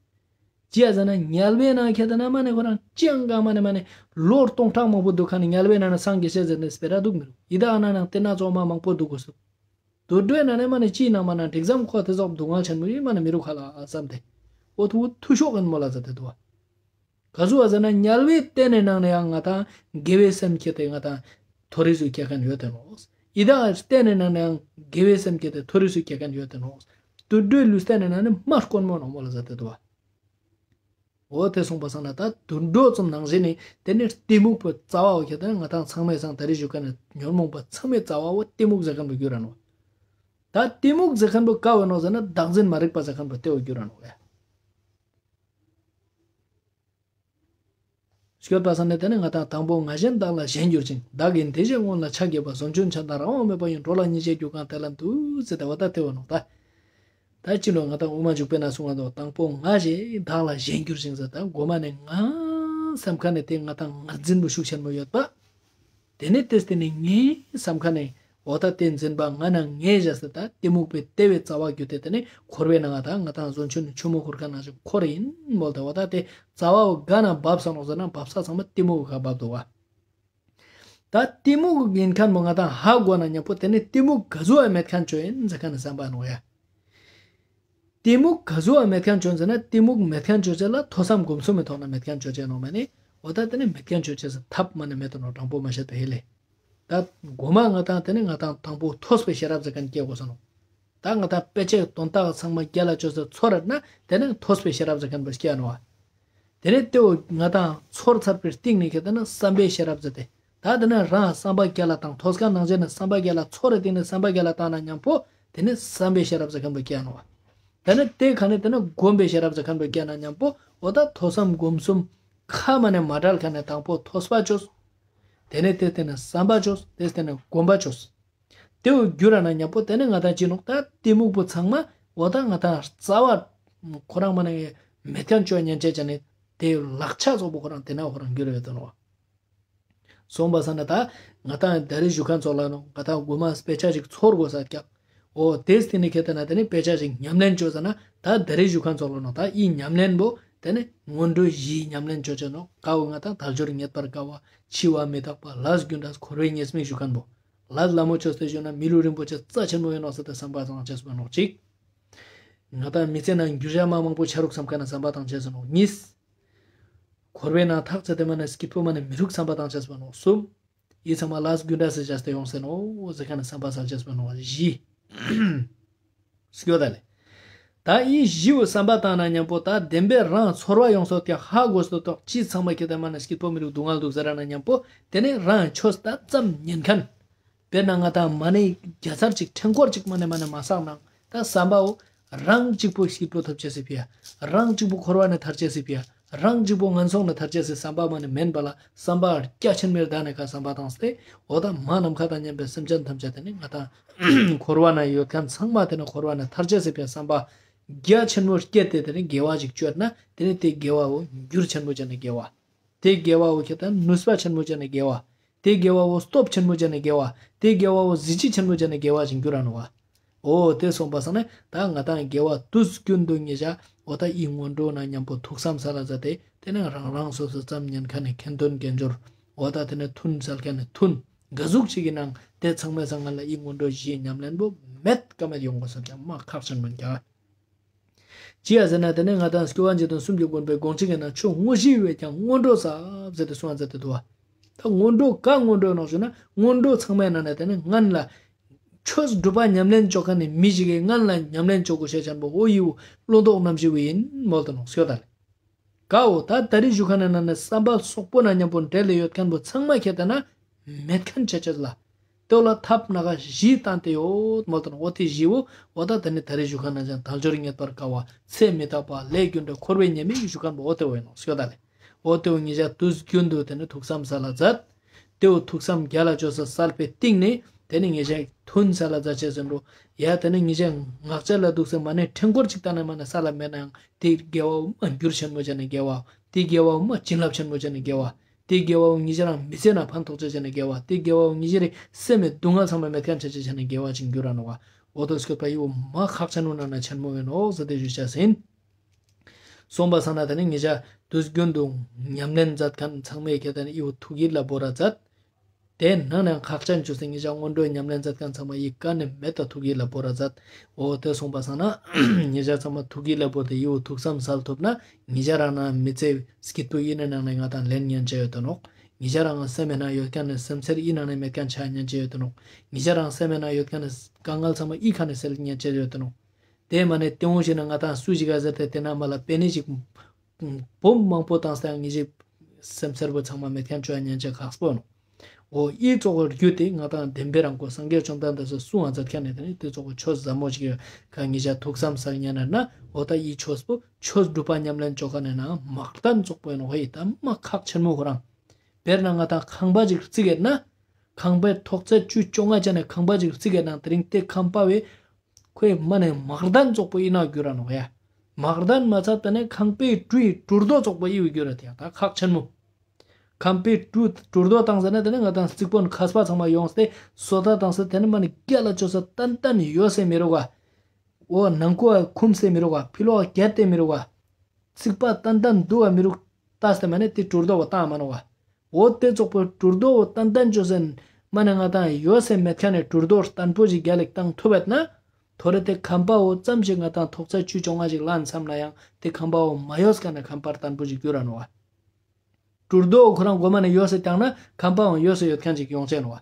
ཅི་ཡ་ཟེར་ན་དམྱལ་བའི་ནང་ཁྱེད་ད་ན་མ་ནས་ཁོ་རང་ཅི་ཡང་གང་མ་ནས་མ་ནས་ལོར་སྟོང་ཕྲག་མང་པོ་འདུག་ཁ་ནས་དམྱལ་བའི་ནང་ན་སངས་རྒྱས་ཤེས་ཟེར་ནས་སྤེ་ར་འདུག་མི་རུང་ཡི་དྭགས་ནང་ན་དེ་ན་ཚོགས་མ་མང་པོ་འདུག་གོ་སུ། དུད་འགྲོའི་ནང་ནས་མ་ནས་ཅི་ནང་མ་ན་འགྲིག་ཙམ་ཁོ་དེ་ཚོགས་སྡུག་བསྔལ་ཆེན་མོ་ཡིན་མ་ནས་མི་རུང་ཁ་ལ་བསམ་སྟེ། འོ་ཐུ་ཐུ་ཤོག་གིན་མོ་ལ་ཟེར་ཏེ་འདུག་བ། ག་ཟུག་བ་ཟེར་ན་དམྱལ་བའི་སྟེང་ནས་ནང་ནས་ཡང་ང་དང་དགེ་བའི་སེམས་བསྐྱེད་དེ་ང་དང་མཐོ་རིས་སུ་སྐྱེ་མཁན་ཡོད་དེ་ནོ། ཡི་དྭགས་སྟེང་ནས་ནང་ནས་ཡང་དགེ་བའི་སེམས་བསྐྱེད་དེ་མཐོ་རིས་སུ་སྐྱེ་མཁན་ཡོད་དེ་ནོ། དུད་འགྲོའི་ལུས་སྟེང་ནས་ནང་ནས་མ་དཀོན་མོ་ནོ་མོ་ལ་ཟེར་ཏེ་འདུག་བ། འོ་དེ་སོང་པ་སང་ན་ད་དུད་འགྲོ་ཙམ་ནང་བཞིན་ནི་དེ་ནི་གཏི་མུག་པོ་རྩ་བ་བོ་ཁྱེད་དང་ང་དང་ཚང་མའི་སང་ད་རེས་ཞུ་མཁན་ནི་ཉོན་མོངས་པ་ཚང་མའི་རྩ་བ་བོ་གཏི་མུག་ཟེར་མཁན་པོ་གྱུར་ར་ནོ། ད་གཏི་མུག་ཟེར་མཁན་པོ་ག་བོ་ནོ་ཟེར་ན་བདག་འཛིན་མ་རིག་པ་ཟེར་མཁན་པོ་དེ་བོ་གྱུར་ར་ནོ་ལེ། སྐྱོབ་པ་སང་ནས་དེ་ནི་ང་དང་དང་པོ་ང་གཞན་བདག་ལ་ཞེན་གྱུར་ཅིང་། བདག་གིས་འདི་ཞེས་སྔོན་ལ་ཆ་བརྒྱབ་པ། ཟོ་ཆུན་ཆ་དང་རང་དབང་མེད་པ་ཡིན། འགྲོ་ལ་སྙིང་རྗེ་རྒྱུ་གང་དེ་ལ་འདུད་ཟེར་ད་བ་ད་དེ་བ་ནོ་ད། ད་ཅི་ལོ་ང་དང་དབུ་མ་འཇུག་པའི་ནང་གསུངས་པ་དང་དང་པོ་ང་ཞེས་བདག་ལ་ཞེན་གྱུར་ཅིང་ཟེར་ད་མགོ་མ་ནས་ང་བསམ་མཁན་ནི་དེ་ང་དང་ངར་འཛིན་པོ་ཤུགས་ཆེན་པོ་ཡོད་པ། དེ་ནས་དེ་དེ་ནི་ངའི་བསམ་མཁན་ནི་ འོ་ད་དེ་འཛིན་པ་ང་ན་ངས་བཞག་སྟེ་ད་གཏི་མུག་པའི་ལྟེ་བའི་རྩ་བ་བརྒྱུད་དེ་དེ་ནི་འཁོར་བའི་ནང་ང་ད་ང་དང་གཟུགས་ཅན་ཆུ་མོ་ཁུར་ཁ་ནང་བཞིན་འཁོར་ཡིན་མོལ་ཏེ། འོ་ད་དེ་རྩ་བ་འོ་ག་ན་བབས་སོང་ནོག་ཟེར་ན་བབས་ས་ཚང་མ་གཏི་མུག་ག་བབས་འདུག་བ། ད་གཏི་མུག་ཡིན་མཁན་པོ་ང་དང་ཧ་གོ་ན་མཉམ་པོ་དེ་ནི་གཏི་མུག་ག་ཟུག་ཡང་མེད་མཁན་ཆོ་ཡིན་ཟེར་མཁན་ནི་བསམ་པ་ནོག་ཡ། གཏི་མུག་ག་ཟུག་ཡང་མེད་མཁན་ཆོ་ཟེར་ན་གཏི་མུག་མེད་མཁན་ཆོ་ཅེས་ལ་ཐོས་བསམ་སྒོམ་གསུམ་མི་ཐོག་ན་མེད་མཁན་ཆོ་ཅེས་ནོག་མ་ནི། འོ་ད་དེ་ནི་མེད་མཁན་ཆོ་ཅེས་སུ་ཐབས་མ་ནི་མེད་དོ་ནོ་དྲང་པོ་མ་བཤད་པ་ཧེ་ལེ། ད་མགོ་མ་ང་དང་དེ་ནི་ང་དང་དང་པོ་ཐོས་པའི་ཤེས་རབ་ཟེར་མཁན་སྐྱེ་དགོས་སོ་ནོ། ད་ང་དང་དཔེ་ཆའི་དོན་དག་ཚང་མ་རྒྱ་ལ་ཅོ་སེ་ཚོར་ན་དེ་ནི་ཐོས་པའི་ཤེས་རབ་ཟེར་མཁན་པོ་སྐྱེ་ནོ་བ། དེ་ནི་དེའོ་ང་དང་ཚོར་ཚར་པའི་སྟེང་ནས་ཁེ་དེ་ནི་བསམ་པའི་ཤེས་རབ་ཟེར་ཏེ། ད་དེ་ནི་རང་བསམ་པ་རྒྱ་ལ་དང་ཐོས་སྐབས་ནང་བཞིན་ནི་བསམ་པ་རྒྱ་ལ་ཚོར་རེ་སྟེང་ནས་བསམ་པ་རྒྱ་ལ་བཏང་ན་མཉམ་པོ་དེ་ནི་བསམ་པའི་ཤེས་རབ་ཟེར་མཁན་པོ་སྐྱེ་ནོ་བ། དེ་ནི་དེ་ཁ་ནས་དེ་ནི་སྒོམ་པའི་ཤེས་རབ་ཟེར་མཁན་པོ་སྐྱེ་ན་མཉམ་པོ་འོ་ད་ཐོས་བསམ་སྒོམ་གསུམ་ཁ་མ་ནས་མ་བྲལ་ཁ་ནས་དང་པོ་ཐོས་པ་ཅོས། དེ་ནས་དེ་སྟེང་ནས་བསམ་པ་ཅོས། དེ་སྟེང་ནས་སྒོམ་པ་ཅོས། དེའོ་འགྱུར་ར་ན་མཉམ་པོ་དེ་ནི་ང་དང་ཅི་ནོག་ད་གཏི་མུག་པོ་ཚང་མ་འོ་ད་ང་དང་རྩ་བ་ཁོ་རང་མ་ནས་མེད་མཁན་ཆོ་ཉན་ཅེས་ཅན་ནི་དེ་ལག་ཆ་ཚོགས་པོ་ཁོ་རང་དེ་ན་ཁོ་རང་འགྱུར་ཡོད་དོ་ནོ། སོང་པ་ས་ན་ད་ང་དང་ད་རེས་ཞུ་མཁན་ཚོགས་ལ་ནོ་ང་དང་དགོས་མ་དཔེ་ཆ་ཞིག་ཚོར་དགོས་ས་ཀྱང་། འོ་དེ་སྟེང་ནས་ཁེ་ཏེ་ན་དེ་ནི་དཔེ་ཆ་ཞིག་ཉམས་ལེན་ཅོ་ས་ན་ད་ད་རེས་ཞུ་མཁན་ཚོགས་ལ་ནོ་ད་ཨི་ཉམས་ལེན་པོ་དེ་ནི་སྔོན་འགྲོ་བཞིའི་ཉམས་ལེན་ཅོ་ཅེས་ནོ། ཀ་བོ་ང་དང་དལ་འབྱོར་རྙེད་པར་དཀའ་བ། འཆི་བ་མི་རྟག་པ། ལས་རྒྱུ་འབྲས་འཁོར་བའི་ཉེས་དམིགས་ཞུ་མཁན་པོ། ལས་ལ་མོ་ཅོས་ཏེ་ཞུ་ན་མི་ལུས་རིན་པོ་ཆེ་རྩ་ཆེན་མོ་ཡིན་ནོ་ཟེར་ཏེ་བསམ་པ་བཏང་ཅེས་པ་ནོ་གཅིག་ང་དང་མི་ཚེ་ནང་འགྱུར་བ་མ་མང་པོ་ཆ་རུག་བསམ་མཁན་ན་བསམ་པ་བཏང་ཅེས་སོ་ནོ་གཉིས། འཁོར་བའི་ནང་ཐག་ཆད་དེ་མ་ནས་སྐྱིད་པོ་མ་ནས་མི་རུག་བསམ་པ་བཏང་ཅེས་པ་ནོ་གསུམ། ཡིད་ཚང་མ་ལས་རྒྱུ་འབྲས་སུ་བྱས་ཏེ་ཡོང་ཟེར་ནོ་ཟེར་མཁན་ན་བསམ་པ་བསལ་ཅེས་པ་ནོ་བཞི། སྐྱོ་ད་ལེ། ད་ཡིད་བཞི་བོ་བསམ་པ་བཏང་ན་མཉམ་པོ་ད་བདེན་པའི་རང་ཚོར་བ་ཡོང་སོགས་ཀྱང་ཧ་གོ་སོགས་ཏོག་ཅི་ཚང་མ་ཁྱེད་དེ་མ་ནས་སྐྱིད་པོ་མི་རུག་སྡུག་བསྔལ་འདུག་ཟེར་ར་ན་མཉམ་པོ་དེ་ནས་རང་ཆོས་ད་ཙམ་ཉན་མཁན། དཔེར་ན་ང་དང་མ་ཎི་བརྒྱ་ཚར་གཅིག་ཕྲེང་སྐོར་གཅིག་མ་ནས་མ་ནས་མ་བསགས་ནའང་ད་བསམ་པའོ། རང་གཅིག་པོ་སྐྱིད་པོ་ཐོབ་ཅེས་སི་ཕི་ཡ། རང་གཅིག་པོ་འཁོར་བ་ནས་ཐར་ཅེས་སི་ཕི་ཡ། རང་གཅིག་པོ་ངན་སོང་ནས་ཐར་ཅེས་སི་བསམ་པ་མ་ནས་མེན་པ་ལ་བསམ་པ་རྒྱ་ཆེན་མོའི་བདག་ནས་ཁ་བསམ་པ་བཏང་སྟེ་འོ་ད་མ་ནམ་མཁའ་དང་མཉམ་པའི་སེམས་ཅན་ཐམས་ཅད་དེ་ནི་ང་དང་འཁོར་བ་ན་ཡོད་མཁན་ཚང་མ་དེ་ནི་འཁོར་བ་ནས་ཐར་ཅེས་སི་ཕི་ཡ་བསམ་པ་རྒྱ་ཆེན་མོ་སྐྱེད་དེ་དེ་ནི་དགེ་བ་ཞིག་སྤྱོད་ན་དེ་ནི་དེ་དགེ་བའོ་འགྱུར་ཆེན་མོ་ཅན་ནི་དགེ་བ། དེ་དགེ་བའོ་ཁྱེད་ད་ནུས་པ་ཆེན་མོ་ཅན་ནི་དགེ་བ། དེ་དགེ་བའོ་སྟོབས་ཆེན་མོ་ཅན་ནི་དགེ་བ། དེ་དགེ་བའོ་གཟི་བརྗིད་ཆེན་མོ་ཅན་ནི་དགེ་བ་ཞིག་འགྱུར་ར་ནོ་བ། འོ་དེ་སོང་པ་སང་ན་ད་ང་དང་དགེ་བ་དུས་རྒྱུན་དུ་ངེད་ཅག་འོ་ད་ཨི་སྔོན་འགྲོ་ན་མཉམ་པོ་ཐུགས་བསམ་ས་ལ་མཛད་དེ་དེ་ནས་རང་རང་སོ་སོ་ཙམ་ཉན་མཁན་ནི་ཁེན་ཏོན་དགེ་སྦྱོར་འོ་ད་དེ་ནས་མཐུན་སལ་མཁན་ནི་མཐུན་ག་ཟུག་ཅིག་གི་ནང་དེ་ཚང་མའི་སང་ང་ལ་ཨི་སྔོན་འགྲོ་བཞིའི་ཉམས་ལེན་པོ་མེད་ཀ་མེད་ཡོང་དགོས་ས་ཀྱང་མ་ཁག་ཆེན་མོ་ཀྱང་། ཅི་ཡ་ཟེར་ན་དེ་ནས་ང་དང་སྐྱོབ་པ་འཇིག་རྟེན་གསུམ་གྱི་མགོན་པོའི་དགོངས་གཅིག་གི་ནང་ཆོས་དངོས་གཞི་ཡོད་ཀྱང་སྔོན་འགྲོ་ཟབ་ཟེར་ཏེ་གསུངས་པ་མཛད་དེ་འདུག་བ། ད་སྔོན་འགྲོ་ག་སྔོན་འགྲོ་ནོ་ཞུ་ན་སྔོན་འགྲོ་ཚང་མའི་ནང་ནས་དེ་ནས་སྔན་ལ་ཆོས་སྒྲུབ་པ་ཉམས་ལེན་ཅོ་མཁན་ནི་མི་ཞིག་གིས་སྔན་ལ་ཉམས་ལེན་ཅོ་དགོས་ཤེས་ཆེན་པོ་འོ་ཡིའུ་བློ་ལྡོག་རྣམ་བཞི་བོ་ཡིན་མོལ་དུ་ནོ་སྐྱོ་ད་ལེ། གའོ་ད་ད་རེས་ཞུ་མཁན་ནི་ནང་ནས་བསམ་པ་སོག་པོ་ན་མཉམ་པོ་འབྲེལ་ལས་ཡོད་མཁན་པོ་ཚང་མ་ཁྱེད་ད་ན་མེད་མཁན་ཆ་ཆེ་ལ། དེ་ལ་ཐབས་སྣ་ཁ་བཞི་བཏང་སྟེ་ཡོད་མོ་དང་འོ་དེ་བཞི་བོ་འོ་ད་དེ་ནི་ད་རེས་ཞུ་མཁན་ནང་ཅན་དལ་འབྱོར་རྙེད་པར་དཀའ་བ་ཚེ་མི་རྟག་པ་ལས་རྒྱུ་འབྲས་འཁོར་བའི་ཉེས་དམིགས་ཞུ་མཁན་པོ་འོ་དེ་བོ་ཡིན་ནོ་སྐྱོ་ད་ལེ། འོ་དེ་བོ་ངེད་ཅག་དུས་རྒྱུན་དུ་དེ་ནི་ཐུགས་བསམ་ས་ལ་མཛད། དེ་བོ་ཐུགས་བསམ་རྒྱ་ལ་ཅོ་ས་སལ་པའི་སྟེང་ནས་དེ་ནི་ངེད་ཅག་མཐུན་ས་ལ་མཛད་ཅེས་ཟེར་འགྲོ། ཡ་དེ་ནི་ངེད་ཅག་ངག་བཅད་ལ་འདུག་སེ་མ་ནས་ཕྲེང་སྐོར་གཅིག་བཏང་ནས་མ་ནས་ས་ལ་མེད་ནའང་དེ་དགེ་བའོ་མ་འགྱུར་ཆེན་མོ་ཅན་ནི་དགེ་བ། དེ་དགེ་བའོ་མ་བྱིན་རླབས་ཆེན་མོ་ཅན་ནི་དགེ་བ། དེ་དགེ་བའོ་ཉི་ཤེ་རང་མི་ཚེ་ན་ཕན་ཐོགས་ཆ་ཅན་ནི་དགེ་བ། དེ་དགེ་བའོ་ཉི་ཤེ་རེ་སེམས་མི་སྡུག་བསྔལ་ཚང་མ་མེད་མཁན་ཆ་ཆ་ཅན་ནི་དགེ་བ་ཅིག་འགྱུར་ར་ནོ་བ། འོ་དོ་སྐྱོད་པ་ཡིའོ་མ་ཁག་ཆེན་མོ་ནང་ན་ཆེན་མོ་ཡིན་ནོ་ཟེར་ཏེ་ཞུ་ཆ་ཟིན། སོང་པ་སང་ན་དེ་ནི་ངེད་ཅག་དུས་རྒྱུན་དུ་ཉམས་ལེན་མཛད་མཁན་ཚང་མས་ཁྱེད་དེ་ནི་ཡིའོ་ཐུགས་ཡིད་ལ་བོར་ར་མཛད། དེ་ནང་ནས་ཁག་ཅན་བཅུ་ཟིན་ངེད་ཅག་སྔོན་འགྲོའི་ཉམས་ལེན་མཛད་མཁན་ཚང་མ་ཡི་ག་ནས་མེད་དོ་ཐུགས་ཡིད་ལ་བོར་ར་མཛད། འོ་དེ་སོང་པ་སང་ན་ངེད་ཅག་ཚང་མ་ཐུགས་ཡིད་ལ་བོར་ཏེ་ཡིའོ་ཐུགས་བསམ་སལ་ཐུབ་ན་ངེད་ཅག་རང་ན་མི་ཚེ་སྐྱིད་པོ་ཡིན་ནི་ནང་ནས་ང་དང་ལེན་ཉན་ཆ་ཡོད་དོ་ནོག་ངེད་ཅག་རང་སེམས་མེད་ན་ཡོད་མཁན་ནི་སེམས་ཚེར་ཡིན་ནང་ནས་མེད་མཁན་ཆ་ཉན་ཆ་ཡོད་དོ་ནོག་ངེད་ཅག་རང་སེམས་མེད་ན་ཡོད་མཁན་ནི་དཀའ་ངལ་ཚང་མ་ཡི་ག་ནས་སེལ་ཉན་ཆ་ཡོད་དོ་ནོག་དེ་མ་ནས་དེ་འོང་ཞིག་ན་ང་དང་སུ་ཞིག་ག་ཟེར་ཏེ་དེ་ན་མ་ལ་པེ་ནི་ཞིག་བུམ་མང་པོ་བཏང་སྟེ་ངེད་ཅག་སེམས་ཚེར་པོ་ཚང་མ་མེད་མཁན་ཆ་ཉན་ཆ་ཁག་པོ་ནོ། འོ་ཨི་གཙོ་བོ་རྒྱུ་དེ་ང་དང་བདེན་པའི་རང་གོ་སངས་རྒྱས་བཅོམ་ལྡན་འདས་སུ་གསུང་བ་མཛད་མཁན་ནི་དེ་ནི་དེ་གཙོ་བོ་ཆོས་ཟབ་མོ་ཞིག་ཡོད་ཁ་ངེད་ཅག་ཐུགས་བསམ་སལ་ཉན་ན་ན་འོ་ད་ཨི་ཆོས་པོ་ཆོས་སྒྲུབ་པ་ཉམས་ལེན་བཅོ་ཁ་ནས་ན་མག་ལྡན་བཙོག་པོ་ཡིན་ནོ་ཧེ་ད་མ་ཁག་ཆེན་མོ་ཁོ་རང་། དཔེར་ན་ང་དང་ཁང་པ་ཅིག་བརྩིགས་ཡོད་ན། ཁང་པའི་ཐོག་ཚད་བཅུ་བཅོ་ལྔ་ཅན་ནས་ཁང་པ་ཅིག་བརྩིགས་ཡོད་ན་དེ་རིང་དེ་ཁང་པ་བས་ཁོའི་མ་ནས་མག་ལྡན་བཙོག་པོ་ཡིན་ན་འགྱུར་ར་ནོ་ཡ། མག་ལྡན་མ་ཚད་དེ་ནས་ཁང་པའི་གྲུའི་གྲུ་རྡོ་བཙོག་པོ་ཡིན་འགྱུར་ར་དེ་ཡང་ད་ཁག་ཆེན་མོ། ཁམས་པའི་གྲུ་གྲུ་རྡོ་བཏང་ཟེར་ན་དེ་ནི་ང་དང་རྩིག་པོན་མཁས་པ་ཚང་མ་ཡོངས་ཏེ་སོ་ཐ་བཏང་ཟེར་དེ་ནི་མ་ནི་རྒྱ་ལ་ཅོ་ས་ཏན་ཏན་ཡོད་སེ་མི་རུག་ག་འོ་ནང་ཁུ་བ་ཁུམ་སེ་མི་རུག་ག་ཕི་ལོག་རྒྱ་ཏེ་མི་རུག་ག་རྩིག་པ་ཏན་ཏན་འདུག་ག་མི་རུག་ཏ་སྟེ་མ་ནི་དེ་གྲུ་རྡོ་བ་བཏང་མ་ནོ་ག་འོ་དེ་ཙོག་པོ་གྲུ་རྡོ་བ་ཏན་ཏན་ཅོ་སེ་མ་ནི་ང་དང་ཡོད་སེ་མེད་ཁ་ནས་གྲུ་རྡོ་བརྟན་པོ་ཞིག་རྒྱ་ལེགས་བཏང་ཐུབ་བད་ན་ཐོ་རེ་དེ་ཁམས་པ་བོ་ཙམ་ཞིག་ང་དང་ཐོག་ཚད་ཆུ་ཅོ་ལྔ་ཞིག་ལ་མཚམས་ན་ཡང་དེ་ཁམས་པ་བོ་མ་ཡོད་ཁ་ནས་ཁམས་པར་བརྟན་པོ་ཞིག་གྱུར་ར་ནོ་ག་གྲུ་རྡོ་ཁོ་རང་མགོ་མ་ནས་ཡོད་སེ་བཏང་ན་ཁམས་པའང་ཡོད་སེ་ཡོད་མཁན་ཅིག་ཡོང་ཆེན་བ།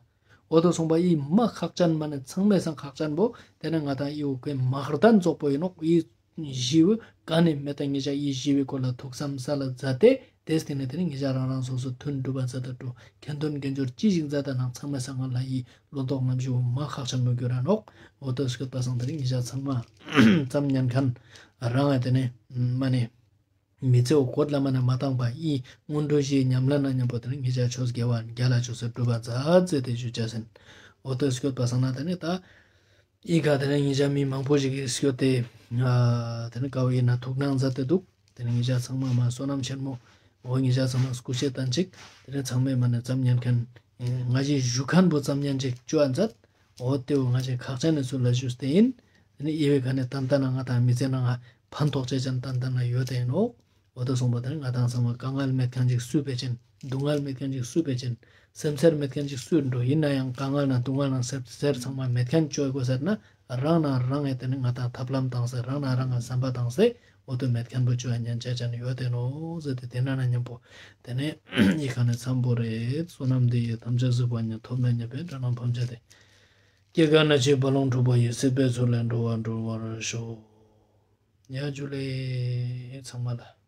འོ་དོ་སོང་པ་ཨི་མ་ཁག་ཅན་མ་ནས་ཚང་མའི་སང་ཁག་ཅན་པོ་དེ་ནས་ང་དང་ཨི་འོ་ཀེ་མ་ཧར་ཏན་ཙོག་པོ་ཡིན་ནོག་ཨི་ཞི་བོ་ག་ནས་མེད་ད་ངེད་ཅག་ཨི་ཞི་བོའི་སྐོར་ལ་ཐུགས་བསམ་ས་ལ་མཛད་དེ་དེ་སྟེང་ནས་དེ་ནས་ངེད་ཅག་རང་རང་སོ་སོ་མཐུན་སྒྲུབ་པ་མཛད་ད་འགྲོ་ཁྱེན་དོན་དགེ་སྦྱོར་ཅི་ཞིག་མཛད་ད་ནང་ཚང་མའི་སང་ང་ལ་ཨི་བློ་ལྡོག་རྣམ་ཞི་བོ་མ་ཁག་ཅན་མོ་གྱུར་ར་ནོག་འོ་དོ་སྐྱོད་པ་སང་དེ་ནས་ངེད་ཅག་ཚང་མ་ཙམ་ཉན་མཁན་རང་ཨ་དེ་ནས་མ་ནས། མི་ཚེ་འོ་གོད་ལ་མ་ན་མ་བཏང་པ་ཨི་སྔོན་འགྲོ་བཞིའི་ཉམས་ལེན་ན་མཉམ་པོ་དེ་ནི་ངེད་ཅག་ཆོས་དགེ་བ་རྒྱ་ལ་ཆོས་སུ་སྒྲུབ་པ་མཛད་ཟེར་ཏེ་ཞུ་བྱ་ཟིན། འོ་དོ་སྐྱོད་པ་སང་ན་དེ་ནི་ད་ཨི་ག་དེ་ནི་ངེད་ཅག་མི་མང་པོ་ཞིག་གིས་སྐྱོད་དེ་དེ་ནི་དཀའ་བ་ཡིན་ན་ཐུགས་སྣང་མཛད་དེ་འདུག་དེ་ནི་ངེད་ཅག་ཚང་མ་མ་བསོད་ནམས་ཆེན་མོ་འོ་ངེད་ཅག་ཚང་མ་སྐུ་ཤེས་བསྟན་ཅིག་དེ་ནི་ཚང་མས་མ་ནི་ཙམ་ཉན་མཁན་ང་ཞིག་ཞུ་མཁན་པོ་ཙམ་ཉན་ཅིག་བཅོ་ཨ་མཛད། འོ་དེ་བོ་ང་ཅག་ཁག་ཅན་ནས་ཚུར་ལ་ཞུས་ཏེ་ཡིན། དེ་ནི་དབྱེ་བའི་ཁ་ནས་ཏན་ཏན་ན་ང་དང་མི་ཚེ་ནང་ང་ཕན་ཐོགས་ཆེ་ཅན་ཏན་ཏན་ན་ཡོད་དེ་ཡིན་ནོ། འོ་དེ་སོང་པ་དེ་ནི་ང་དང་ཚང་མ་དཀའ་ངལ་མེད་མཁན་ཅིག་སུ་བེད་ཅན། སྡུག་བསྔལ་མེད་མཁན་ཅིག་སུ་བེད་ཅན། སེམས་འཚེར་མེད་མཁན་ཅིག་སུ་འགྲོ་ཡིན་ན་ཡང་དཀའ་ངལ་ན་སྡུག་བསྔལ་ན་སེམས་འཚེར་ཚང་མ་མེད་མཁན་བཅོ་དགོས་ཟེར་ན་རང་ན་རང་ངས་དེ་ནི་ང་དང་ཐབས་ལམ་བཏང་སེ་རང་ན་རང་ངས་བསམ་པ་བཏང་སེ་འོ་དེ་མེད་མཁན་པོ་བཅོ་ཡ་ཉན་ཆ་ཅན་ཡོད་དེ་ནོ་ཟེར་ཏེ་དེ་ན་ན་མཉམ་པོ་དེ་ནི་ཡི་ཁ་ནས་འཚམ་པོ་རེད། བསོད་ནམས་འདི་ཡིས་ཐམས་ཅད་གཟིགས་པ་ཉིད། ཐོབ་ནས་ཉེས་པའི་དགྲ་རྣམས་ཕམ་བྱས་ཏེ། སྐྱེ་རྒ་ན་འཆིའི་རྦ་ཀློང་འཁྲུགས་པ་ཡི། སྲིད་པའི་མཚོ་ལས་འགྲོ་བ་སྒྲོལ་བར་ཤོག་ཡ་ཇུ་ལེ་ཚང་མ་ལ།